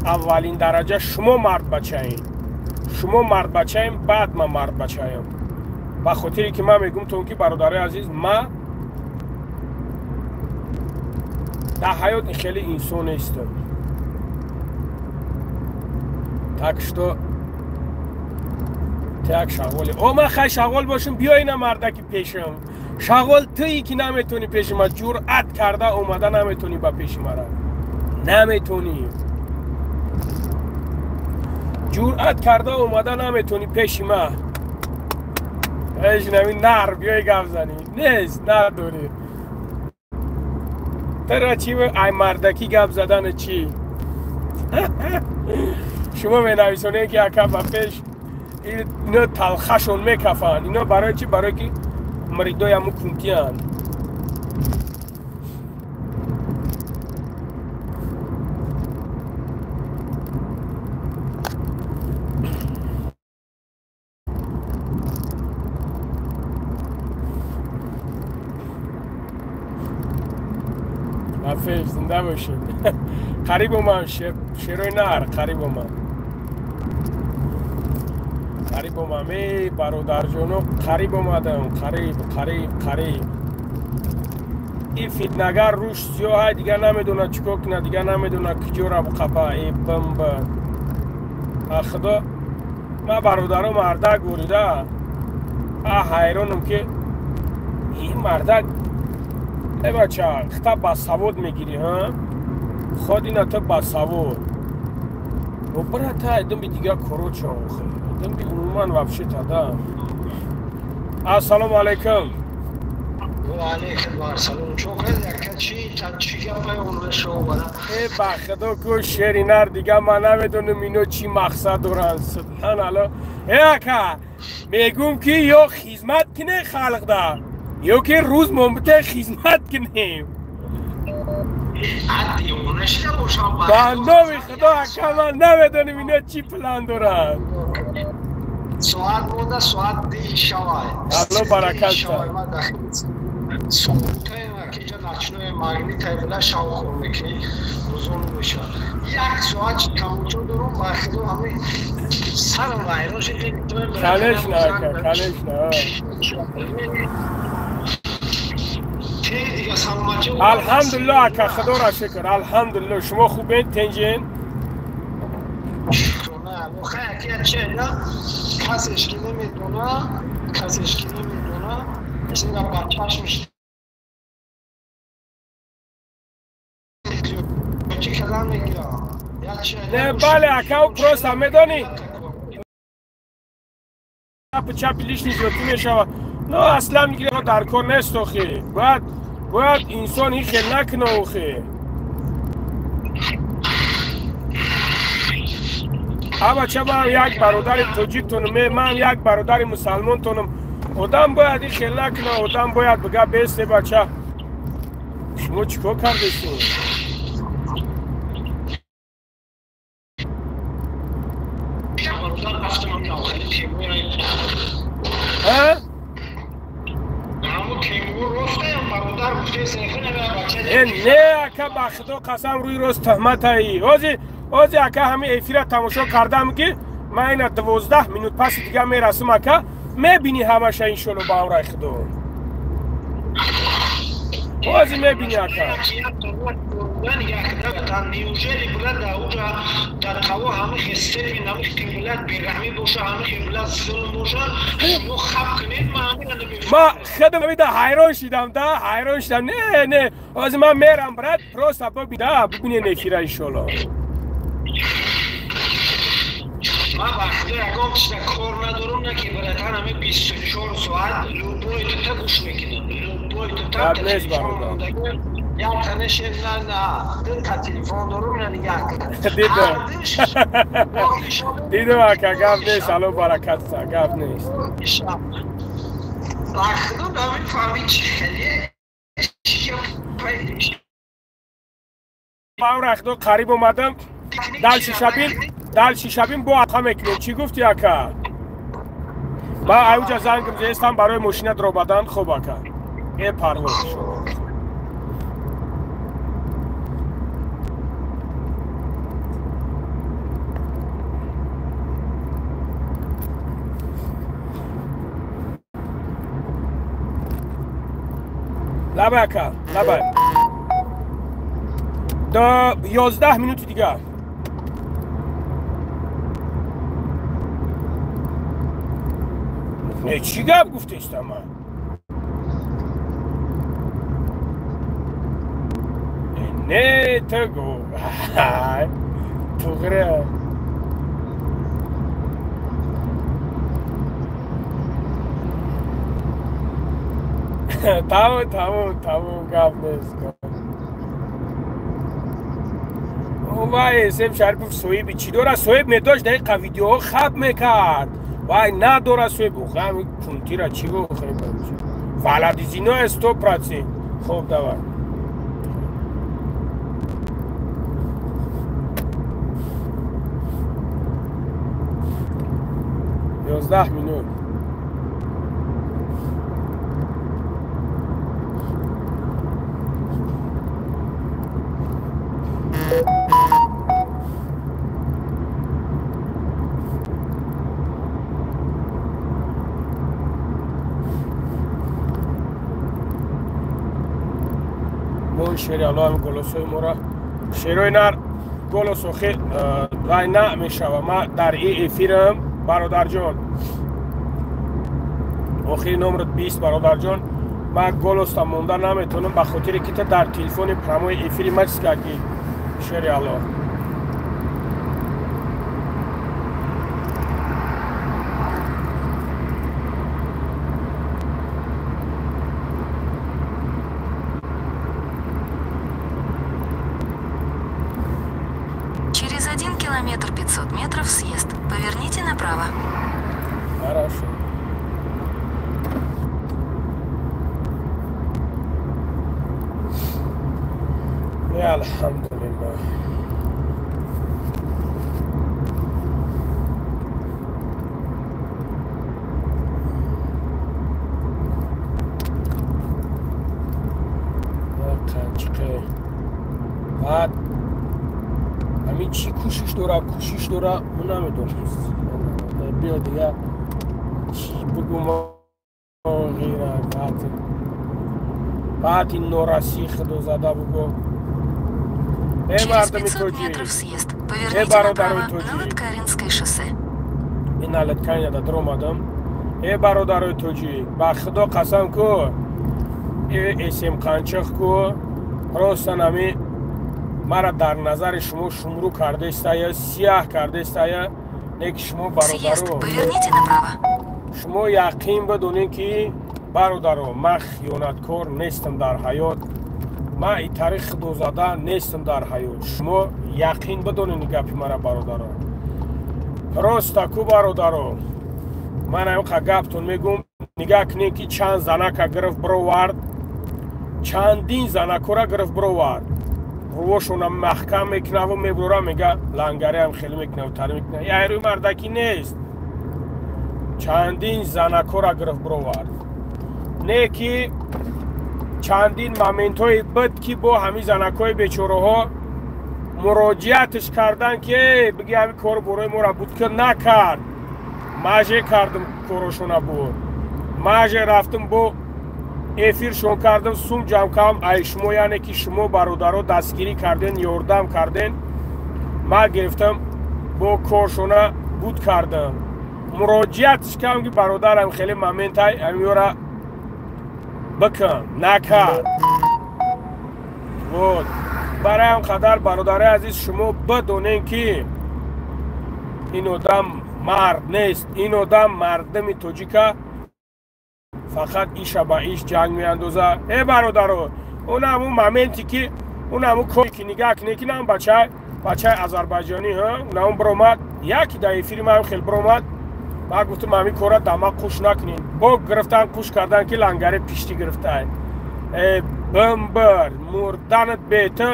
Speaker 1: аввалин дараҷа шумо мардбачаем, шумо мардбачаем, баъд ман мардбачаем. Ба хотире ки ман мегумтон ки бародарои азиз, ма дар ҳаёт хеле инсон нестам. Так что так шағоле. О ман хай шағол бошам, биё ина мардаки пешам. Шағол туи ки наметони пеши ма, ҷуръат карда омада наметони ба пеши мара. Наметони. Ҷуръат карда омада наметони пеши ма. Эжнами нар биёй гап зани. Нест, надори. Тара чи ай мардаки гап задана чи? Шумо менависонед ки ака ба пеш ино талхашон мекафанд. Ино барои чи? Барои ки мридои ҳамун кунтиянд. Ба пеш зинда бошед. Қариб омам шерои нар, қариб омам. Қариб омам, эй бародарҷоно, қариб омадам, қариб, қариб, қариб. Ин фитнагар рӯш сиёҳай, дигар намедонад чӣ кор кунад, дигар намедонад куҷора буқапа, э бмб. А худо, ман бародаро мардак бурида, а ҳайронам ки ин мардак, э бача, хита ба савод мегирӣ, ҳа? Худ ина ту ба савод. О брата, думби дигар коро чо охир. Думби умуман вообще тада. Ассалому алайкум.
Speaker 3: Ва алайкум ассалом.
Speaker 1: Э ба худо ку шери нар дига ман намедонам ино чӣ мақсад доранд. Субҳаналло. Э ака, мегум ки ё хизмат кине халқда, ё ки рӯз момбите хизмат кинем. Ба номи худо ака, ман намедонам ино чӣ план доранд.
Speaker 3: Соат монда, соат ди шавай.
Speaker 1: Алло баракат. Конечно, ака, конечно. Алҳамдулилло ака, худоро шукр. Алҳамдулилло, шумо хубед, тенҷен?
Speaker 3: Касеш ки намедона, касеш ки намедона, исмина ба чашмиш
Speaker 1: Не, бале ака, просто медонӣ чапи лишний зиёдтӣ мешавад. Но аслан мегирад дар кор нест охи. Бояд инсон ин хел накуна охи. Абача, ман як бародари тоҷиктонум, ман як бародари мусалмонтонум. Одам бояд ин хел накуна, одам бояд бига бесте бача. Шумо чӣ кор кардесин? Не ака, ба худо қасам рӯи рост туҳматаи. Ози ака ҳамин эфира тамошо кардам ки ман ина 12 минут паси дигар мерасам ака, мебинӣ ҳамаша иншолло ба амраи худо. Ози мебинӣ ака. Ма худам вида ҳайрон шидам да, ҳайрон шидам. Не, не, ози ман мерам брат, просто бибина, бибинен эфира иншолло.
Speaker 3: Ман ба худо ягон чиза кор надорам, на ки братан ҳаме 24 соат любой тута гӯш мекунам. Любой тута телефон мондагӣ, як танеше на на, ду та телефон дорам, на як.
Speaker 1: Дидам. Дидам ака, гап нест, алло баракат са, гап нест.
Speaker 3: Ба худо намефаҳмӣ чӣ хеле.
Speaker 1: Ба амраи худо қариб омадам. Дальше шабин, Дальше шабим бо ақа мекунем. Чӣ гуфти, ака? Ман аюҷа занг зестам барои мошина дробадан. Хуб, ака. Э парво шуд. Лабай, ака, лабай. До 11 минути дигар. Не, чӣ гап гуфтестам ман? Не, ту гу. Туғри. Тамом, тамом, тамом, гап нест. Вай, Сем Шарипов соҳиби чӣ дорад? Соҳиб медошт, дақиқа видеоҳо хаб мекард. Вай надорад соҳиб. Охам кунтира чӣ гуфт? Валадизино 100%. Хуб, давай. 11 минут. Шери Аллоҳ голосои моро шерои нар голосо хел вай намешава. Ма дар и эфирам, бародарҷон. Охири номерат 20, бародарҷон. Ма голоста монда наметонам ба хотире ки та дар телефони прямой эфири ма чиз кардӣ. Шери Аллоҳ.
Speaker 9: Через 1 километр 500 метров съезд. Поверните направо.
Speaker 1: Хорошо. Я алҳамдулиллаҳ. Баъд ҳамин чӣ кӯшиш дора, кӯшиш дора, мо намедонем. Биё дига чӣ бигӯм ғайра. Баъд ин норасӣ худозада бугӯ. Э мардуми тоҷик, э бародарои тоҷик, ин Латкарина дар омадам. Э бародарои тоҷик, ба худо қасам ку, э эсем қанчиқ ку, ростан ҳами мара дар назари шумо шумрӯ кардаистая, сияҳ кардаистая. Не ки шумо бародаро, шумо яқин бидонед ки бародаро, ман хиёнаткор нестам дар ҳаёт, ман и тариқ худозада нестам дар ҳаёт. Шумо яқин бидонед гапи мара, бародаро. Роста ку, бародаро, ман ҳамқа гаптон мегӯм. Нигаҳ кунед ки чанд занака гирифт бировард, чандин занакора гирифт бировард. Рувошона маҳкам мекунаву мебурора, мега лангариам хеле мекунаву тари мекуна. Яйрӯи мардакӣ нест. Чандин занакора гирифт бировард. Не ки чандин моментҳое буд ки бо ҳамин занакҳои бечораҳо муроҷиатш кардан ки биги ҳамин кору борои моро буд ки накард. Маже кардам корошона буд. Маже рафтам бо эфиршон кардам, сум ҷамъ кардам. Ай шумо, яъне ки шумо бародаро дастгирӣ карден, ёрдам карден. Ман гирифтам бо коршона буд кардам. Муроҷиатш кардам ки бародарам хеле моментай ҳамиёра бикун, накард. Вот барои ҳам қадар бародари азиз, шумо бидонед ки ин одам мард нест. Ин одам мардуми тоҷика фақат иша ба иш ҷанг меандозад. Э бародаро, он ҳамун моменте ки он ҳамун коре ки нигаҳ кунед ки нам бачаи азарбайҷонӣ, унамун биромад, яке дар эфири ман хел биромад. Ман гуфтам ҳамин кора дама қуш накунед. Бо гирифтан қуш кардан ки лангари пиштӣ гирифтай. Э бимбир, мурданат бета,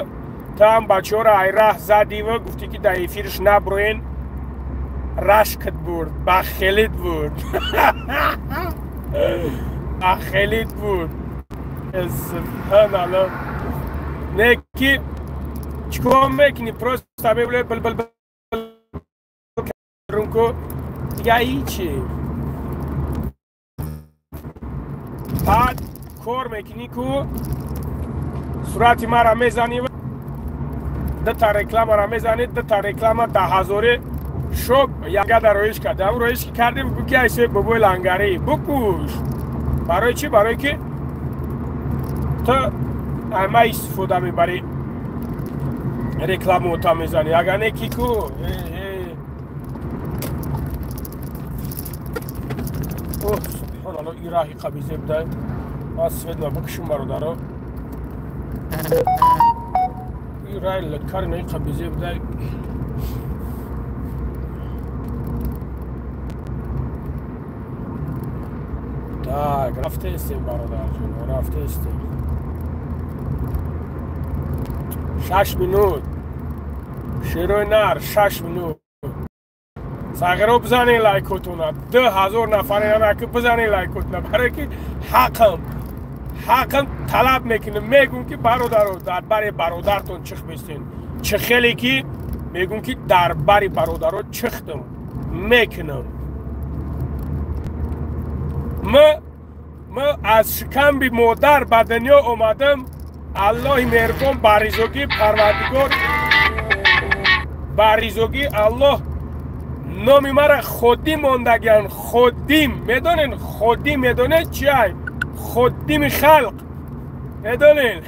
Speaker 1: там бачаҳоро айраҳ задива, гуфтӣ ки дар эфирш наброен. Рашкат бурд, бахелит бурд. Бахелит бурд. Субҳаналлоҳ. Не ки чикор мекунӣ? Просто мебуле бил бил бил рунку дига ҳичи. Баъд кор мекунӣ ку сурати мара мезанӣ, дута рекламара мезанӣ, дута реклама 10,000 шоб яга дар роиш кард. Ам роиш ки кардем, гу ки айсе бобои лангарӣ букуш. Барои чӣ? Барои ки ту ама истифода мебарӣ, рекламаота мезанӣ. Агар не ки ку оҳ субҳоналлоҳ, ин раҳи қабизе будай. Ман свет ма бикушум бародаро. Ин раҳи латкари наи қабизе будай. Так, рафтаистем бародарҷон, рафтаистем. 6 минут. Шерои нар 6 минут. Сағиро бизанед лайкотона. 2000 нафар ки бизанед лайкотона. Барои ки ҳақам талаб мекунем. Мегӯм ки бародаро дар бари бародартон чих бистен. Чӣ хеле ки мегӯм ки дар бари бародаро чихтам мекунам. Ма аз шикамби модар ба дунё омадам. Аллоҳи меҳрубон ба ризогии Парвардигор, ба ризогии Аллоҳ номи мара Ходим мондагиан. Ходим медонен? Ходим медонед чи ай? Ходими халқ медонен?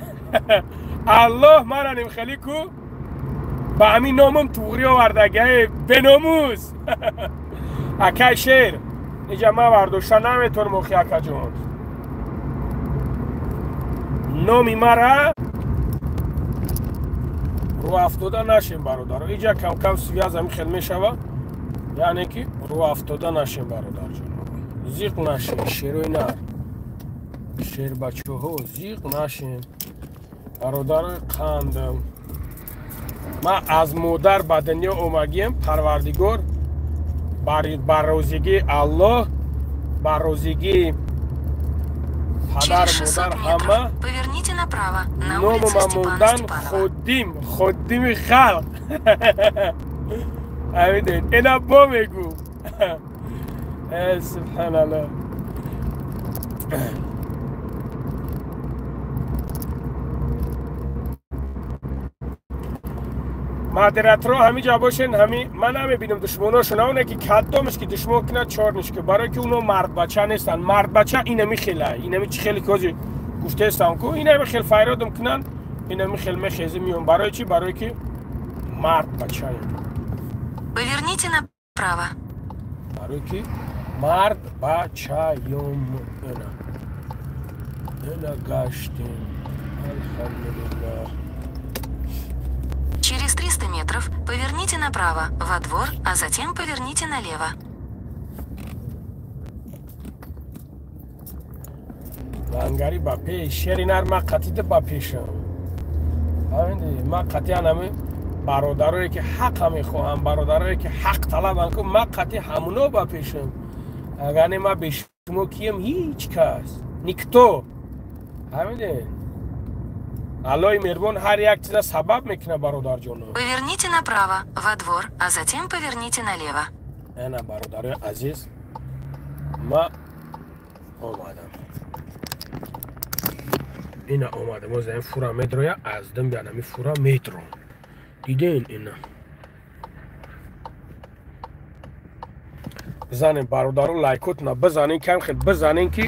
Speaker 1: Аллоҳ мара нимхелӣ ку ба ҳамин номам туғрӣ овардагиа. Беномус акай шер иҷа ман бардошта наметонам охи акаҷон. Номи мара рӯ афтода нашем бародаро. Иҷа камкам связ ами хел мешава, яъне ки рӯ афтода нашем бародарҷон, зиқ нашем. Шерои нар, шербачаҳо, зиқ нашем бародарои қандам. Ман аз модар ба дунё омагием. Парвардигор ба розигии Аллоҳ, ба розигии падар модар ҳама
Speaker 9: Поверните направо на улицу
Speaker 1: номама
Speaker 9: Степана
Speaker 1: мондан
Speaker 9: Степанова.
Speaker 1: Ходим, ходими халқ. Амиден ина бо мегӯ. Э, субҳаналлоҳ. Модераторо ҳамиҷа бошен. Ҳами ман намебинам душмоношон, оне ки кадомеш ки душмон кунад чорниш ки, барое ки уно мардбача нестанд. Мардбача инами хела, инами чи хеле кози гуфтаестам ку, инами хел файродам кунанд, инами хел мехези миём. Барои чи? Барое ки мардбачаем.
Speaker 9: Поверните направо.
Speaker 1: Барое ки мардбачаём. Ина ина гаштем, алҳамдулиллоҳ.
Speaker 9: Через 300 метров поверните направо, во двор, а затем поверните налево.
Speaker 1: Лангари ба пеш, шери нар, ма қатида ба пешам. Фаҳмиди? Ма қатъиян ҳами бародарое ки ҳақа мехоҳам, бародарое ки ҳақ талабанд ку, ма қатъи ҳамуно ба пешам. Агар не, ма бе шумо кием? Ҳеҷ кас, никто. Фаҳмиди? Аллоҳи меҳрубон ҳар як чиза сабаб мекунад, бародарҷоно.
Speaker 9: Поверните направо, во двор, а затем поверните налево.
Speaker 1: Ана, бародарои азиз, ма омадам, ина омадам. Оз ин фура медроя, аз дим бианами фура метро диден. Ина бизанем, бародаро, лайкотна бизанем, кам хел бизанем ки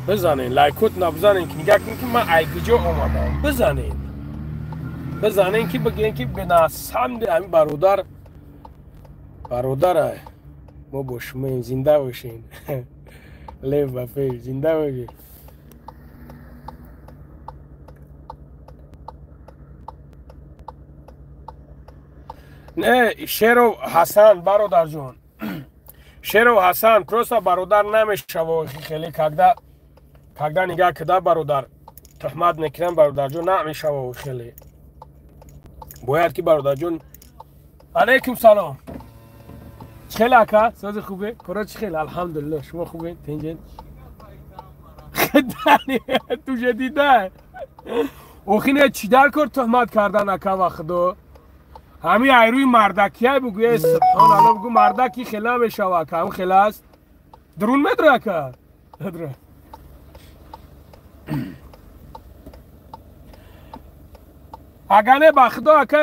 Speaker 1: бизанем, лайкотна бизанем ки нигаҳ кунем ки ман айгиҷо омадам. Бизанем, бизанем ки бигӯем ки бенасамди ҳамин бародар, бародара мо бо шумоем. Зинда бошем, лев ба пеш, зинда бошем. Не, Шеров Ҳасан, бародарҷон, Шеров Ҳасан, просто бародар намешава хеле. Когда нигаҳ кида, бародар, туҳмат мекунам, бародарҷон, намешава хеле. Бояд ки бародарҷон. Алейкум салом. Чӣ хел ака? Сози хубе? Кора чӣ хел? Алҳамдулиллоҳ. Шумо хубе? Тинҷен? Ту же дида. Охине чӣ дар кор туҳмат кардан ака ва худо? Ҳамин айрӯи мардакия бугӯе субҳоналлоҳ бугӯ мардаки хела мешава ака, ҳам хела аст. Дурун медра ака? Дурун. Агар не ба худо ака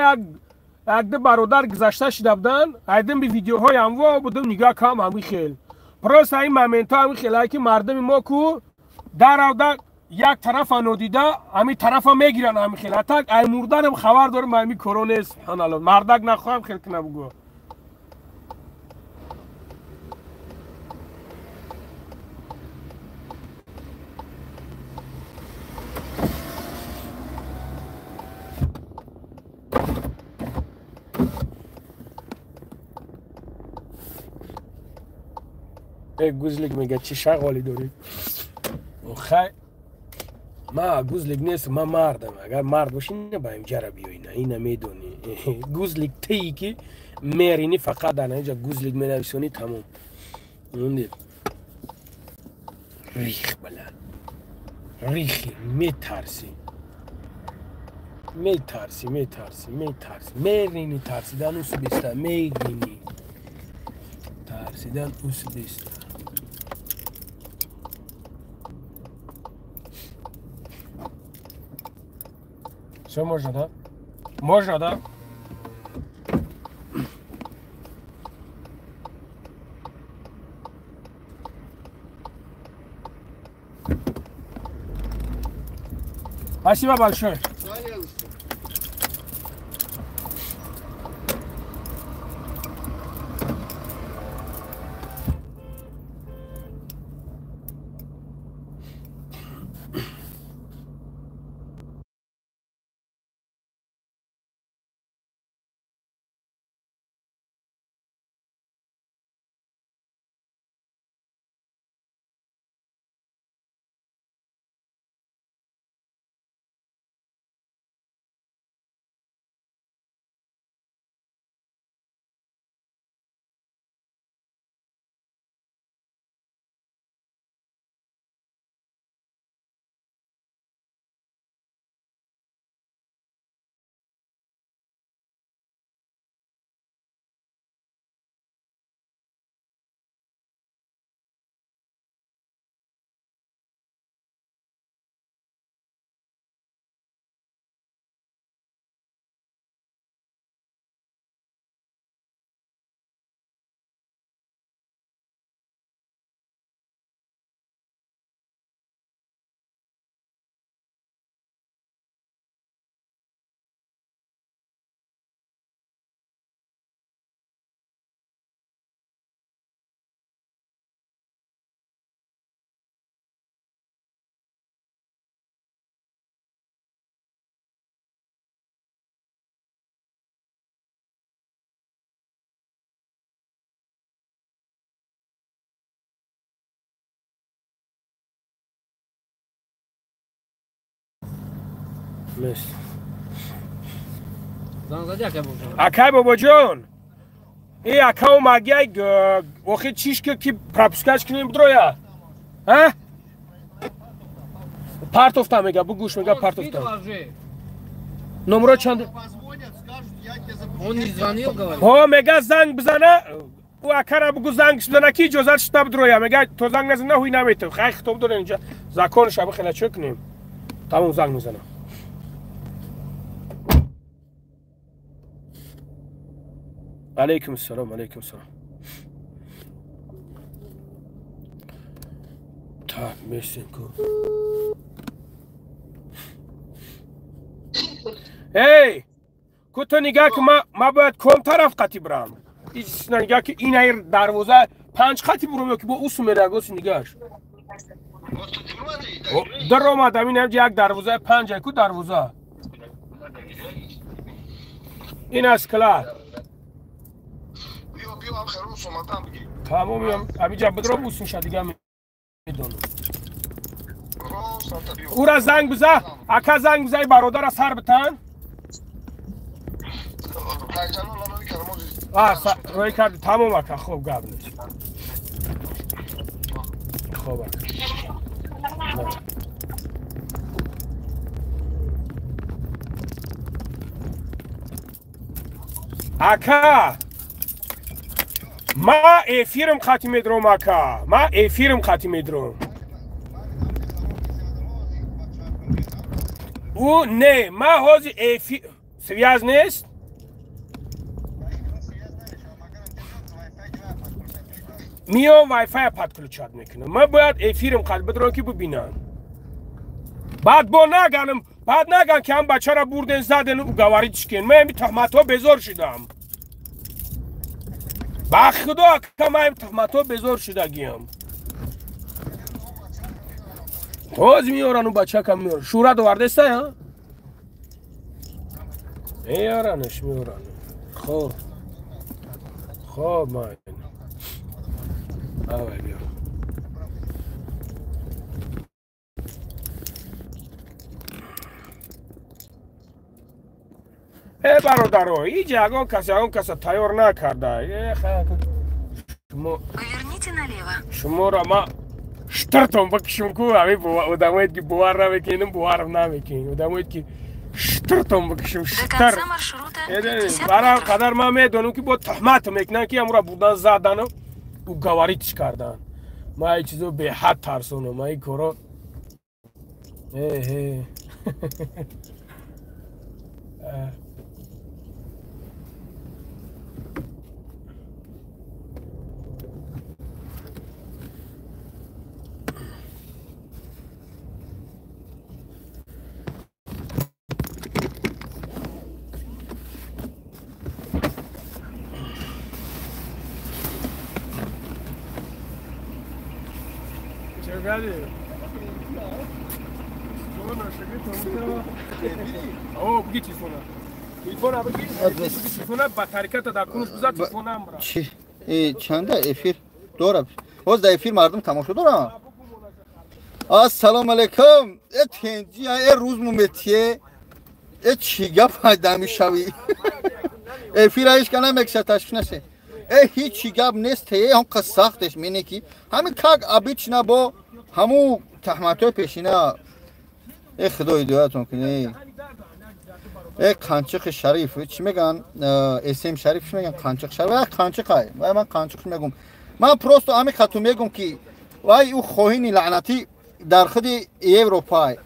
Speaker 1: як ду бародар гузашта шида буданд, айдим би видеоҳои ҳамво будум нигоҳ кам ҳамин хел. Просто ин моментҳо ҳамин хелае ки мардуми мо ку даравда як тарафа нодида ҳамин тарафа мегиранд ҳамин хел. Ҳатто ай мурданам хабар дорам ҳамин коро нест. Субҳоналлоҳ. Мардак нахоҳам хел кина бугӯ. Гузлик мега чӣ шағолӣ дорӣ? Хай ма гузлик нест, ма мардам. Агар мард бошӣ на ба инҷара биёй, на ина медонӣ. Гузлик тии ки мерини фақат дар инҷа гузлик менависонӣ тамом. Рих бала. Рихи метарсӣ. Метарсӣ, метарсӣ, метарсӣ. Мерини тарсидан усбиста, мерини. Тарсидан усбиста. Все можно, да? Можно, да? Спасибо большое. Акай бобоҷон, и ака омагиай охи чиш ки пропускаш кунем бидроя? А? Партофта мега, бугӯш мега партофта. Номро чанд?
Speaker 10: Он не звонил, говорит.
Speaker 1: Ҳо, мега занг бизана, ӯ акара бугӯ занг бизана ки иҷозат шуда бидроя. Мега то занг назана ҳуй наметав. Хай хитоб дорем инҷа. Законша бихела чӣ кунем? Тамом занг мезанам. Алейкум салом, алейкум салом. Так, бесенку. Эй, ку ту нигаҳ ки ма бояд ком тараф қати бирам. Исна нигаҳ ки ин айр дарвоза панҷ қати бурам ё ки бо усу мерагоси нигаҳш. Дар омадам ин як дарвоза панҷ ай ку дарвоза. Ин аз кала. Тамом ҳаминҷа бидро бусунша дига медонам. Ура занг биза, ака занг биза и бародара сар битан. Рой карди, тамом ака, хуб гап нест. Хуб ака. Ака, ма эфирм хати медром, ака, ма эфирм хати медром. Ӯ не, ма ҳозир эфир связ нест. Миём вайфай подключать мекунам. Ман бояд эфирм қад бидром ки бибинам. Баъд бо наганам, баъд наган ки ҳам бачаро бурден заден уговорить шкен. Ман ҳами туҳматҳо безор шудам. Ба худо ака, ман ҳами туҳматҳо безор шудагиам. Ҳозир меоран, у бачакам меоран. Шӯҳрат овардестай, ҳа? Меоранаш, меоран. Хоб. Хоб ман. Давай, биё. Э бародаро, ҳеҷ ягон кас ягон каса тайёр накарда. Шумо
Speaker 9: Поверните налево.
Speaker 1: Шуморо ма штыртон бикушум ку, ами одамоед ки бовар намекунем, боварам намекунем. Одамоед ки штыртон бикушум, штыр. Барам қадар ман медонам ки бо туҳмат мекунанд ки амро бурдан задану уговорить кардан. Ман ин чизо беҳад тарсонам, ман ин коро. Э
Speaker 11: Чанда эфир дорад? Ҳоз дар эфир мардум тамошо дорам. Ассалому алайкум. Э тенҷи, э рӯз муметие. Э чӣ гап пайда мешавӣ? Эфира ҳеч ка намекушад, ташвиш наше. Э ҳеҷ гап нест, э ҳам қас сахтеш мене ки ҳамин как обычно бо ҳамун таҳматҳои пешина. Э худо ҳидоятон кунӣ. Э қанчиқи шариф чӣ мегӯянд? Эсем шариф чӣ мегӯянд? Қанчиқ шариф. Вай қанчиқай. Вай ман қанчиқ мегӯм. Ман просто ҳамин хату мегӯм ки вай ӯ хоҳини лаънатӣ дар худи Европай.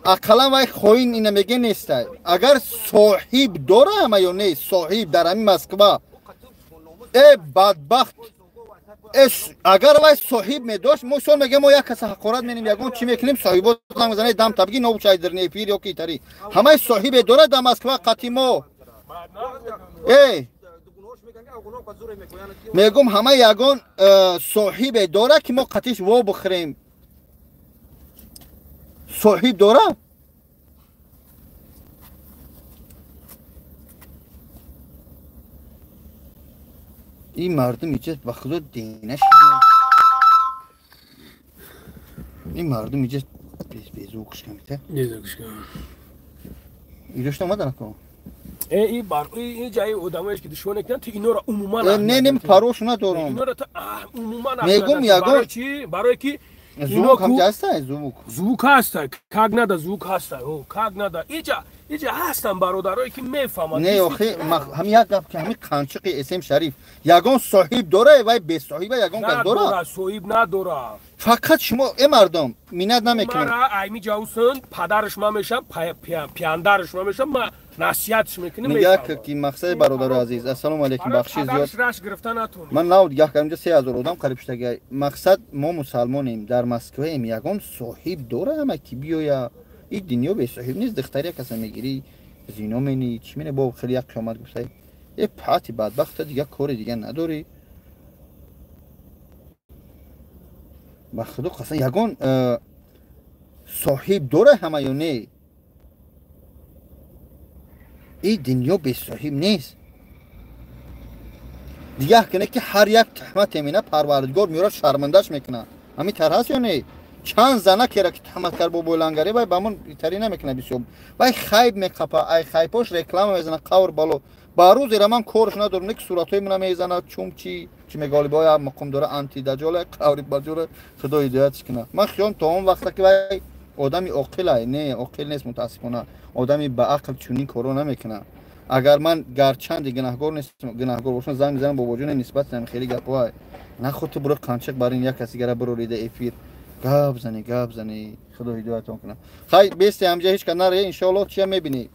Speaker 11: Ақаллан вай хоҳин ина меге нестай. Агар соҳиб дора ама ё не, соҳиб дар ҳамин Москва. Э бадбахт. Агар вай соҳиб медошт, мо сол мегем мо як каса ҳақорат менем, ягон чӣ мекунем, соҳибо занг мезанад, дам табги нобучай дар эфир ё ки тари. Ҳамаи соҳибе дорад дар Москва қати мо. Э мегум ҳама ягон соҳибе дорад ки мо қатиш во бихӯрем. Соҳиб дорад? Ин мардум иҷа ба худо дина шуда. Ин мардум иҷа безук шкамита.
Speaker 1: Безук шкам.
Speaker 11: Идошта омадан ко?
Speaker 1: Э и бар и ҷаи одамоеш ки душмон мекунанд, ту инора умуман
Speaker 11: не, не, парош надорам.
Speaker 1: Инора ту умуман
Speaker 11: мегум ягон
Speaker 1: чӣ? Барои ки
Speaker 11: звук ҳам ҳаста, звук.
Speaker 1: Звук ҳаста, как надо звук ҳаста. О, как надо. Иҷа иҷа ҳастан бародарое ки мефаҳманд.
Speaker 11: Не, охи ҳам як гап ки ҳамин қанчиқи эсем шариф ягон соҳиб дора, вай бесоҳиба ягон кас дора?
Speaker 1: Соҳиб надора.
Speaker 11: Фақат шумо э мардум минат намекунед.
Speaker 1: Мара айми ҷавсон падараш ма мешам, пиандараш ма мешам, ма насиҳатш мекунем.
Speaker 11: Мегак ки мақсади бародари азиз, ассалому алайкум, бахши зиёд.
Speaker 1: Раш гирифта натонем.
Speaker 11: Ман нав дигах кардам, 3000 одам қариб шудага. Мақсад мо мусалмонем, дар Москваем, ягон соҳиб дора ҳама ки биёя. Ин дунё бесоҳиб нест, духтари як каса мегирӣ, зино менӣ, чӣ менӣ, бо хеле як қиёмат гуфтай. Э пати бадбахта дига кори дига надорӣ. Ба худо қасам ягон соҳиб дора ҳама ё не? Ин дунё бесоҳиб нест. Дигаҳ кунед ки ҳар як туҳмате мена Парвардигор меёрад, шармандаш мекунад. Ҳамин тар ҳаст ё не? Чанд зана кера ки туҳмат кард бо бойлангарӣ, вай ба мон тари намекунад бисёр. Вай хайб меқапа, ай хайпош реклама мезанад, қавр бало. Ба рӯзера ман корш надорам, не ки суратҳои мана мезанад, чум чи чи меголибои мақом дора антидаҷола қаври баҷора худо ҳидоятш кунад. Ман хиёлам то он вақта ки вай одами оқилай, не оқил нест мутаассифона. Одами ба ақл чунин корро намекунад. Агар ман гарчанди гунаҳгор нестам, гунаҳгор бошам, занг мезанам бобоҷоне нисбати ҳамин хеле гапҳое. Наход ту буро қанчиқ бар ин як каси гара бирорида эфир. Гап зани, гап зани, худо ҳидоятон кунад. Хай бести ҳамҷа ҳеч кас наре, иншоаллоҳ чия мебинӣ?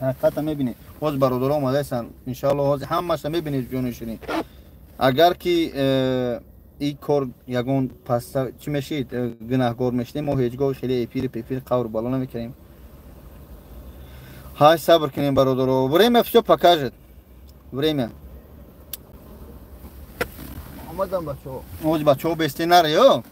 Speaker 11: Ҳақиқата мебинӣ. Ҳоз бародаро омадаастанд, иншоаллоҳ ҳоз ҳамаша мебинӣ ҷони ширин. Агар ки ин кор ягон паста чӣ мешид, гунаҳгор мешидем, мо ҳеҷ гоҳ хеле эфири пефир қавр бало намекунем. Ҳай сабр кунем бародаро. Время всё покажет. Время. Омадам бачаҳо. Ҳоз бачаҳо бести наре, ё?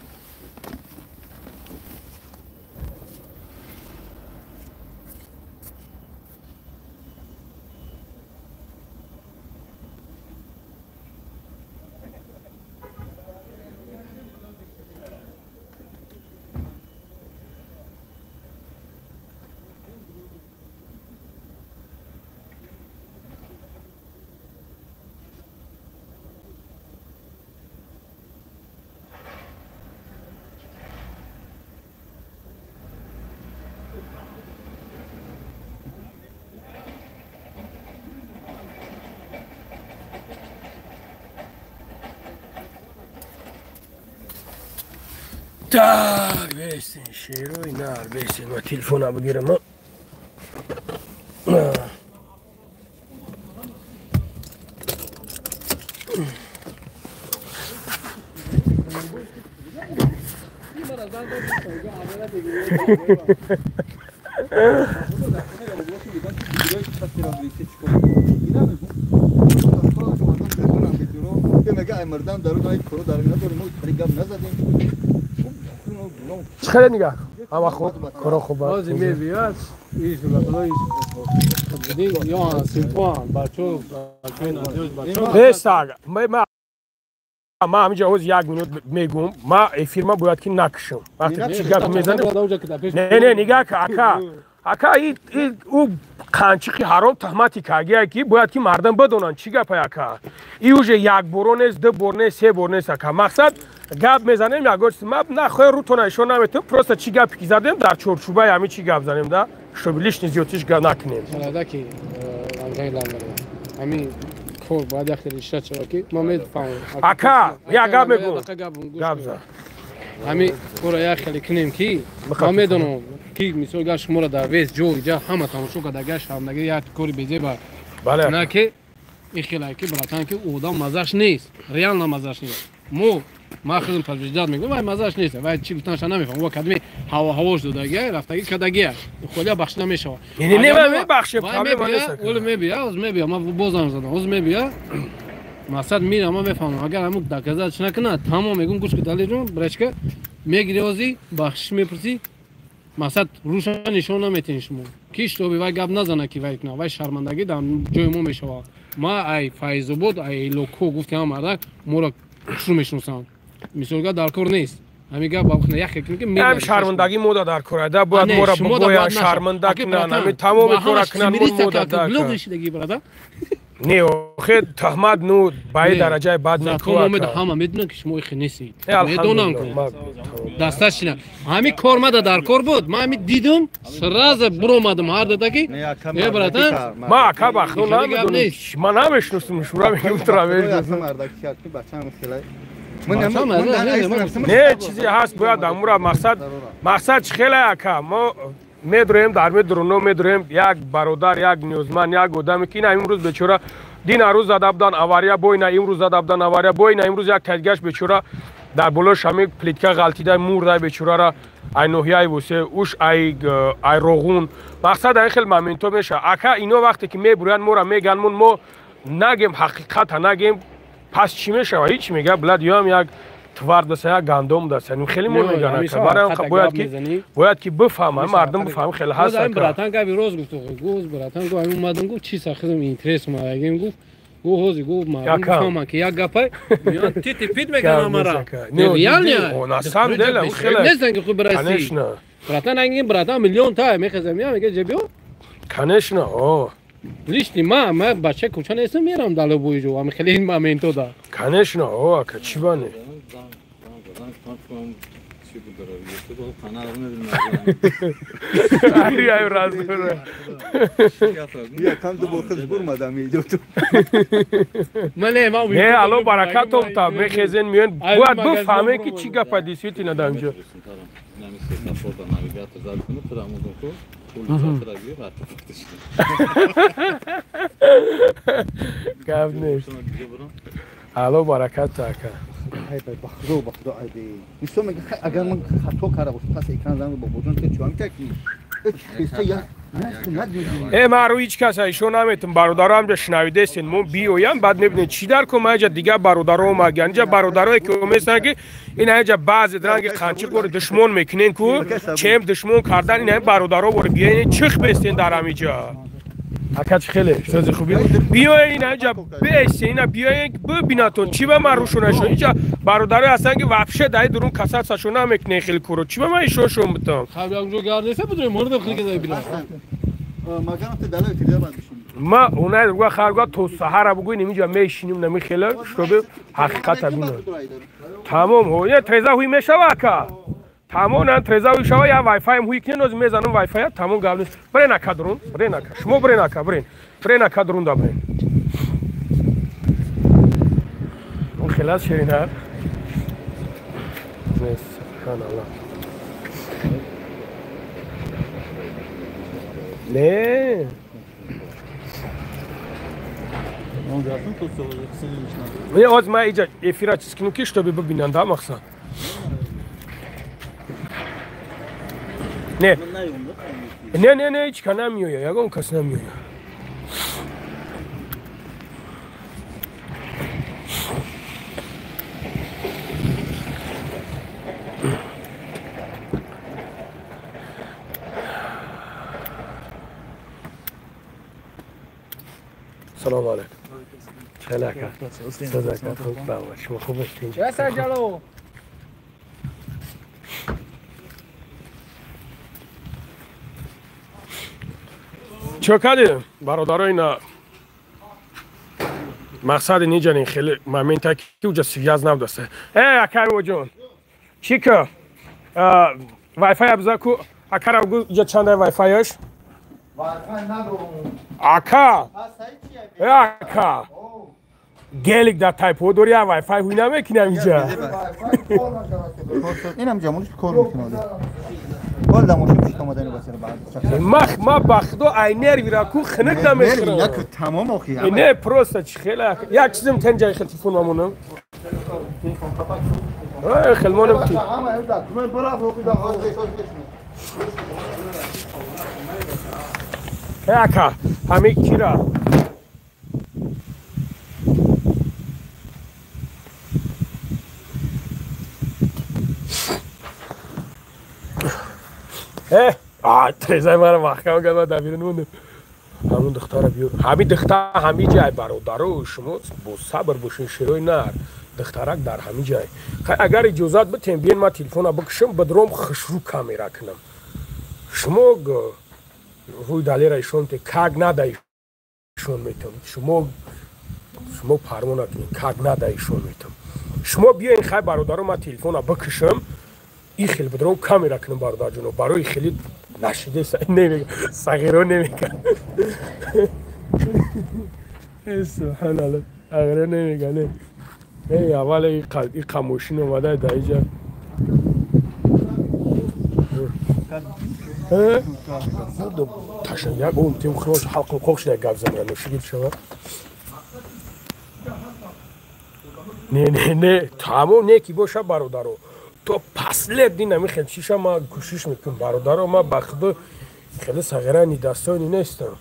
Speaker 1: Так, бестин шерои нар, бестин, ма телефона бигирам. Чӣ хеле нигаҳ ҳама хуб, коро хуб аст.
Speaker 12: Ҳозир мебиёд, иш бадои ё симфон, бачо, бачои надёж, бачо.
Speaker 1: Бестаг, ма ҳаминҷа ҳоз як минут мегӯм, ма эфирма бояд ки накушам. Вақте чӣ гап мезанем? Не, не, нигаҳ ка, ака. Ака, ӯ қанчиқи ҳаром таҳмати кагия ки бояд ки мардам бидонанд чӣ гапай ака. И уже як боро нест, ду бор нест, се бор нест ака. Мақсад гап мезанем, ягон чиз ма нахоҳ рӯтона ишон наметавонем, просто чӣ гапе ки задем дар чорчӯбаи ҳамин чӣ гап занем да, чтобы лишний зиёдтиш гап накунем.
Speaker 12: Адаки ҳамин кор бояд як хеле ишра шавад ки ма мефаҳмам.
Speaker 1: Ака, як гап мегӯм. Гап зан.
Speaker 12: Ҳамин корро як хеле кунем ки ма медонам ки мисол гар шуморо дар вес ҷо ҷа ҳама тамошо карда, агар шармандагӣ як кори безеба на ки ин хеле ки братан ки одам маззаш нест, реально маззаш нест. Мо ман худам подтверждать мекунам, вай маззаш нест, вай чӣ гуфтанша намефаҳмам. Ва кадми ҳавош додагия, рафтагӣ кадагия, холия бахшида мешавад.
Speaker 1: Не, не, не, мебахшем, проблема нест.
Speaker 12: Оли мебия, оз мебия, ман бозам задам, оз мебия. Мақсад мира, ман мефаҳмам. Агар ҳамун доказать накунад, тамом мегӯм, гӯш ки Далерҷон, брачка, мегири ози, бахшиш мепурсӣ, мақсад рӯша нишон наметиҳем шумо. Ки шутоби вай гап назана ки вай кунад, вай шармандагӣ дар ҷои мо мешавад. Ма ай Файзобод, ай Локо гуфти ҳам мардак моро хушрӯ мешиносанд. Мисолга дар кор нест. Ҳамин гап як ки
Speaker 1: ҳам шармандагӣ мода дар кор ада бояд моро бигӯянд, шарманда кунанд, ҳамин тамоми кора кунанд, мо мода дар кор. Не, охе таҳмат ну ба ин дараҷаи бад
Speaker 12: накун. Ҳама медонанд ки шумо ихе нестед. Медонам ку. Дасташина. Ҳамин кор мада дар кор буд. Ман ҳамин дидум, сразу буромадам ҳар дадаки. Э братан,
Speaker 1: ма ака бахно намедонам. Ман намешиносам, шура мегӯм тура мешиносам. Не, чизе ҳаст бояд амура мақсад, мақсад чӣ хеле ака. Мо медроем дар медроно медроем як бародар, як ниёзманд, як одаме ки ина имрӯз бечора дина рӯз зада будан авария, бо ина имрӯз зада будан авария, бо ина имрӯз як тадгаш бечора дар болои шами плитка ғалтида мурда бечорара ай ноҳияи Восе, уш ай Роғун. Мақсад ай хел моментҳо мешавад. Ака ино вақте ки мебурянд моро меган мон мо нагем ҳақиқата нагем, пас чӣ мешавад? Ҳеч мега блад ёам як твар даса, як гандом даса. Хеле мо меган ака. Барои он бояд ки бифаҳмам, мардум бифаҳмам хеле ҳаст ака.
Speaker 12: Братан габи роз гуфт, гуфт братан гуфт ҳамин омадам гуфт чӣ сахидам интерес омадагим гуфт. Гуфт ҳозир гуфт мардум бифаҳманд ки як гапай меён тити пит мекунам амара. Реально?
Speaker 1: На самом деле хеле.
Speaker 12: Нестан ки худ бираси.
Speaker 1: Конечно.
Speaker 12: Братан ангин братан миллион та мехезам меям мега ҷебиё?
Speaker 1: Конечно, о.
Speaker 12: Лишний ма бача кӯча нестам, мерам дало буйҷо, ами хеле ин моменто да.
Speaker 1: Конечно, о, ака, чӣ бане? Ай, разура.
Speaker 11: Якам ду бор хез бурмадам идиоту.
Speaker 1: Не, алло баракатом та мехезен миён. Бояд бифаҳмем ки чӣ гапа действительно дар инҷо. Гап нест. Алло баракат ака.
Speaker 11: Айб, ба худо, ба худо айб. Мисол мега, агар ман хато карда бошам, пас экран занг бобоҷон ки чӣ мекунӣ?
Speaker 1: Э, ман рӯи ҳеҷ каса ишон наметум, бародаро ҳамҷа шунавидестен, мо биёям, баъд мебинем чӣ дар ком аҷа дигар бародаро омаган. Инҷа бародарое ки оместанд ки ин аҷа баъзе ранги қанчиқ бори душмон мекунен ку, чем душмон кардан ин бародаро бори биёен чих бестен дар ҳамиҷа. Ака чӣ хеле сӯзи хубӣ. Биёен ин аҷа бестен, ина биёен бибинатон чӣ ба ман рӯшонашон. Инҷа бародарое ҳастанд ки вообще дар дурун касатсашон намекунен хеле куро. Чӣ ба ман ишоншон бутам? Ма онай руга харга то саҳара бугӯй инҷа мешиним намихела, чтобы ҳақиқата бинам. Тамом, ҳо, я треза ҳуй мешава ака. Тамом, на треза ҳуй шава, я вайфайм ҳуй кунен, оз мезанам вайфая, тамом гап нест. Брен ака дурун, брен ака. Шумо брен ака, брен. Брен ака дурун да брен. Он хелас ширина. Субҳаналлоҳ. Не. Не, оз ма иҷа эфира чиз кунам ки чтобы бибинанд, да, мақсад. Не. Не, не, не, ҳеҷ ка намеояд, ягон кас намеояд. سلام علیکم. چلکا. صداقت خوب باش. شما خوب هستین؟
Speaker 12: چه سجلو؟
Speaker 1: چه کردی؟ برادرای اینا مقصد نیجانین خیلی момента ки уҷа связ набудааст. Э, акай ҷон. Чӣ ка? Wi-Fi абза ку акара гу иҷа чандай Wi-Fi-аш?
Speaker 11: Wi-Fi надорам.
Speaker 1: Ака! Э, ака! Гелик дар тайпо дори, я Wi-Fi ҳуй намекунам инҷа.
Speaker 11: Инам ҷамолиш кор мекунад. Кор да мошин пишт омадани басира баъд.
Speaker 1: Мах ма ба худо ай нервира ку хинак намехӯрам.
Speaker 11: Нерви наку тамом охи.
Speaker 1: Не, просто чӣ хела. Як чизем тен ҷай хел телефон мамонам. Э, хел монам ки. Э, ака, ҳами кира. Э, а, трезай мара маҳкам кард, ман дар берун мондам. Ҳамун духтара биёр. Ҳами духтар ҳами ҷай бародаро, шумо бо сабр бошед, широи нар. Духтарак дар ҳами ҷай. Хай агар иҷозат битем, биён ман телефона бикушам, бадром хушрӯ камера кунам. Шумо рӯи далера ишон те как нада ишон метам. Шумо парво накунед, как нада ишон метам. Шумо биёен хай бародаро, ман телефона бикушам. И хел бадром камера кунам бародарҷоно, барои хеле нашиде намега, сағиро намега. Субҳаналлоҳ, сағиро намега, не. Эй, аввал и қамошин омада дар иҷа. Ташна як ом тим хрош ҳалқим қоқ шуда гап зана, ношигир шава. Не, не, не, тамом не ки боша бародаро. То последний нами чиша ма кӯшиш мекунам бародаро, ма ба худо хеле сағирани дастони нестам.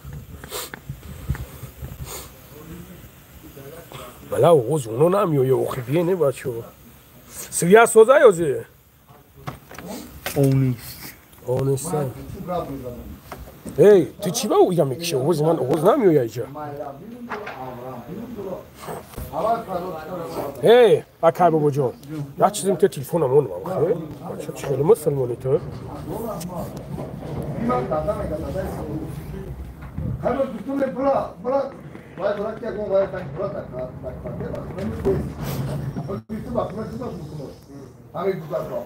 Speaker 1: Бала оғоз оно намеоя, охи бие не бачо. Свя соза ёзи?
Speaker 11: Онист.
Speaker 1: Онист. Эй, ту чӣ ба оя мекиши? Оғози ман оғоз намеоя иҷа. Эй, акай бобоҷон, як чизем ту телефонам онам, хе? Бача чӣ хеле мусулмонӣ ту?
Speaker 11: Ҳама духтуре бра бра вай бра ки ягон вай так бра так так так так ҳамин гузарро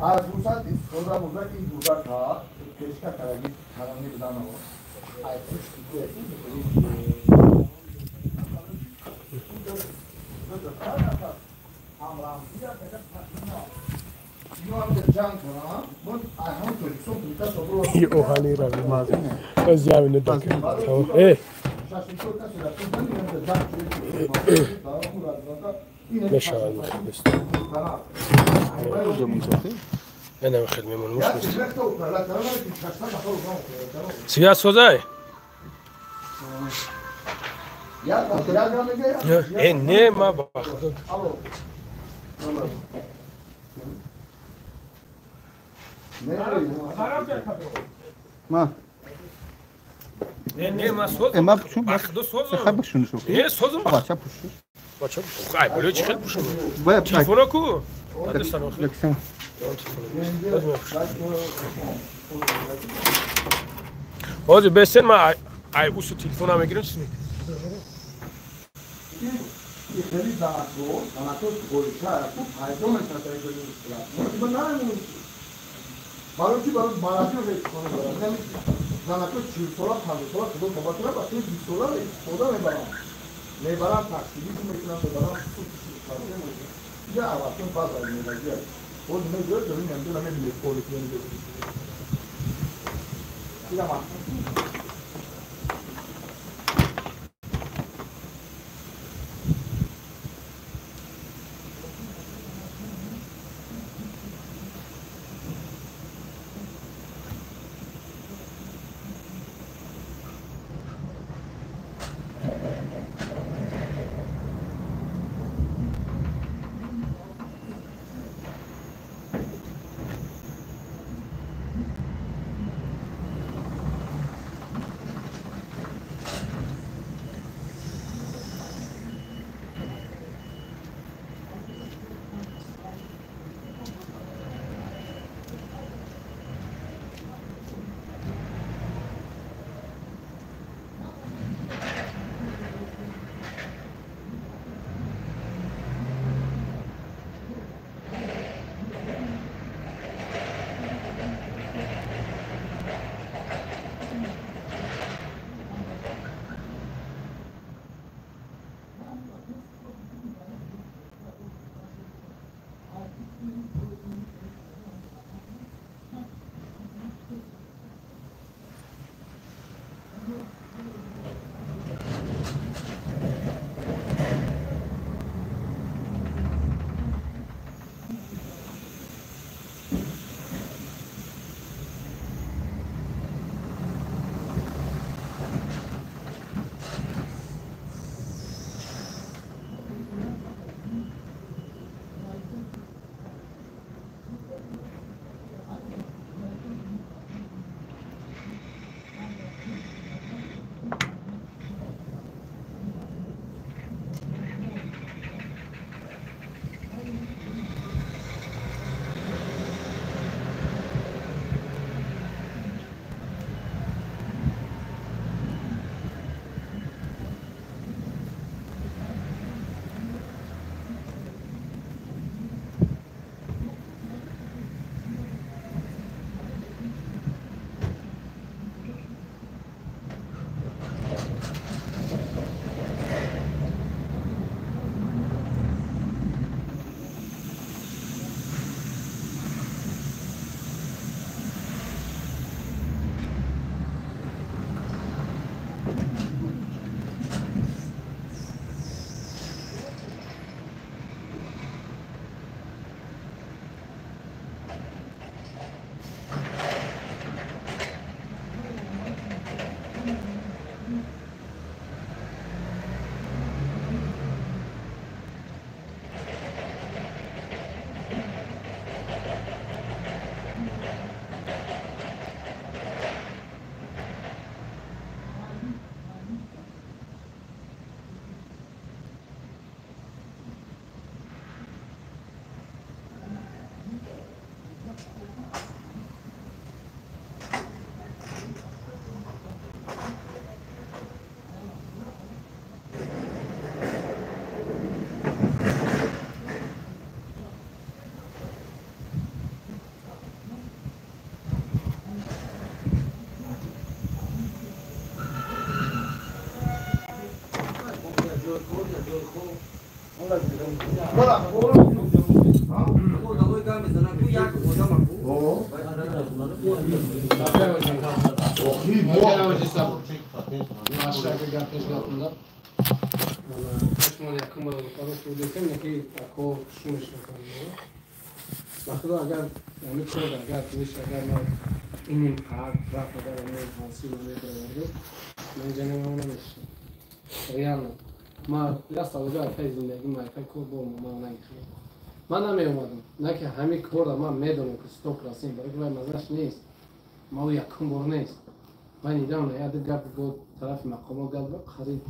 Speaker 11: аз фурсат истифода бурда ки ин гузарка пешка караги карани будан ай пушти
Speaker 1: оҳани равӣ мешавад хел мемонмуш связь созай не ма бахто
Speaker 11: ма
Speaker 1: не ма созум
Speaker 11: ма пушум
Speaker 1: бахто созум
Speaker 11: хай пушун шу
Speaker 1: не созум
Speaker 11: бача пушу
Speaker 1: бача хай боло чи хел пушум телефона ку ҳозир бесен ма ай усу телефона мегирам чиз
Speaker 11: хеле занако занако голиша ку пайдо мешавад дар ин барои чи барои марафио истифода барам занако 40 сола 50 сола худо тоба кунад ба 20 сола истифода мебарам мебарам таксиди мекунам мебарам я аватон базар мебарам боз мегӯяд дар ин амдуна мебинед поликлиника ира
Speaker 12: Агар агар ин рафт агар ман ҷанам намешам. Реально. Ма я савода афай зиндагӣ ма афай кор бо ма нагирифтам. Ман намеомадам. На ки ҳамин корро ман медонам ки 100% барои вай мазаш нест. Ма якум бор нест. Ман недавно я ду гап бо тарафи мақомот гап бо қариб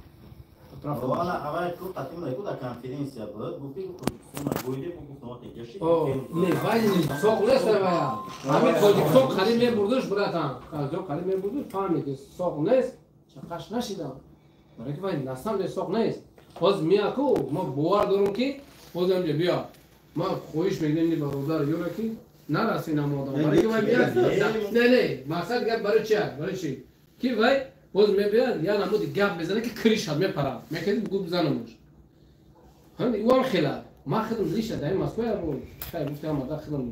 Speaker 13: Вала аввал ку қатим ку дар конференсия буд, гуфти Тоҷикистон гӯйде бу гуфт мо тегаши.
Speaker 12: Не, вай соқ нест вая. Ҳамин Тоҷикистон қариб мебурдуш, братан. Тоҷикистон қариб мебурдуш, фаҳмид ки соқ нест, чақаш нашидам. Барои ки вай насам де соқ нест. Ҳозир меаку, мо бовар дорам ки боз ҳамҷа биё. Ман хоҳиш мекунам ин бародар ёра ки нарасинам одам. Барои ки вай биёд. Не, не, мақсад гап барои чи? Барои чи? Ки вай боз мебиёд, я намуди гап мезанад ки кришад мепарад. Мекард бугу бизанамуш. Ҳамин ӯ ҳам хела. Ман худам лиша дар Москва хай гуфтам ада худам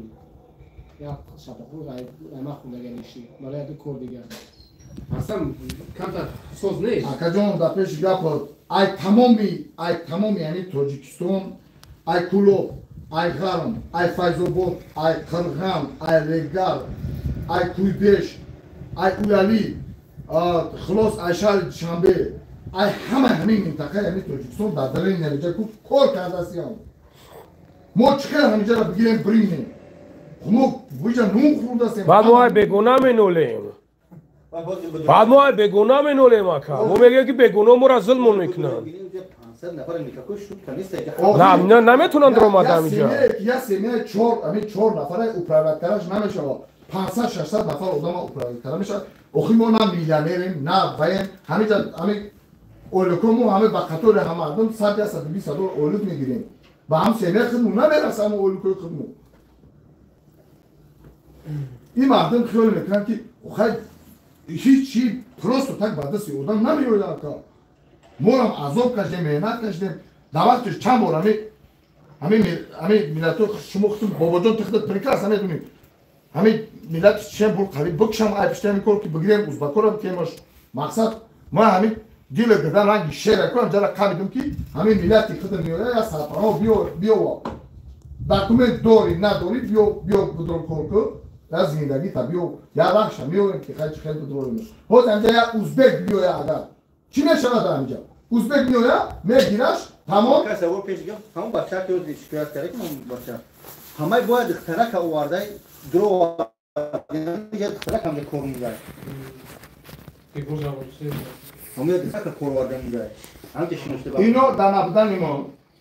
Speaker 12: як шабақу ай ма хундага лиши. Барои ду кор дигар. Аслан камтар соз нест.
Speaker 14: Акаҷон, дар пеши гап ай тамоми яъни Тоҷикистон, ай Кӯлоб, ай Ғарм, ай Файзобод, ай Қирғам, ай Регар, ай Кӯйбеш, ай Уялӣ, хулос ай шаҳри Душанбе, ай ҳама ҳамин минтақаи ҳамин Тоҷикистон дар дарини ҳамиҷа ку кор кардастиам. Мо чӣ хел ҳамиҷаро бигирем биринем? Мо буҷа нун хӯрдастем.
Speaker 1: Баъд мо ай бегуна менолем. Баъд мо ай бегуна менолем ака. Мо мегӯем ки бегуно моро зулмон мекунанд. На, наметунанд даромада ҳамиҷа.
Speaker 14: Я семьяи чор нафара управлять караш намешавад. 500-600 нафар одама управлять карда мешавад. Охи мо на миллионерем, на ваем. Ҳамиҷа ҳамин ойлико мо ҳама ба қатори ҳама мардум 100-120 доллар ойлик мегирем. Ба ҳам семьяи худмон намерасад ҳама ойликои худмон. Ин мардум хиёл мекунанд ки охай ҳеҷ чи просто так ба дасти одам намеояд ака. Морам азоб кашидем, меҳнат кашидем. Дар вақтиш чанд бор ҳамин миллатҳои шумо худтон бобоҷон тихда прекрасно медонед. Ҳамин миллати чен бур қариб бикшам ай пишти ҳамин кор ки бигирем узбакора бикемаш. Мақсад ма ҳамин дила гирдан ранги шера кунам ҷара қабидум ки ҳамин миллати худам меояд я сарпаноҳ биёва. Документ дорӣ надорӣ биё биё бидор кор кун. Я зиндагита биё я рахша меорем ки хай чӣ хел бидорем. Ҳозир ҳамҷа я узбек биёя агар чӣ мешавад ҳамҷа? Узбек меоя мегираш тамом.
Speaker 11: Каса пеш гап ҳамон бача ки ӯзи шикоят кард ки ман бача ҳамаи бояд духтарака овардай дро я духтарака ҳамҷа кор мезад. Ҳамаи духтарака кор оварда мезад. Ҳамҷа шиношта ба.
Speaker 14: Ино дар набудани мо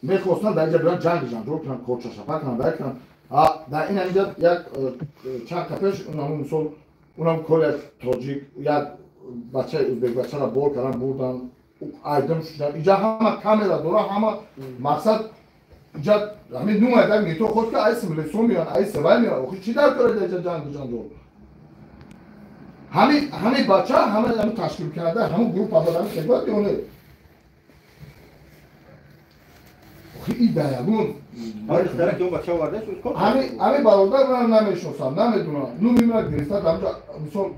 Speaker 14: мехостанд дар инҷа биён ҷанг ҷанҷол кунанд, корчашапа кунанд, дай кунанд. Дар ин ҳаминҷа як чанд ка пеш унам мисол унам кор як тоҷик як бачаи узбек бачаро бор кардан бурдан айдам шудан. Инҷа ҳама камера дора, ҳама мақсад инҷа ҳамин нумай так нето ход ки ай симлесо меоянд, ай севай меоянд. Охи чӣ дар кора инҷа ҷангу ҷанҷол? Ҳамин бача ҳама ҳамин ташкил карда ҳамон группа бад ҳамин хелбад ё не? Охи и дар ягон ҳамин бародар ман намешиносам, намедонам. Нуми ман гирифта дар ҳамҷа мисол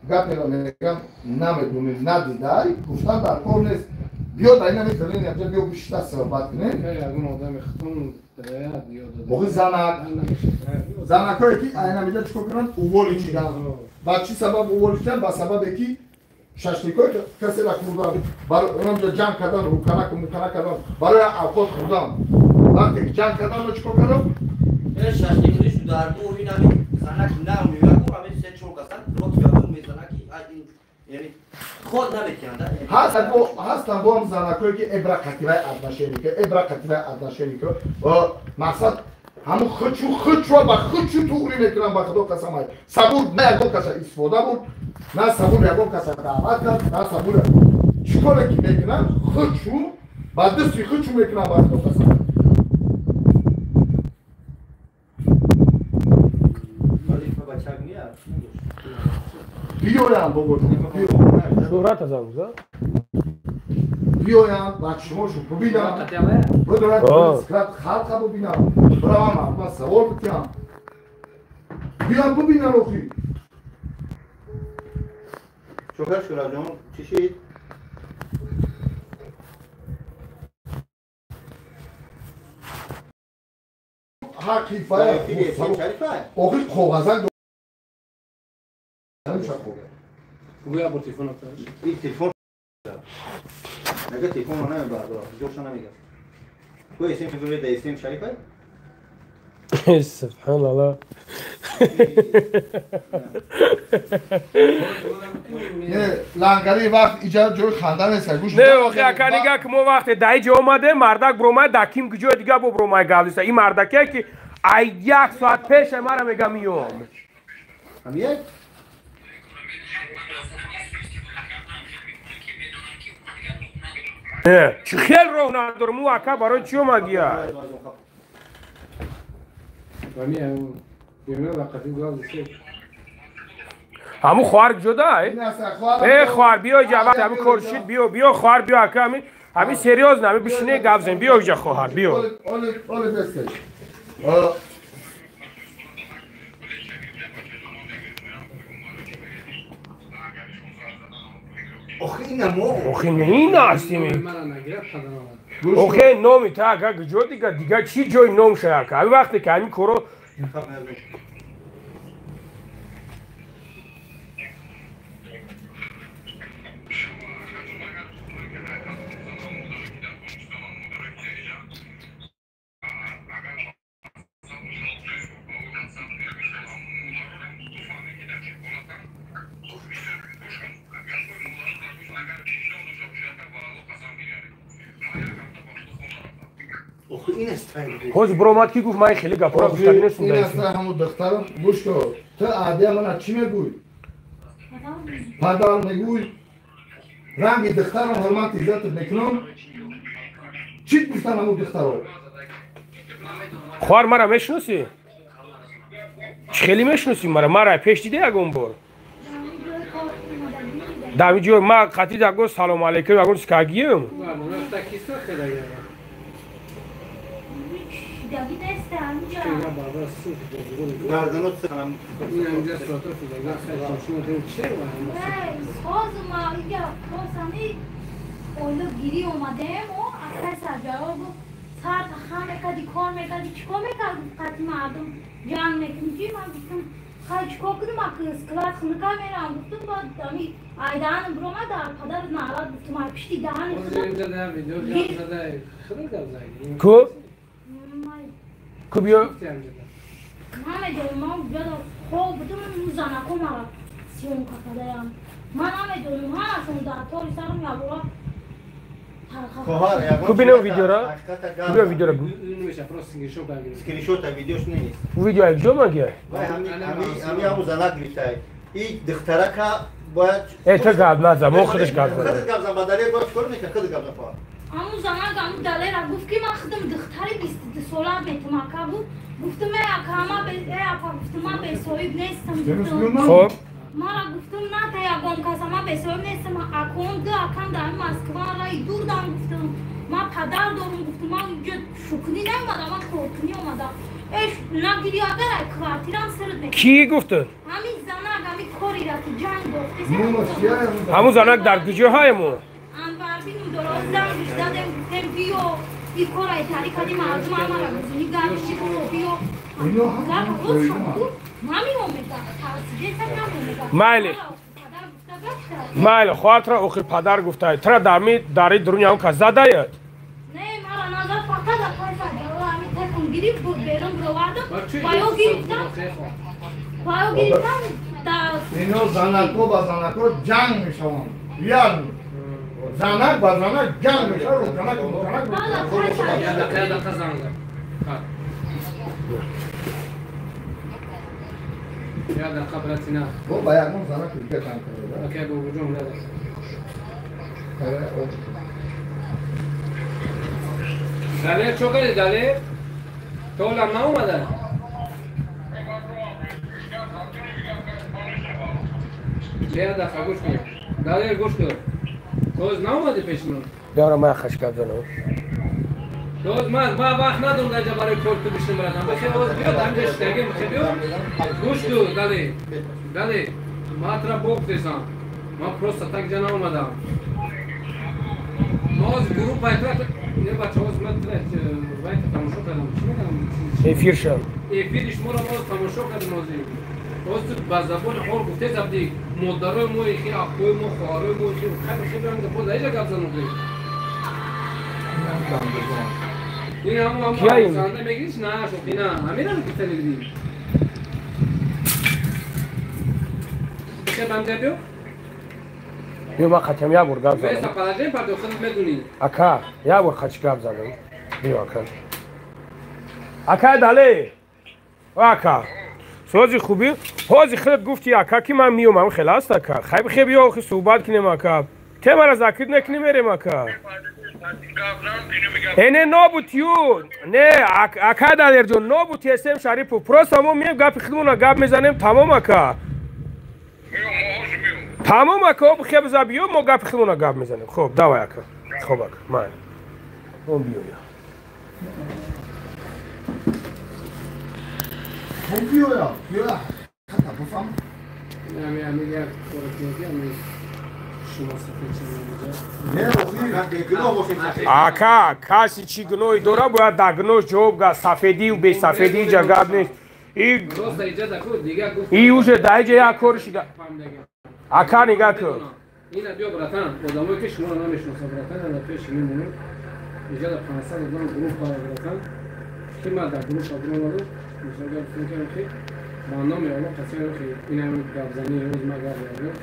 Speaker 14: гаперо мегам намедонӣ, надидай, гуфтан дар кор нест. Биё дар ин ҳамин хелени ҳамҷа биё бишита суҳбат кунем. Охи занак занакое ки айн ҳаминҷа чӣ кор кунанд? Уволи чидан. Ба чӣ сабаб уволи чидан? Ба сабабе ки шашликое касеро хӯрдан, барои онамҷа ҷамъ кардан, рӯканаку мукана кардан, барои авқот хӯрдан. Вақте ки ҷанг кардан мо чӣ кор кардам?
Speaker 15: Шашликунӣ дар бо ин ҳамин занак намеояд, ҳамин се чор касан рот ягон мезанад ки яъне ход наметиҳанд.
Speaker 14: Ҳастанд бо ҳам занакое ки эбра қативай отношеника, эбра қативай отношеника. Мақсад ҳамун хучу хучро ба хучу туғрӣ мекунанд, ба худо қасам. Ай сабур на ягон каса истифода бурд, на сабур ягон каса даъват кард, на сабур чӣ коре ки мекунанд, хучу ба дасти хучу мекунанд, ба худо қасам. Биёям бобоҷон,
Speaker 1: шӯҳрата занг за?
Speaker 14: Биёянд, ба чишмошон бубинанд, бидонанд склад халқа бубинанд, бираванд мардума савол бикунанд, биён бубинанд охи.
Speaker 11: Шокар Шураҷон, чӣ шид?
Speaker 14: Ҳаққи фая охи коғазак
Speaker 12: Гӯя бо телефон афташ.
Speaker 11: Ин телефон Нага телефон намебардорад, ҷоша намегирад. Ту эсем фигури да эсем Шарифай?
Speaker 1: Субҳаналлоҳ.
Speaker 14: Не, лангари вақт иҷа ҷои ханда нест, гӯш.
Speaker 1: Не, охи ака нига ки мо вақте дар иҷа омадем, мардак бромай дар ким ҷои дига бо бромай гавлиса. Ин мардаке ки ай як соат пеша мара мега миём.
Speaker 11: Ҳамияй?
Speaker 1: Чӣ хел роҳ надорам, ӯ ака барои чӣ омадия? Ҳамун хоҳар куҷода? Э хоҳар, биё иҷа, вақте ҳамин кор шид, биё, биё хоҳар, биё ака, ҳамин серьёзно, ҳамин бишине гап зен, биё иҷа хоҳар, биё. Охи ин ҳастим. Охи номи та ака куҷо дига, дига чӣ ҷои ном шай ака? Ҳамин вақте ки ҳамин коро ҳоз биромад ки гуфт ман хеле гапҳоро гуфтагӣ нестам.
Speaker 14: Ин аст ҳамун духтарам, гӯш кун. Ту аҳдия мана чӣ мегӯй? Падар мегӯй. Ранги духтарам ҳурмат иззатат мекунам. Чӣ гуфтан ҳамун духтаро?
Speaker 1: Хоҳар, мара мешиносӣ? Чӣ хеле мешиносӣ мара? Мара пеш дида ягон бор? Дар ҳамин ҷой ма қатъи ягон салому алайкум ягон скагием? Ку? Ку биё?
Speaker 16: Намедонам, ман ҷода хоб будам, занако мара съёмка кардаям. Ман намедонам, ҳамашон дар тори сарам ябора.
Speaker 1: Ку бинем видеора? Ку биё видеора бу?
Speaker 11: Скриншота видеош нест.
Speaker 1: Видео як ҷо магия?
Speaker 11: Ҳами ҳаму занак гирифтай. И духтарака бояд
Speaker 1: Э, ту гап назан, мо худаш гап зад.
Speaker 11: Худ гап зан, ба далел бояд чикор мекунад? Худ гап зан хоҳар.
Speaker 16: Ҳамун занак ҳамун далера гуфт ки ман худам духтари 22 сола метам ака гуфт. Гуфтам э ака, ма э апа, гуфтам ман бесоҳиб нестам.
Speaker 1: Хоб.
Speaker 16: Мара гуфтам на та ягон каса, ман бесоҳиб нестам. Акон ду акам дар Москва раи дурдам гуфтам. Ман падар дорам гуфтам, ман инҷо шукнӣ наомадам, ман коркунӣ омадам. Эш нагири агар ай квартирам сирд мекунам.
Speaker 1: Кӣ гуфту?
Speaker 16: Ҳамин занак ҳамин корира ки ҷанг бофте.
Speaker 1: Ҳамун занак дар куҷо ҳаемо?
Speaker 16: Анварбинум дора зангиш дадем, гуфтем биё и кора итари кади мардум ҳамара гузини гардиши биё.
Speaker 1: Майли. Майли, хоҳар, охир падар гуфтай. Тра дарми дари дуруни ҳам кас задаяд?
Speaker 16: Не, мара назар фақат апайса ҳами текун гирифт берун бировардам. Ва ё гирифтам. Ва ё гирифтам да
Speaker 14: Ино занако ба занако ҷанг мешаванд. Реально. Занак ба занак ҷанг мешавад, занак занак.
Speaker 12: Я дақиқа, братина.
Speaker 14: Бо ба ягон занак дига ҷанг карда.
Speaker 12: Окей, бобоҷон, я дақиқа. Далер, чо кардӣ, Далер? То ҳолам наомада? Я дақиқа, гӯш кун. Далер, гӯш кун. То ҳоз наомадӣ пеши ман?
Speaker 1: Биёра ман хаш гап занам.
Speaker 12: Доз ман вақт надорам дар ҷа барои кор ту бишинам братан. Бахир оз биё дар ҷа шитагим бихир биё. Гӯш ку Далер. Далер, ман тура боб десам. Ман просто так ҷа наомадам. Мо оз группа не бача оз ман тура вай тамошо кардам. Чӣ мекардам?
Speaker 1: Эфиршам.
Speaker 12: Эфири шуморо мо тамошо кардем озӣ. Оз ту ба забони ҳол гуфте забди модарои мо ихи акои мо хоҳарои мо ихи хай бихир биём боз дар ҷа гап занам. ин ҳамон занда мегириш на шӯхӣ на ҳаминам гуфта мегирӣ. Бамҷа биё.
Speaker 1: Биё ман қатиам як бор гап задам.
Speaker 12: Положение пардо худат медонӣ.
Speaker 1: Ака, як бор қачи гап задам. Биё ака. Ака Далер. Ака. Сози хубӣ? Ҳози худат гуфти ака ки ман миёмам хел аст ака. Хай бихе биё охи суҳбат кунем ака. Темара закрит накунем мерем ака. Не нобуд ю не ака Далерҷон нобуд СМ Шарипов. Просто мо мием гапи худмона гап мезанем тамом ака. Тамом ака об хеб забиё мо гапи худмона гап мезанем. Хоб давай ака. Хоб ака ман. Он биёя.
Speaker 14: Он биёя. Биёя. Хата буфам.
Speaker 12: Ами як коротеньки
Speaker 1: Ака, каси чӣ гуноҳе дора бояд дар гуноҳ ҷавоб га сафедию бесафедӣ ҷа гап нест. И уже дар иҷа як кор шида. Ака нигаҳ кун.
Speaker 12: Ина биё братан, одамое ки шуморо намешиносанд братан, ана пеши мемонем. Иҷа дар 500 одам группа братан. Ки ман дар группа биромадам, мисол гап кунам ки ба номи Аллоҳ қасам ки ин ҳамин гапзании имрӯз ман гап задам.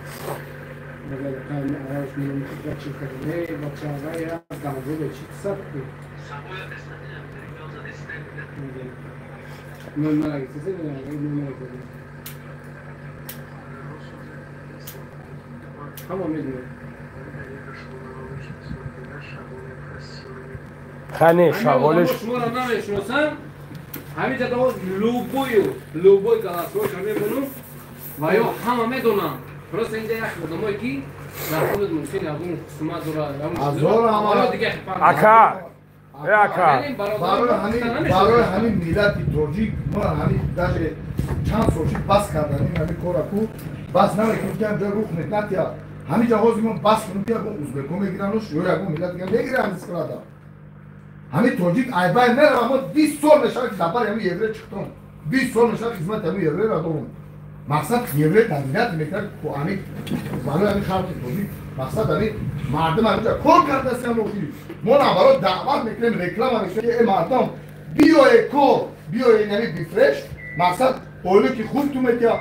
Speaker 12: Агар қайм араш мунум бачи кардем, бача вай аз дамзода чи саб ки. Ман мара гитсе, ман мара гитсе. Ҳама медонад.
Speaker 1: Хане шаволиш.
Speaker 12: Шуморо намешиносам. Ҳамин ҷа давоз любой голосовой мемонум ва ё ҳама медонанд. Просто инҷа як одамое ки дар худат мумкин ягон қисмат дорад,
Speaker 1: Ака, ака.
Speaker 14: Барои ҳамин миллати тоҷик мо ҳамин даже чанд сол шид бас кардан ин ҳамин кора ку бас намекунем ки ҳамҷо рух натия. Ҳамин ҷа ҳозир мо бас кунем ки ягон узбекҳо мегирану ё ягон миллат дига мегиранд ҳамин склада. Ҳамин тоҷик айбай мерава, мо 20 сол мешавад ки дар бари ҳамин евре чиқтон. 20 сол мешавад хизмати ҳамин евреро дорум. Мақсад евре тадбират мекард ку ҳамин барои ҳамин халқи тоҷик мақсад ҳамин мардум ҳаминҷа кор кардастиам охир. Мо наоборот даъват мекунем, реклама мекунем ки э мардум биёе кор, биёе ҳамин бифреш, мақсад оиле ки хуб ту метия,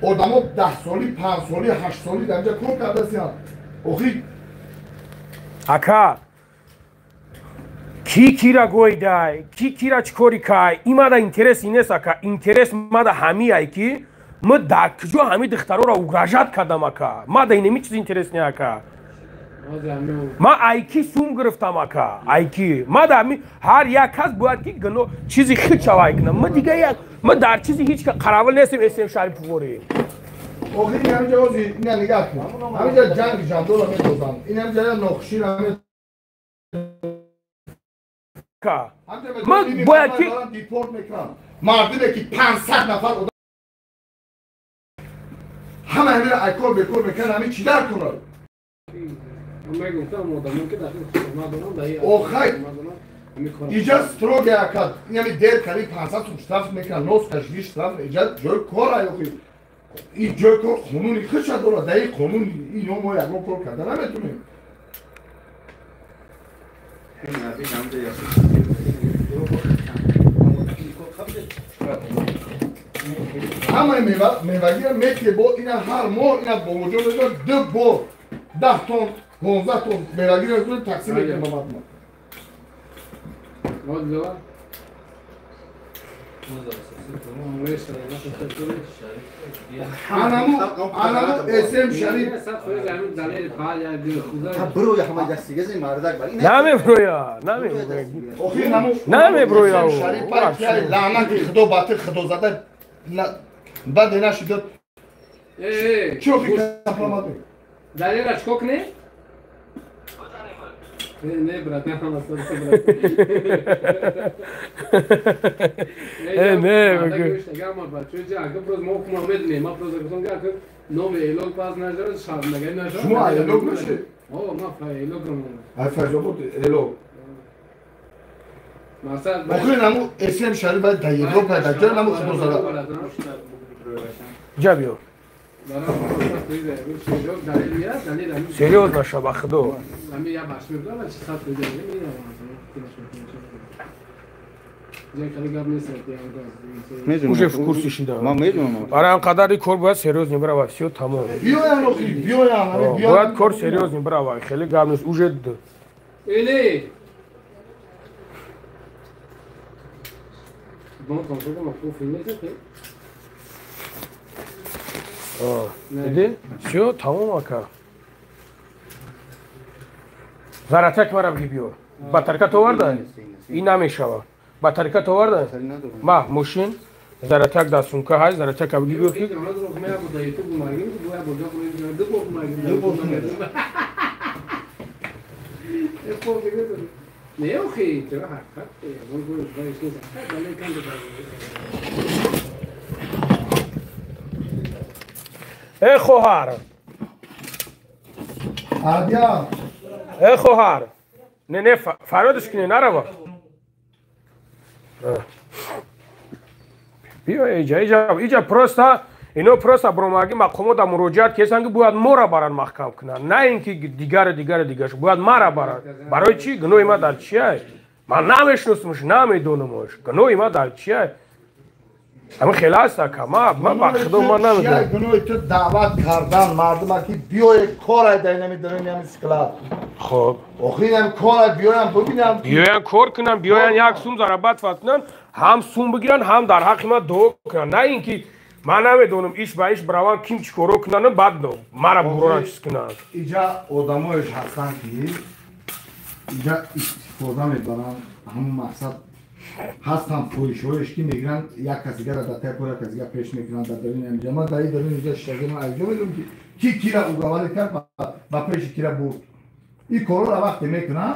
Speaker 14: одамо 10 соли, 5 соли, 8 соли дар инҷа кор кардастиам. Охир
Speaker 1: ака ки кира гойдай, ки кира чӣ кори кай, имада интерес инест ака, интерес мада ҳамиай ки ма дар куҷо ҳамин духтароро угрожать кардам ака. Ма да инеми чиз интерес не ака. Ма айки сум гирифтам ака, айки. Ма да ҳар як кас бояд ки гуноҳ чизи хид шавай кунам. Ма дига як ма дар чизи ҳеҷ ка қаравил нестем СМ Шариповори.
Speaker 14: Охир ҳаминҷа ҳозир ина нигаҳ кун. Ҳаминҷа ҷанги ҷандола медозанд. Ин ҳаминҷа як нохушира
Speaker 1: Ма бояд ки
Speaker 14: депорт мекунам. Мардуме ки 500 нафар ҳама ҳаминро айкор бекор мекунанд, ҳамин чӣ дар кунад? Охай иҷа строго ака, яъне дер кари 500 сум штраф мекунанд, нос кашиди штраф, иҷа ҷои кор ай охи. Ин ҷои кор қонуни худша дорад, дар ин қонун ино мо ягон кор карда наметонем. Ҳамаи мевагиро метие бо ина ҳар моҳ ина бобоҷон медод 2 бор 10 тон 15 тон мевагиро тақсим мекунем ба мардум. Анаму СМ Шариф
Speaker 1: намеброя, намеброя.
Speaker 14: Шариф лаънати худо ба ти худозада баъд нашидод. Чӣ охи капламад?
Speaker 12: Далера чикор кунем? Не, братан,
Speaker 1: э, не, бигӯ.
Speaker 14: Шумо элог мешед? Ай Файзобод элог. Охир наму СМ Шариф баъд дар Европа дар ҷо наму худо зада.
Speaker 1: Ҷа биё. Серьёзно ша, ба худо. Уже в курсе шида. Барои ҳам қадари кор бояд серьёзно бирава, всё тамом.
Speaker 14: Биёян охи, биёян, биёян.
Speaker 1: Бояд кор серьёзно бирава, хеле гап нест. Уже
Speaker 12: Эле.
Speaker 1: Диди? Всё, тамом ака. Заратак мара биги биёр. Батарка оварда? Ин намешава. Батарка оварда? Ма, мошин, заратак дар сумка ҳаст, заратака биги биёр ки. Э хоҳар.
Speaker 14: Адя.
Speaker 1: Э хоҳар. Не, не, фарёдш кунӣ, нарава. Биё иҷа, иҷа, иҷа просто ино просто бромаги мақомота муроҷиат кесанд ки бояд моро баранд маҳкам кунанд, на ин ки дигаре дигаре дигараш, бояд мара баранд. Барои чӣ? Гуноҳи ма дар чия? Ман намешиносумш, намедонумш. Гуноҳи ма дар чия? Ҳамин хеле аст ака, ма ба худо ман намедонам.
Speaker 14: Гуноҳи ту даъват кардан мардума ки биёе кор ай дар инами дарони ҳамин склад.
Speaker 1: Хоб.
Speaker 14: Охир инам кор ай биёям бибинам.
Speaker 1: Биёян кор кунанд, биёян як сум зарабат кунанд, ҳам сум бигиранд, ҳам дар ҳаққи ман дуо кунанд. На ин ки ман намедонам иш ба иш бираванд, ким чӣ коро кунанд, баъд мара буроранд чиз кунанд.
Speaker 14: Иҷа одамоеш ҳастанд ки иҷа истифода мебаранд, ҳамун мақсад ҳастанд фоҳишҳоеш ки мегиранд як кас дигара дар тай кор, як кас дигар пеш мекунанд дар даруни ҳамиҷа. Ман дар ин даруни инҷа шишаги ман аз ҷо медонам ки ки кира уговарӣ кард ба пеши кира бурд. Ин корҳоро вақте мекунам,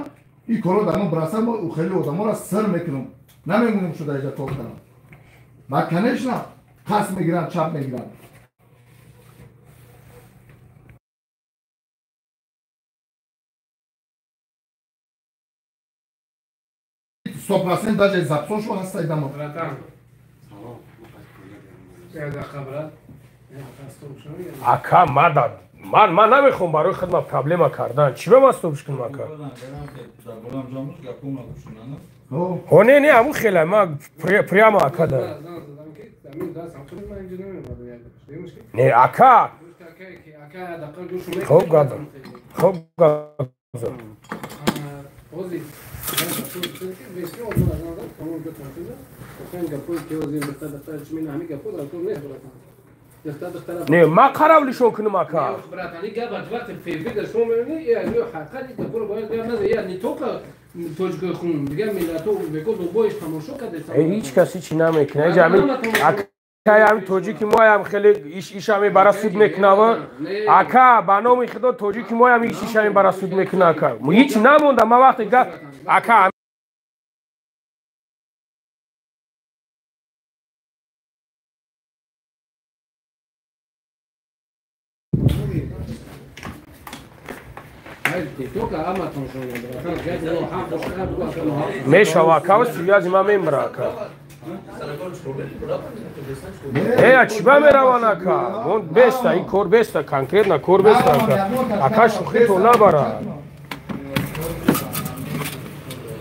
Speaker 14: ин корҳо дар ман бираса, мо хеле одаморо сир мекунам, намемонам шуда иҷа кор кунам. Ба конечно қасд мегиранд, чап мегиранд. Сто процент даже запсошу ҳаста идамо.
Speaker 1: Ака, мадад. Ман намехоҳам барои худма проблема кардан. Чӣ ба ман стопш кунам ака? Ҳо не, не, ҳамун хеле ман прямо ака да. Не, ака. Хоб гап. Хоб гап. Не, ман қаравлишон кунам ака. Ҳеҷ кас ҳичи намекунад. Ака, тоҷики моям хеле иша мебара суд мекунава. Ака, ба номи худо тоҷики моям иша мебара суд мекуна ака. Ҳеҷ намонда, ман вақте ака мешава ака, связи ма мембра ака. Э, чӣ ба мераванд ака? Он беста, ин кор беста, конкретно кор беста ака. Ака шӯхито набара.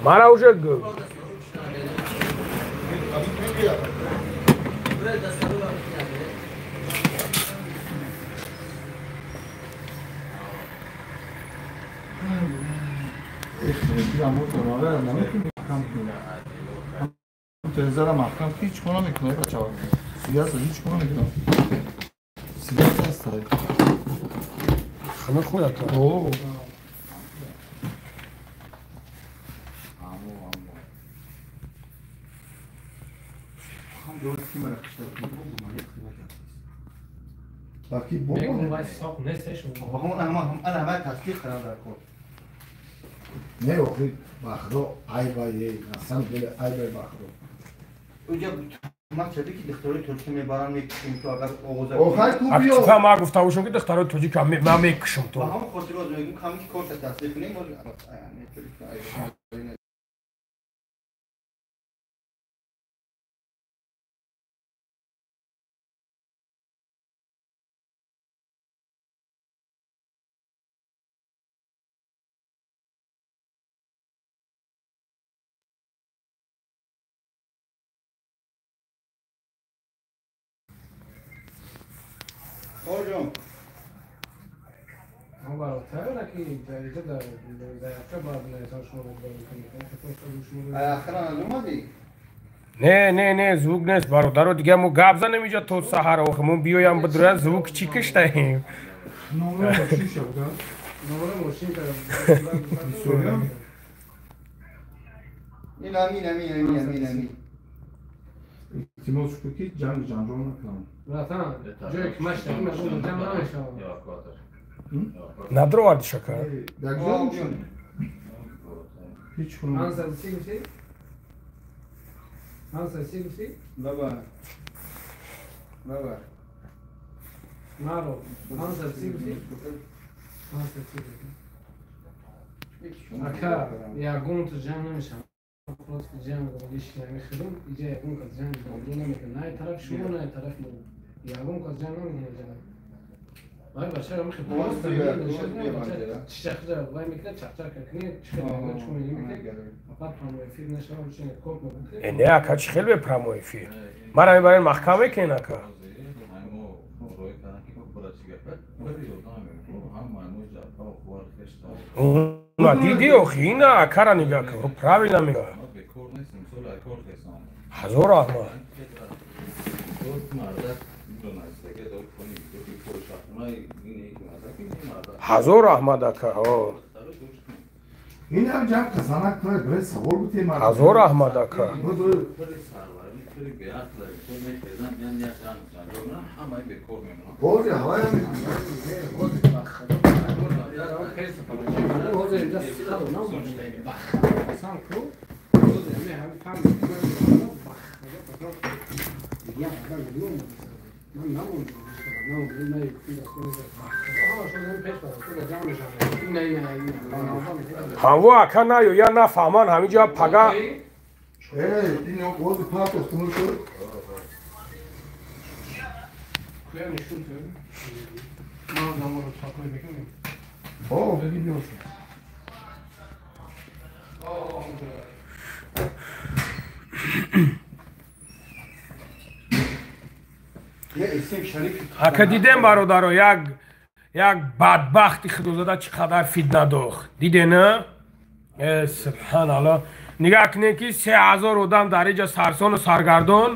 Speaker 1: Мара уже
Speaker 14: телевизора маҳкам ҳеҷ кор намекунад бачаҳо. Сигарета ҳеҷ кор намекунад. Сигарета ҳаст.
Speaker 1: Хана худ ака.
Speaker 14: О. Баки бобо.
Speaker 12: Соқ нестеш.
Speaker 11: Ана ҳама тасдиқ кардам дар кор.
Speaker 14: Не охи ба худо айба е, на деле айба ба худо.
Speaker 11: Уҷа ман чаби ки духтарои тоҷик мебаранд мекушем то агар оғоза.
Speaker 14: Охай ку биё.
Speaker 1: Актифа ма гуфта бошам ки духтарои тоҷик ма мекушам то.
Speaker 11: Ба ҳамон хотир оз мегӯм каме ки корта тасдиқ кунем.
Speaker 12: Хоҷон. Мо баротар ки дар дар заявка баъд наисан шумо
Speaker 11: мекунед. Охиран аз омадӣ?
Speaker 1: Не, не, не, звук нест бародаро, дига мо гап занем инҷа то саҳар охи мо биёям бидуря звук чӣ киштаем?
Speaker 14: Номер мошин шуда.
Speaker 12: Номер мошин
Speaker 11: Ин амин амин амин амин амин.
Speaker 14: Илтимос шуд ки ҷанг ҷанҷол накунам.
Speaker 12: Братан, ҷое ки ман шитагӣ мешавам, ҷамъ намешавам.
Speaker 1: Надроварди шака?
Speaker 14: Ҳеҷ кунам.
Speaker 12: Ансаси гуфтӣ? Ансаси гуфтӣ?
Speaker 11: Баба. Баба.
Speaker 12: Наро, ансаси гуфтӣ? Ансаси гуфтӣ. Ака, ягон ту ҷамъ намешавам. Просто ҷамъ ишнами худум, иҷа ягон кас ҷамъ намекунад. На тараф шумо, на тараф мо. Ягон кас ҷамъ намекунад ҷамъ. Вай бача мехе просто чичахра вай мекунад чақчақ кунед, чӣ хел мегӯяд, чӣ мегӯяд. Апа прямой эфир нашавам, чӣ код мекунад.
Speaker 1: Э не ака, чӣ хел бе прямой эфир? Мара мебарен маҳкам мекунен ака. Уна диди охи, ина акара нигаҳ кун, правильно мега. Ҳазор раҳмат. Ҳазор раҳмат ака.
Speaker 14: Ин ҳам ҷамъ казанак кунад, барои савол бутем.
Speaker 1: Ҳазор раҳмат ака.
Speaker 14: Бози ҳаваям
Speaker 1: ҳаво ака наё я нафаҳман ҳаминҷа пага. Ака дидем бародаро, як бадбахти худозада чӣ қадар фитна дохт. Дидена? Э субҳаналлоҳ. Нигаҳ кунед ки 3000 одам дар инҷа сарсону саргардон,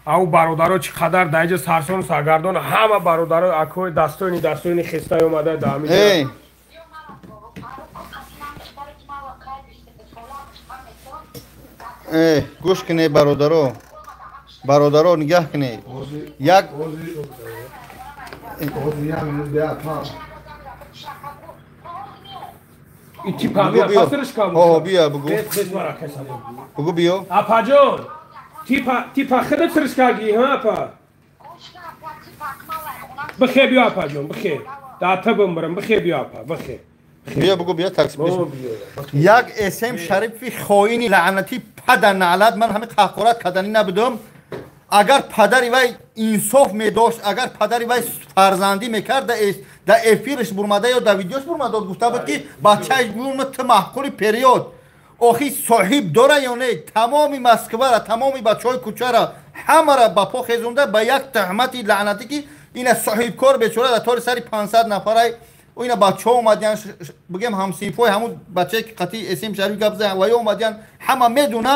Speaker 1: ау бародаро чӣ қадар дар инҷа сарсону саргардон, ҳама бародаро акои дастони дастони хестай омада дар ҳаминҷа.
Speaker 11: Э, гӯш кунед бародаро. Бародаро нигаҳ кунед. Як биё бугу. Бугу биё.
Speaker 1: Апаҷон, типа худат сиришкагӣ, ҳа апа? Бихе биё апаҷон, бихе. Дар та бимбирам, бихе биё апа, бихе.
Speaker 11: Биё бугу биё такси. Як СМ Шарифи хоини лаънатӣ падар наълат, ман ҳамин ҳақорат карданӣ набудам. Агар падари вай инсоф медошт, агар падари вай фарзандӣ мекард, дар эфирш бурмада ё дар видеош бурмада гуфта буд ки бачаи гурма ту маҳқули период. Охи соҳиб дора ё не? Тамоми Москвара, тамоми бачаҳои кӯчара ҳамара ба по хезонда ба як таҳмати лаънатӣ ки ина соҳибкор бечора дар тори сари 500 нафарай ина бачаҳо омадиян, бигем ҳамсинфои ҳамун бачае ки қатъи СМ Шариф гап зад ва ё омадиян, ҳама медуна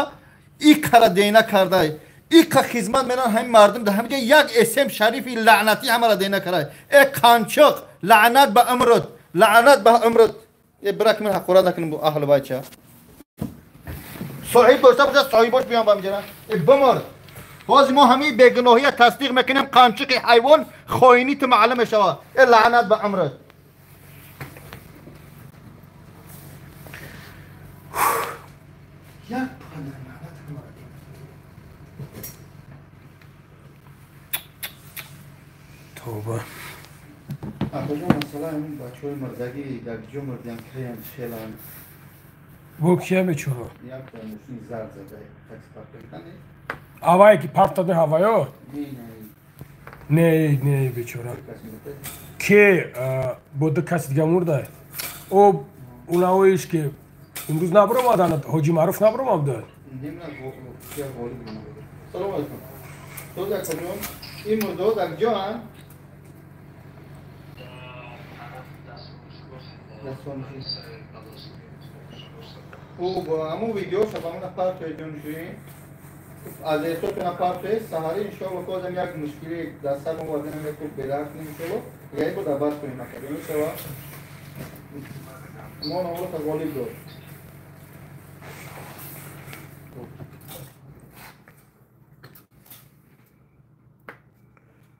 Speaker 11: икара дейна кардай. Ика хизмат меран ҳамин мардум дар ҳамин ҷо як СМ Шарифи лаънатӣ ҳамара дейна кардай. Э қанчиқ, лаънат ба умрат, лаънат ба умрат. Э бирак ман ҳақорат накунем бо аҳли бача. Соҳиб дошта бошад, соҳибош биён ба инҷа. Э бимор. Боз мо ҳамин бегуноҳия тасдиқ мекунем, қанчиқи ҳайвон хоинӣ ту маълум мешавад. Э лаънат ба умрат. Як падар лаънат кунад.
Speaker 1: Тавба.
Speaker 11: Акаҷон, масъала ҳамин бачаҳои мурдагӣ дар ҷо мурдиям, киян, хелан.
Speaker 1: Бо кия бечора?
Speaker 11: Як мошини зард зада, такси партофтани.
Speaker 1: Авае ки партофтани ҳаваё? Не, не, бечора. Ке бо ду каси дига мурда? О, унаоиш ки имрӯз набаромаданд, Ҳоҷи Маъруф набаромада?
Speaker 11: Салом алейкум. Тоз акаҷон, ин мурдаҳо дар ҷоанд? Ҳамун видеоша ба мана партои ҷоншӯӣ аз эҳсосона партои саҳарӣ иншоалло козам як мушкилӣ дар сар мовардем, як бедар кунем иншоалло, яй бо дар баҳс кунем акаҷон, мешава? Мо номрота ғолиб дод.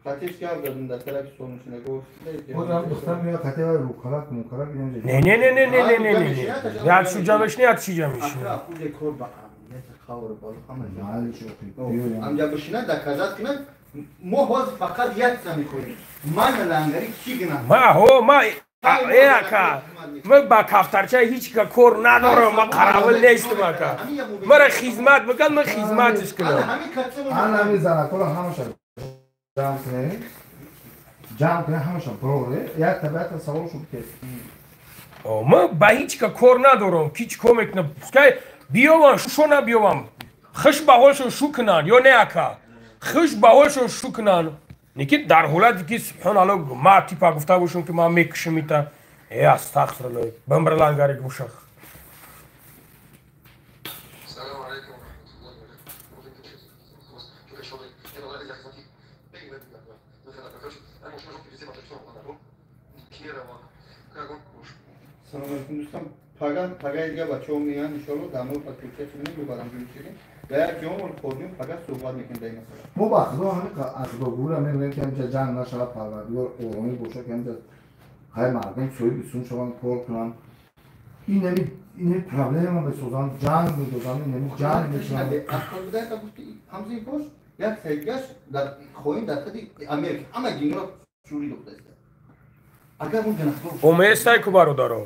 Speaker 11: Хатиш гап задам дар тарафи солнишина гуфт.
Speaker 14: Бозам духтар меояд хати вай рӯкарак мукарак.
Speaker 1: Не, не, не, не, не, не, не, не. Як шуҷа мешини, як чиҷа мешини.
Speaker 11: Худе кор ба амният хавр боло ҳама ҷо. Амҷа бишина доказат кунад, мо ҳозир фақат як чиза мехоҳем. Ман лангари чӣ гунаҳ?
Speaker 1: Ма ҳо, ма э ака, ман ба кафтарчаи ҳеҷ ка кор надорам, ман қаравул нестам ака. Мара хизмат бикан, ман хизматиш кунам.
Speaker 14: Ана ҳамин занакҳоро ҳамаша ҷамъ кунед, ҷамъ кунед ҳамаша бироре, як табиата савол шуд ки
Speaker 1: ман ба ҳеҷ ка кор надорам, ки чӣ кор мекунам? Пускай биёвам, шо набиёвам. Хуш ба ҳолшон шу кунанд ё не ака? Хуш ба ҳолшон шу кунанд. Неки дар ҳолате ки субҳоналло ма типа гуфта бошам ки ман мекушам ита. Э астағфирулло, бимир лангари гӯшах.
Speaker 11: Салом алейкум дӯстон. Пага пага дига бачаҳо меоянд иншоалло, дар мо подключать мекунем, бубарам ҷӯширем. Ва як ҷо хӯрдем, пага суҳбат мекунем дар ин масъала.
Speaker 14: Мо ба худо ҳамин азбогӯра мегӯем ки ҳамҷа ҷанг нашавад, Парвардигор оромӣ бошад, ки ҳамҷа ҳай мардум соҳиби сум шаванд, кор кунанд. Ин проблема месозанд, ҷанг медозанд, инами ҷанг мешаванд.
Speaker 11: Ақл буда гуфти ҳамзин бош, як сайгаш дар хоин дар худи Америка ҳама генерал шӯрӣ дохтааст. Агар он гунаҳкор
Speaker 1: Уместай ку бародаро.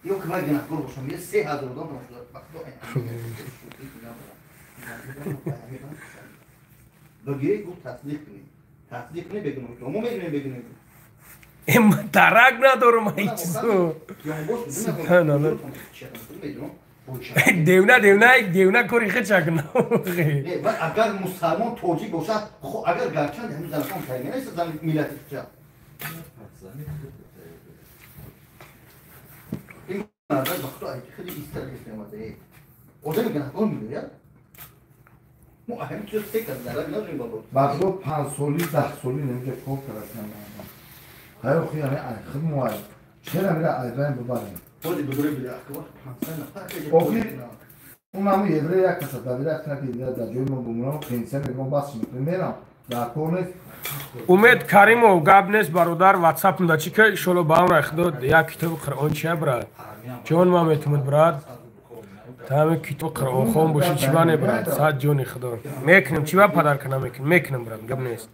Speaker 11: Ё ки ман гунаҳкор бошам, я 3000 одам бошад. Багире гуфт тасдиқ кунед. Тасдиқ кунед бегуноҳ. Мо медонем бегуноҳ.
Speaker 1: Ман дарак надорам ҳеҷ чизо. Субҳоналло. Девна девна девна кори худша кунам.
Speaker 11: Агар мусалмон тоҷик бошад, агар гарчанд ҳамин занакон тайин нест, зан миллати худша. Ин мардак ба худо хеле истар омада. Одами гунаҳкор мегӯяд. Мо ҳамин чиз се кас дарак надорем бабо.
Speaker 14: Ба худо 5 соли 10 соли намеҷа кор кардам. Ҳай охи яъне ай худ мо ай. Чера мера айбайн бибарем.
Speaker 11: Бози бузург бида аква 500 нафар.
Speaker 14: Охи он ҳамин еврей як каса давира кунад ки дар ҷои мо бумонам пенсия мегирам бас мекунем мерам. Дар кор нест.
Speaker 1: Умед Каримов гап нест бародар, ватсапм да чӣ ка иншолло ба амр худо як китоби Қуръон чия брат. Ҷон ма метумад брат. Та ҳамин китоби Қуръонхон бошӣ чӣ ба не брат? Сад ҷони худо. Мекунем чӣ ба падар кана мекунем? Мекунем брат, гап нест.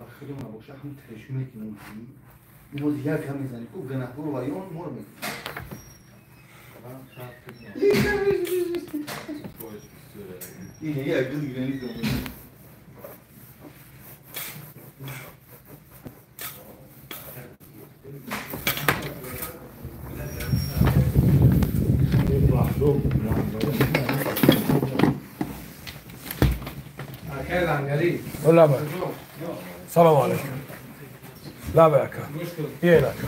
Speaker 1: Лаба. Салом алейкум. Лаба ака. Биёин ака.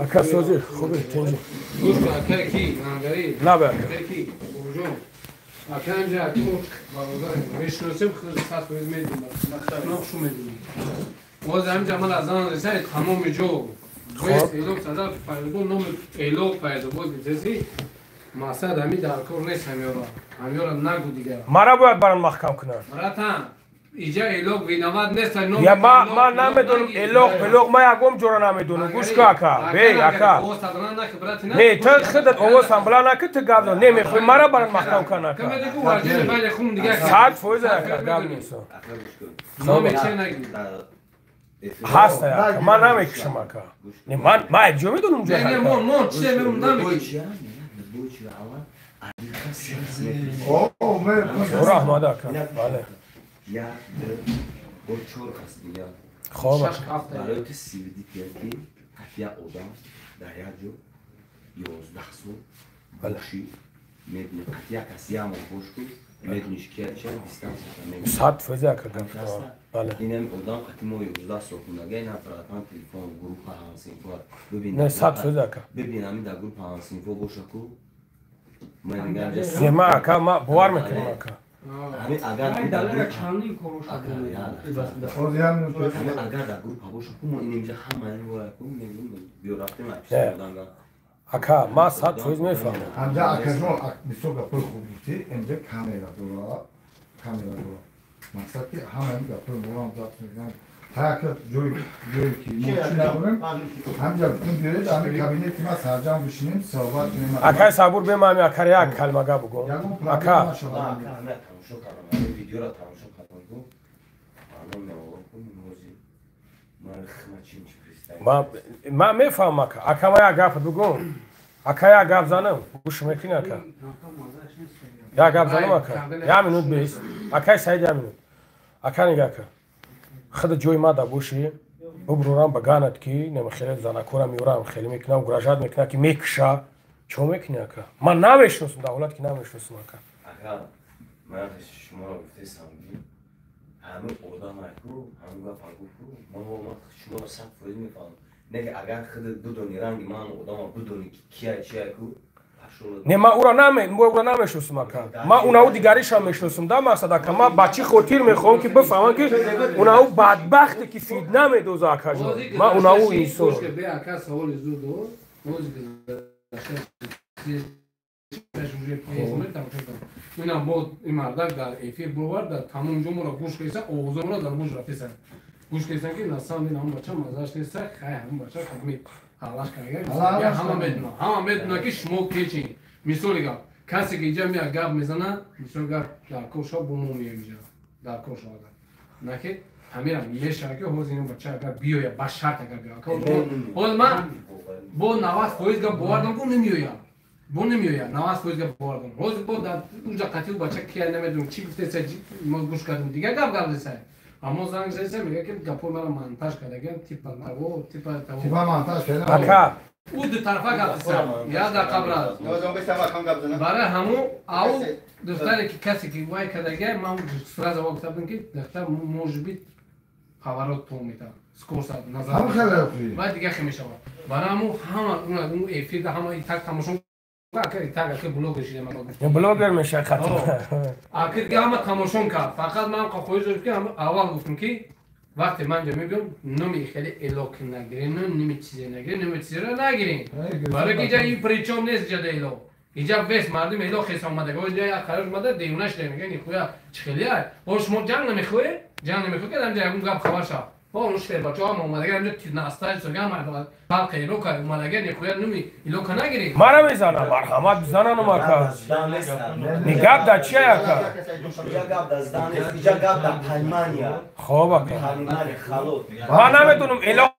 Speaker 1: Ака сози хуби тинҷи.
Speaker 12: Гӯш кун ака ки лангари.
Speaker 1: Лаба ака.
Speaker 12: Ки бобоҷон. Ака инҷа аки мо бародар мешиносем, худ 100% медонем. Ман хуш медонем. Боз ҳаминҷа ман аз зан ресай тамоми ҷо. Бояд эълон сада файзобод номи эълон Файзобод гирифтаси. Мақсад ҳамин дар кор нест ҳамёра. Ҳамёра нагу дигар.
Speaker 1: Мара бояд баран маҳкам кунанд.
Speaker 12: Братан, иҷа элок виноват нест.
Speaker 1: Я ма намедонам элок пелок, ма ягом ҷора намедонам. Гӯш ку ака, бей ака. Не, ту худат овозам била наки, ту гап зан. Не мехоҳӣ мара барат маҳкам кан ака. 100% ака гап нест. Ҳаст ака, ман намекушам ака. Не, ман ма як ҷо медонам ҷо.
Speaker 12: Не, мон чизе мегум намекушам.
Speaker 1: Раҳмат ака. Бале.
Speaker 15: Як, ду, бо чор кас дигар.
Speaker 1: Хоб.
Speaker 15: Барои ту сивди ки як одам дар як ҷо 11 сол бошӣ, медуни як кас як моҳ бош ку, медуниш ки ча дистанция мегирад.
Speaker 1: 100% ака гап. Бале.
Speaker 15: Инам одам қати мо 11 сол хунага, ина братан телефон гурӯҳа ҳамсинфо. Бибин.
Speaker 1: Не, 100% ака.
Speaker 15: Бибин ҳамин дар гурӯҳ ҳамсинфо боша ку.
Speaker 1: Не, ма ака, ма бовар мекунам ака.
Speaker 15: Ҳамин агар дар гурӯҳ боша ку, мо инҷа ҳама ку мегӯм биё рафтем апишоданга.
Speaker 1: Ака, ма 100% мефаҳмам.
Speaker 14: Ҳамҷа акаҷон бисёр гапҳои хуб гуфтӣ. Инҷа камера дора, камера дора. Мақсад ки ҳама ин гапҳои моро забт мекунанд. Ҳар ҷое ки мо чӣ надорем, ҳамҷа гуфтем биёед ҳамин кабинети ма сарҷам бишинем, суҳбат кунем.
Speaker 1: Акай Сабур, бе ман акар як калима гап бугӯ. Ака.
Speaker 15: Тамошо кардам, ҳамин видеоро тамошо кардам ку. Мардум меовард ку, ҳозир ман хма чин чи
Speaker 1: Ма мефаҳмам ака. Ака, ма як гап бугӯм. Ака, як гап занам. Гӯш мекунӣ ака? Як гап занам ака. Як минут бес. Акай Саид, як минут. Ака нига ака. Худ ҷои ма да бошӣ, буброрам ба ганат ки намехеле занакора меорам, хеле мекунам, угрожать мекунам ки мекуша. Чо мекунӣ ака? Ман намешиносам, дар ҳолат ки намешиносам ака.
Speaker 15: Ака, ман шуморо гуфтесам ки ҳамин одам аку, ҳамин гапа гуфту, ман шуморо 100% мефаҳмам. Не ки агар худат бидони ранги ман одама бидони ки кия чия ку.
Speaker 1: Не, ма ура намешиносам ака. Ма унау дигаришам мешиносам да мақсад ака. Ма ба чӣ хотир мехоҳам ки бифаҳмам ки унау бадбахте ки фитна медоза акаҷон. Ма унау инсон.
Speaker 12: Инам бо ин мардак дар эфир бовар дар тамом ҷо моро гӯш кеса, овозо моро дар гӯш рафтесан. Гӯш кесан ки на самом деле ҳамон бача маззаш неста, хай ҳамон бача хадми ҳалаш карда. Ҳама медона, ҳама медона ки шумо кечин. Мисоли гап, касе ки иҷа меяд гап мезана, мисол гап дар кор шава бо мо меоем иҷа. Дар кор шава агар. На ки ҳамира мешава ки ҳозир ин бача агар биёяд, ба шарт агар биёяд. Ҳозир ман бо 90% гап бовар дорам ки намеояд. Бо намеояд, 90% гап бовар дорам. Ҳозир бо дар унҷа қатил бача кия намедонам чӣ гуфтеса, мо гӯш кардем, дигар гап гап зеса. Аммо занг зеса мегӯяд ки гапҳои маро монтаж кардагиам, типа того, типа того.
Speaker 14: Типа монтаж карда.
Speaker 1: Ака.
Speaker 12: Ӯ ду тарафа гап зеса, як дар қабр. Барои ҳамун ау духтаре ки касе ки вай кардагия, ман сразу во гуфта будам ки духтар может быть поворот то метавад. Скорса назар. Вай дига хе мешавад. Барои ҳамун ҳама ун эфир ҳама и так тамошо
Speaker 1: блогер меша хатм.
Speaker 12: Акир ҳама тамошон кард. Фақат ман хоҳиш дорам ки аввал гуфтам ки вақте ман ҷо мебиём номи хеле элок нагирем, номи чизе нагирем, номи чизеро нагирем. Барои ки иҷа ин причом нест иҷа да элок. Иҷа вес мардум элок хес омада. Иҷа як қарор омада девона шуда мегӯяд нихоя чӣ хеле ай. Ҳо шумо ҷанг намехоҳед? Ҷанг намехоҳед ки ҳамҷа ягон гап хабар шав. Ҳо он шер бачаҳо ҳама омадага ҳамҷа настаҷ сога ҳама халқ элока омадага нихоя номи элока нагирем.
Speaker 1: Мара мезанам, марҳамат бизананам ака. Не гап да чи ака?
Speaker 15: Иҷа гап да здан нест, иҷа гап да понимания.
Speaker 1: Хоб ака.
Speaker 15: Понимания халот.
Speaker 1: Ман намедонам элок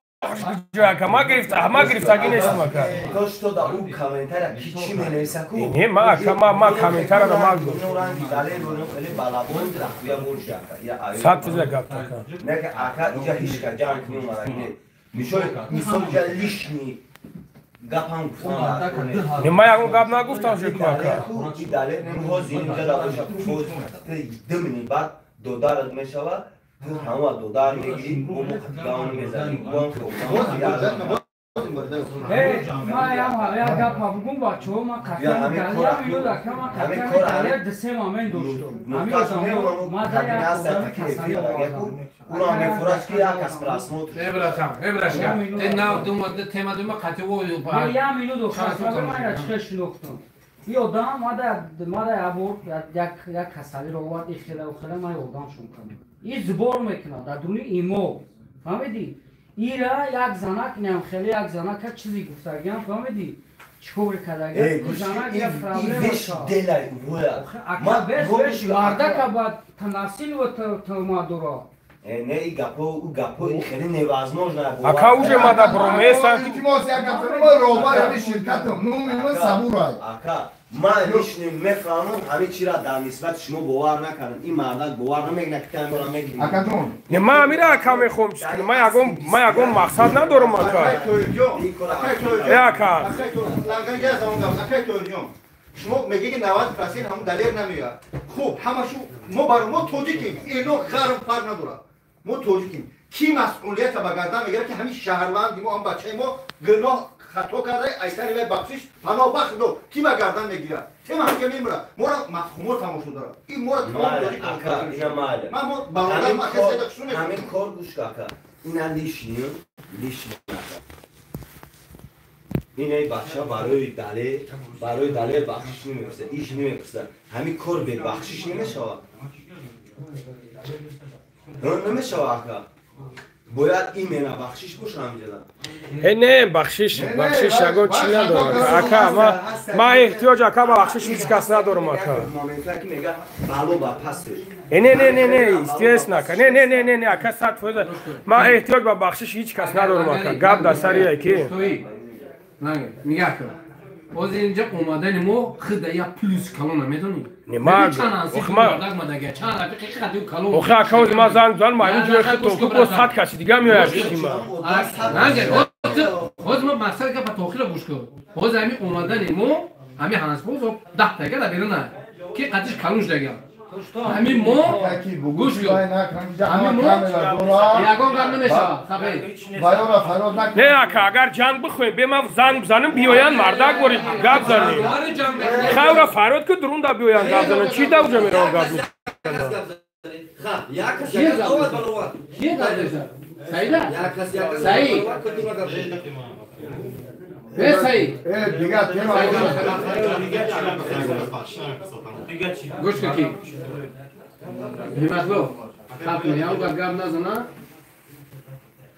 Speaker 1: ака, ма гирифта, ма гирифтагӣ нестам ака.
Speaker 15: То что да у комментария ки чӣ менависа ку?
Speaker 1: Не, ма ака, ма комментарияро ма гуфт.
Speaker 15: Ранги далел хеле балабон рахуя больше ака.
Speaker 1: 100% гап ака.
Speaker 15: Не ки ака иҷа ҳеч ка ҷанг неомада. Мисол мисол иҷа лишний гапам гуфтам.
Speaker 1: Не, ма ягон гап нагуфтам жеку ака.
Speaker 15: И далел ҳозир инҷа да боша ду минут баъд додарат мешавад. Ту ҳама додар мегирӣ, бо мо қатигаон мезанӣ.
Speaker 17: Ман як гап мабугум бачаҳо, ман қатъиян ду се момент доштам. Як минут охир, ман чиқа шинохтам. И одам мада ябор як касалиро овард, и хела хела ман ёрдамшон кардам. И збор мекунад дар дуни имо. Фаҳмидӣ? Ира як занак ням хеле як занака чизи гуфтагиам, фаҳмидӣ? Чикор кардагиам? Занак як проблема шуд. Мардака ба танасил ва туҳмат дорад.
Speaker 15: Не, и гапо, у гапо, и хеле невозможно.
Speaker 1: Ака уже мада бромеса.
Speaker 14: Илтимос, як гап мо роҳбар ҳами ширкатам, номи ман Сабурай.
Speaker 15: Ака, ман лишни мефаҳмам, ҳами чира дар нисбати шумо бовар накардам. Ин мардак бовар намекунад, ки камера мегирӣ.
Speaker 14: Акаҷон.
Speaker 1: Не, ман ҳамира ака мехоҳам чиз кунам. Ман ягон мақсад надорам ака. Э ака.
Speaker 11: Акай Тоҳирҷон. Шумо мегӯед ки 90% ҳамон далер намеояд. Хуб, ҳамашу мо бар мо тоҷикем. Ино ғарб фарқ надорад. Мо тоҷикем. Ки масъулията ба гардан мегирад ки ҳамин шаҳрванди мо, ҳам бачаи мо гуноҳ хато карда, айсари вай бахшиш паноҳ бахш до ки ба гардан мегирад? Тема ҳамка мемирад. Моро мафҳумот тамошо дорад. Ин моро тамом тоҷик тамошо. Ман мо бародар ма касе да шумо
Speaker 15: ҳамин кор гӯш ака. Ина лишни, лишни ака. Ин эй бача барои далер бахшиш намепурсад, иш намепурсад. Ҳамин кор бе бахшиш намешавад. Намешавад ака. Бояд именно бахшиш боша ҳамҷода.
Speaker 1: Э не, бахшиш, бахшиш ягон чӣ надорам. Ака, ман эҳтиёҷ ака ба бахшиш ҳеҷ кас надорам ака.
Speaker 15: Бало ба пасш.
Speaker 1: Э не не не не, естественно ака. Не не не не не, ака 100%. Ман эҳтиёҷ ба бахшиш ҳеҷ кас надорам ака. Гап дар сари ки.
Speaker 12: Нигоҳ кун. Ҳозир инҷа омадани мо худа як плюс калона медонӣ?
Speaker 1: Не, ман охи ака ҳозир ман занг занам, ҳамин ҷои худтон ку боз 100 каси дига меояд шима.
Speaker 12: Ҳозир мо мақсад гапа то охира гӯш кун. Ҳозир ҳамин омадани мо ҳамин ҳансбоз 10 тага дар беруна ки қатиш калон шудагиам. Ҳамин мо гӯш кун. Ҳамин мо ягон гап намешавад.
Speaker 1: Не ака, агар ҷанг бихоҳем, бе ман занг бизанам, биёянд мардак бори гап занем. Хайра фарёд ки дурунда биёянд гап зананд. Чӣ да уҷа мераванд гап мезананд?
Speaker 12: Саид. Саид. Гӯш кун ки. Ниматло. Хаб ягон гап назана.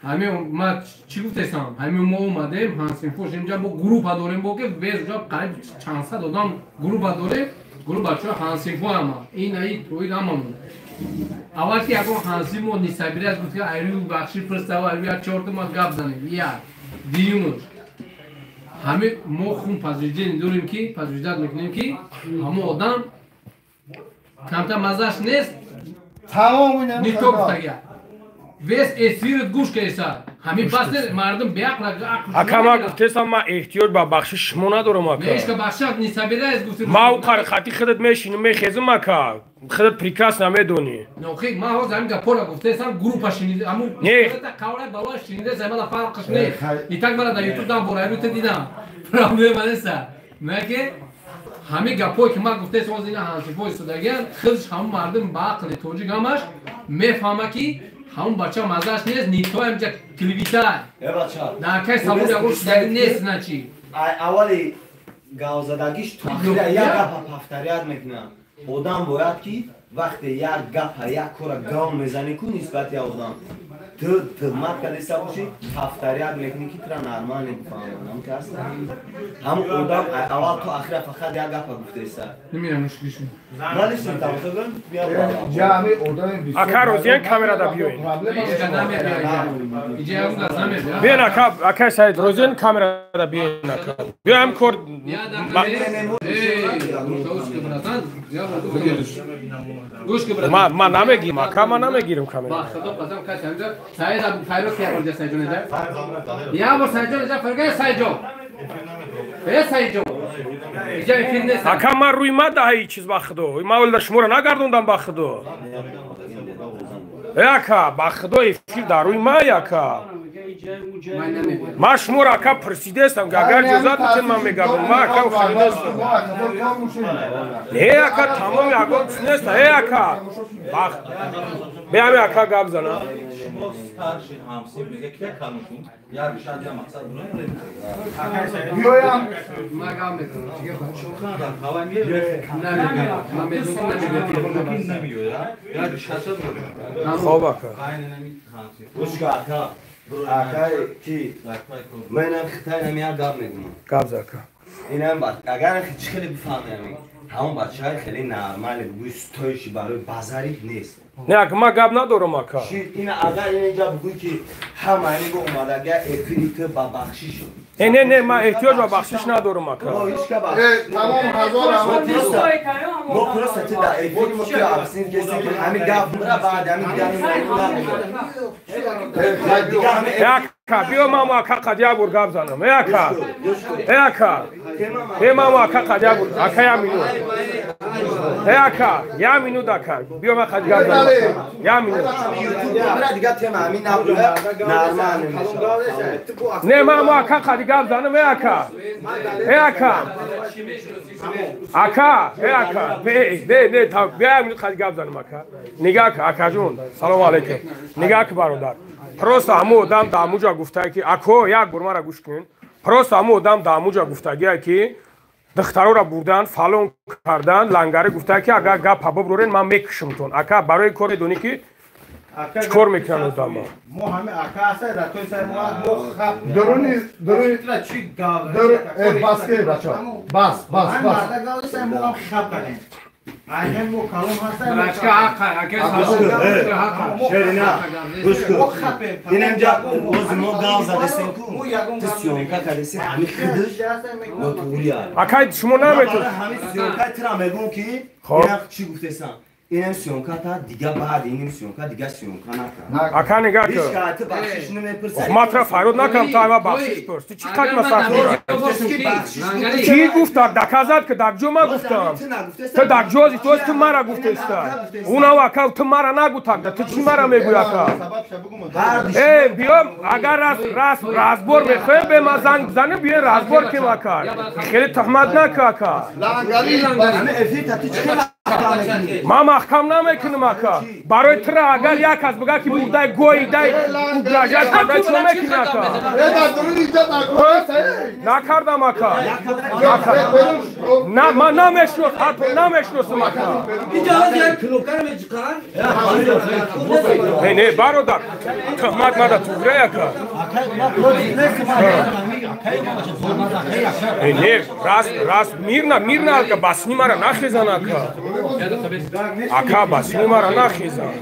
Speaker 12: Ҳамин ма чӣ гуфтесам? Ҳамин мо омадем, ҳамсинфош инҷа мо группа дорем, бо ки без уҷа қариб чанд сад одам группа дорем. Группа бачаҳо ҳамсинфо ҳама. Ин аи тоид ҳамамон. Аввал ки ягон ҳамсинф мо нисабирас гуфт ки айрӯ бахши пурсава, айрӯ як чорта ма гап занем. Як. Дуюмаш. Ҳамин мо хун подтверждение дорем ки подтверждать мекунем ки ҳамон одам камтар маззаш нест.
Speaker 14: Тамом
Speaker 12: не то гуфтагия. Вес эфират гӯш кеса. Ҳамин бас мардум беақл ақл.
Speaker 1: Ака ман гуфтесам, ман эҳтиёҷ ба бахшиш шумо надорам ака.
Speaker 12: Нешка бахшак нисабирас гуфти.
Speaker 1: Ман у қарқати худат мешинам, мехезам ака. Худат прекрасно медонӣ.
Speaker 12: Нохи, ман ҳозир ҳамин гапора гуфтесам, группа шинида, ҳамун қавраи бало шинида, мана фарқш нест. И так мана дар YouTube дам бора, ту дидам. Проблема нест. Меге ҳамин гапое ки ман гуфтесам, ҳозир ина ҳамсинфо истодагиан, худш ҳамун мардум ба ақли тоҷик ҳамаш мефаҳма ки ҳамун бача маззаш нест, нито ҳамҷа клевета. Дар кай сабур ягон шудаги нест, значи.
Speaker 15: Аввали гавзадагиш то охира як гапа повторят мекунам. Одам бояд ки вақте як гапа, як кора гав мезанӣ ку нисбати одам, ту туҳмат кардиста бошӣ, повторят мекунӣ ки тура нормально бифаҳманд. Ҳам ки ҳаст? Ҳамун одам аввал то охира фақат як гапа гуфтеста.
Speaker 1: Ака розиян камерада биёен. Биёен ака, акай Саид, розиян камерада биёен ака. Биёем кор. Ман намегирам ака, ман намегирам камера. Ака ман рӯи ма даҳаи чиз ба худо. Ман вале шуморо нагардондам ба худо. Э ака, ба худо эфир дар рӯи май ака. Ман шуморо ака пурсидаестам, ки агар иҷозат битен ман мегардам. Ман ака харидаестам. Не ака, тамоми ягон чиз нест. Э ака, беами ака гап зана. Хоб ака.
Speaker 15: Акай ки манам хитайнам як гап мегӯям.
Speaker 1: Гап за ака.
Speaker 15: Инам агар чӣ хеле бифаҳмем, ҳамон бачаҳои хеле нормале бигӯй стоиши барои базарӣ нест.
Speaker 1: Не ака, ман гап надорам ака.
Speaker 15: Ина агар инҷа бигӯй ки ҳама инго омадага эфири ту ба бахшиш.
Speaker 1: Не, не, не, ман эҳтиёҷ ба бахшиш надорам ака.
Speaker 14: Тамом ҳазор
Speaker 15: мо просто ту дар эфири мо ту абсин кесем ки ҳамин гап мра баъд ҳамин дигар
Speaker 1: Ака, биё мамо ака қад як бор гап занам. Э ака, э ака, э мамо ака қад як бор, ака як минут. Э ака, як минут ака, биё ман қад гап занам. Як минут. Не, мамо ака қад гап занам, э ака. Э ака. Ака, э ака, не, не, не, биё як минут қад гап занам ака. Нигаҳ ка, акаҷон, салому алайкум. Нигаҳ ка бародар. Просто ҳамун одам дар ҳамуҷа гуфтае ки ако як бор мара гӯш кун. Просто ҳамун одам дар ҳамуҷа гуфтагие ки духтароро бурдан, фалон кардан, лангаре гуфтае ки агар гапа бибурен ман мекушамтон. Ака барои кор медонӣ ки чӣ кор мекунанд одамо.
Speaker 10: Мо ҳами ака ҳаста дар тои сари мо хап.
Speaker 14: Дуруни дуруни
Speaker 10: чӣ гап.
Speaker 14: Бас ки бача. Бас, бас, бас.
Speaker 10: Мо ҳам хап кардем.
Speaker 1: Акай шумо наметонед.
Speaker 15: Инам съёмка та дига баъд инам съёмка дига съёмка накард.
Speaker 1: Ака нигаҳ кун. Матра фарёд накардам, ту ама бахшиш пурс. Ту чӣ қадр масахт дорад? Кӣ гуфта? Доказат ки дар ҷо ман гуфтам. Ту дар ҷо ҳозӣ, ту ту мара гуфтеста. Унав ака, ту мара нагу такда. Ту чӣ мара мегӯӣ ака? Э, биё агар раст разбор мехоҳем, бе ман занг бизанем, биё разбор кунем ака. Хеле туҳмат нака ака. Ман маҳкам намекунам ака. Барои тура агар як кас бигӯяд ки бурдай гоидай угрожать карда, чӣ мекунӣ ака? Накардам ака. На, ман намешнос, ҳатто намешносам ака. Не, не, бародар, туҳмат мада туғрай ака. Не, раст, раст, мирна, мирна ака, басни мара нахезан ака. Ака, басни мара нахезан.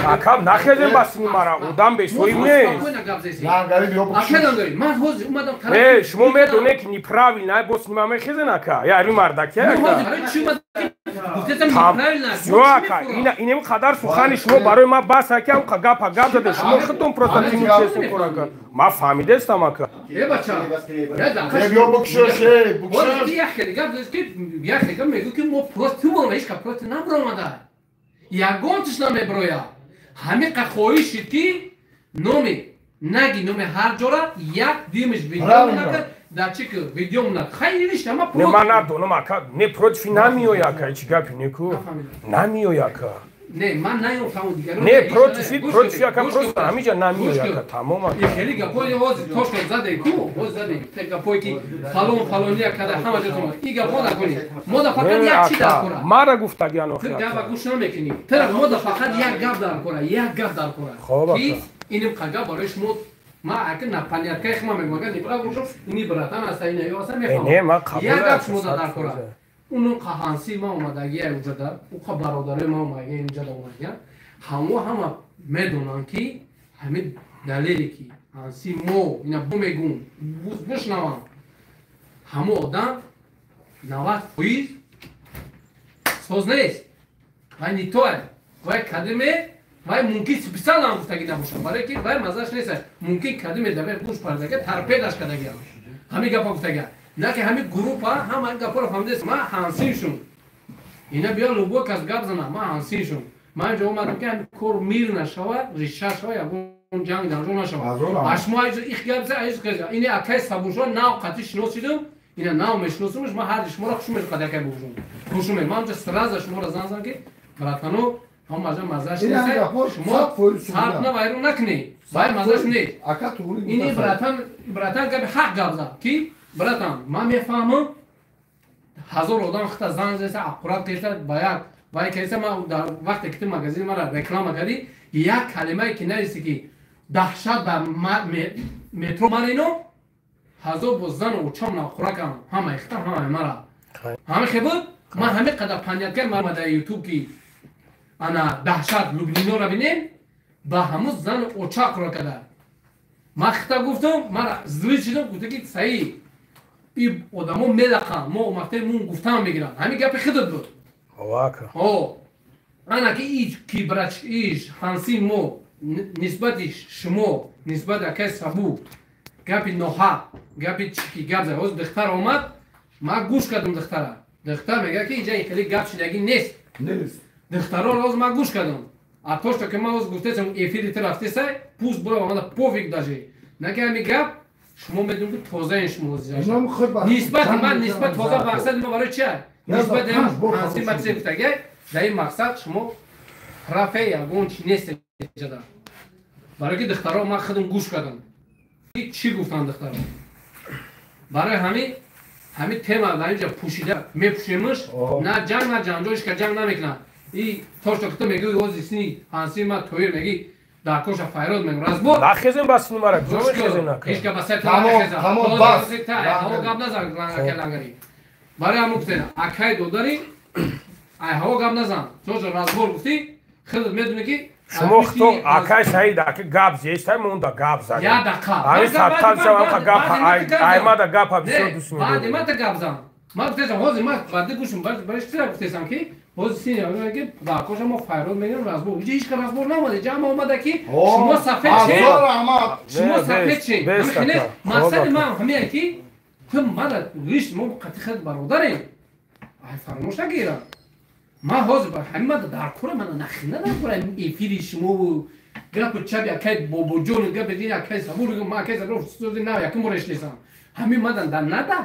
Speaker 1: Ака, нахезем басни мара, одам бесоиб нест. Не, шумо медонед ки неправильно, ай бо снима мехезен ака. Я ри мардаке ака. Всё ака, инем қадар сухани шумо барои ман бас ака, ам гапа гап заде. Шумо худтон просто тимчесен кор ака. Ман фаҳмидестам ака.
Speaker 12: Э бача,
Speaker 14: биё букшош, э букшош.
Speaker 12: Як хеле гап мегӯ ки мо просто ту бо ҳеч кас набаромада. Ягон чиз намеброя. Ҳамиқа хоҳишид ки номи наги номи ҳар ҷора як димиш видео накард, дар чи ки видео накард. Хайр ништ, ама
Speaker 1: Не, ман надонам ака, не против намеоя ака, ҳеч гапи неку. Намеоя ака.
Speaker 12: Не, ман наёфтам дигарон.
Speaker 1: Не, против, против ака, просто ҳамиҷа намеоя ака, тамом ака.
Speaker 12: Хеле гапҳои ҳозир тошка заде ку, ҳозир заде гапҳое ки фалон фалония карда ҳама ҷо томад. Ин гапҳо накунӣ. Мо да фақат як чи дар кора.
Speaker 1: Мара гуфтагиан охир.
Speaker 12: Ту гапа гӯш намекунӣ. Тара мо да фақат як гап дар кора, як гап дар кора.
Speaker 1: Хоб ака.
Speaker 12: Ки иним гап барои шумо ма ака на понятка хма мегӯям, агар неправ бошам, ини братан аста, ина ё аста мефаҳмам.
Speaker 1: Не, ман қабул
Speaker 12: Як гап шумо дар кора. Унун қаҳанси ма омадагия инҷода, уқа бародарои ма омадагия инҷода омадагия, ҳамо ҳама медонанд ки ҳамин Далеле ки ҳанси мо ина бумегум бушнавам ҳамо одам 90% соз нест. Вай нитоа. Вай кадиме вай мумкин специально ҳам гуфтагӣ набошад, барое ки вай маззаш нест. Мумкин кадиме давай гӯш пардага торпедаш кардагиам. Ҳамин гапа гуфтага. На ки ҳамин группа ҳама гапаро фаҳмидааст. Ман ҳансиншум. Ина биё любой кас гап зана, ман ҳансиншум. Ман инҷо омадам ки ҳамин кор мир нашава, риша шава, ягон ҷанг дарҷо нашава. А шумо айҷо их гап за, айҷо гап за. Ини акай Сабуршо нав қатъи шиносидум, ина нав мешиносумш, ман ҳарди шуморо хуш мешуд акай бубужум. Хуш мешуд. Ман инҷо сразу шуморо занг задам ки братано, ҳам маза мазаш нест. Шумо сарф на вайрон накунед. Вай мазаш нест. Ини братан, братан гапи ҳақ гап зад ки братан, ман мефаҳмам ҳазор одам хита занг зеса, аккурат кеса ба як вай кеса. Ман дар вақте ки ту магазини мара реклама кардӣ, як калимае ки нависи ки даҳшат ба метро марино ҳазор бо зану очам нақуракам ҳамаи хита ҳамаи мара ҳама хе буд. Ман ҳамин қадар панятгар ма дар ютуб ки ана даҳшат Люблинора бинем ба ҳамун зану оча ақура када. Ман хита гуфтам, мара злӣ шидам, гуфта ки саид и одамо мелақанд, мо омахтаи мун гуфтаам мегиранд. Ҳамин гапи худат буд. О, ана ки ич ки брач иш ҳанси мо нисбати шумо, нисбати акай Сабу гапи ноҳақ, гапи чики гап зад. Ҳозир духтар омад, ман гӯш кардам духтара. Духтар мегӯяд ки инҷа хеле гап шидагӣ нест. Духтаро ҳозир ман гӯш кардам. А то что ки ман ҳозир гуфтесам эфири ту рафтесай, пуст бура омада пофиг даже. На ки ҳамин гап шумо медонед ки тозаен шумо нисбати ман, нисбат тоза мақсади ма барои чи? Нисбати ҳанси ма чизе гуфтагай, дар ин мақсад шумо рафе ягон чи нест ҷада. Барои ки духтаро ман худам гӯш кардам. Чӣ гуфтанд духтаро? Барои ҳамин тема дар инҷа пӯшида мепӯшемш, на ҷанг, на ҷанҷол, ҳеч кас ҷанг намекунад. И то что ту мегӯӣ ҳозир сини ҳанси ма тоир мегӣ дар коша файрод мегӯм разбор.
Speaker 1: Нахезем ба сини мара, куҷо мехезем нака?
Speaker 12: Ҳеч кас ба сари ту нахезад.
Speaker 14: Тамом, бас.
Speaker 12: Ҳаво гап назан лангари. Барои ҳамон гуфтем, акай додари, ай ҳаво гап назан. То что разбор гуфтӣ, худат медонӣ ки
Speaker 1: шумо хто акай Саид аки гап зестай, монда гап зад.
Speaker 12: Я дақа.
Speaker 1: Ами саттал шавам ха гап аймада гапа бисёр дӯст медорам.
Speaker 12: Баъди ман та гап зан. Ман гуфтесам, ҳозир ман баъди гӯшам, барои чӣ гуфтесам ки ҳозир сини ки дар коша мо файрод мегирем разбор. Инҷа ҳеч кас разбор наомада. Инҷа ҳама омада ки шумо сафед чӣ? Шумо сафед чӣ? Мақсади ман ҳамин ки ту мара риш мо қатъи хел бародарем. Ай фаромӯш нагирам. Ман ҳозир ҳамин мада дар кора мана нахина дар кора эфири шумову гапу чаби акай бобоҷон гапи дин акай Сабур, ман акай Сабур сузи нав якум бор эшнесам. Ҳамин мадан дар нада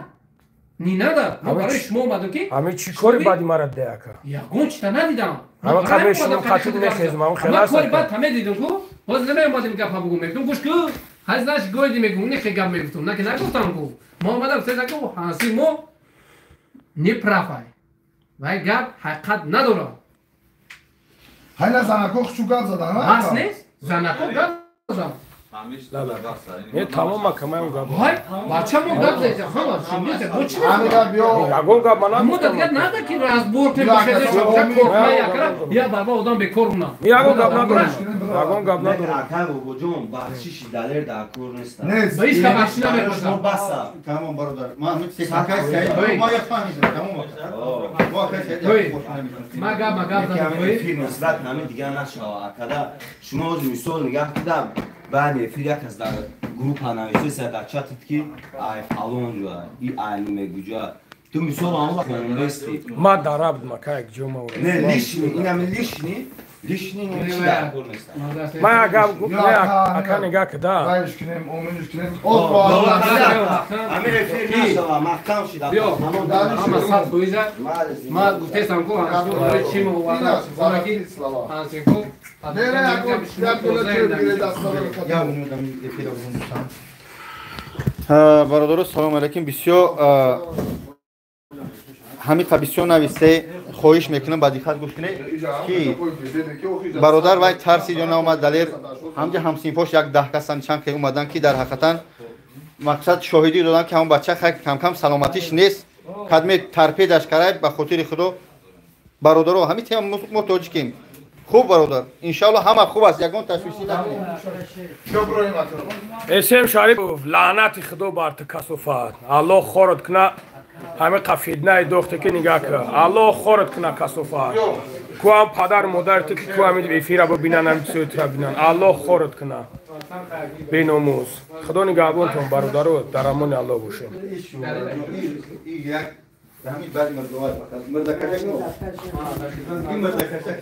Speaker 12: ни нада. Ман барои шумо омадам ки
Speaker 1: ҳамин чӣ кори бади мара де ака?
Speaker 12: Ягон чита надидам.
Speaker 1: Ҳама қабл шумо қатиб мехезм, ҳамин хелас.
Speaker 12: Ман кори бад ҳаме дидам ку. Ҳозир намеомадем гапа бугум, мегуфтам гӯш ку. Ҳаз наш гойди мегум, не хе гап мегуфтам, на ки нагуфтам ку. Мо омадам гуфтам ку ҳанси мо не прав ай. Вай гап ҳақиқат надорад.
Speaker 14: Ҳайна занако хучу гап задан.
Speaker 12: Бас нест? Занако гап задан.
Speaker 1: Не, тамом ака, ман гап.
Speaker 12: Вай, бача мо гап задем, ҳама шумо бо чӣ?
Speaker 14: Ҳамин гап биё.
Speaker 1: Ягон гап ман
Speaker 12: Мо дигар нада ки разбор кунем, бихезем, шаб кор кунем, якра, я барба одам бекор кунам.
Speaker 1: Ягон гап надорам. Ягон гап надорам.
Speaker 15: Акай бобоҷон, бахшиши Далер дар кор нест.
Speaker 14: Нест.
Speaker 12: Ба ҳеч кас бахшиш намепурсам.
Speaker 15: Баса.
Speaker 11: Тамом бародар. Ман акай Саид, мо як фаҳмидем, тамом ака. Мо акай Саид як фаҳмидем.
Speaker 12: Ма гап, ма гап задам.
Speaker 15: Эфир нисбат ҳамин дигар нашава. Акада шумо ҳозир мисол нигаҳ кида баъди эфир як кас дар группа нависеса дар чатит ки ай фалон ҷо, и ай мегуҷа. Ту мисол ҳамон вақт хонандасти.
Speaker 1: Ма дар абд ма кай ҷо ма.
Speaker 15: Не, лишний, инами лишний, лишний чи дар кор нест.
Speaker 1: Ма гап ака нигаҳ кида.
Speaker 14: Вайш кунем, оминш кунем.
Speaker 15: Ҳамин эфир нашава, маҳкам шида.
Speaker 12: Биё, ҳама сад фоиза. Ма гуфтесам ку барои чӣ мо овардам? Ки ҳансико
Speaker 11: Бародаро, салом алейкум. Бисёр ҳамиқа бисёр нависе, хоҳиш мекунам ба диққат гӯш кунед ки бародар вай тарсид ё наомад Далер, ҳамҷа ҳамсинфош як даҳ касан чанд ке омадан ки дар ҳақиқатан мақсад шоҳидӣ додан ки ҳамон бача хай камкам саломатиш нест, кадме торпедаш карай ба хотири худо. Бародаро, ҳамин тема мо тоҷикем. Хуб бародар, иншалло ҳама хуб аст, ягон ташвишӣ накунед.
Speaker 1: Эсем Шарипов, лаънати худо бар ту, касофат. Аллоҳ хорат куна, ҳами қафиднаи дохте ки нигаҳ ка. Аллоҳ хорат куна, касофат. Куам падар модари ту ки куам эфира бибинан, ҳами чизои тура бинан. Аллоҳ хорат куна. Беномус. Худо нигаҳбонтон, бародаро, дар амони Аллоҳ бошед.
Speaker 11: ҳамин баъди мурдовар фақат мурдакашак ин мурдакашак.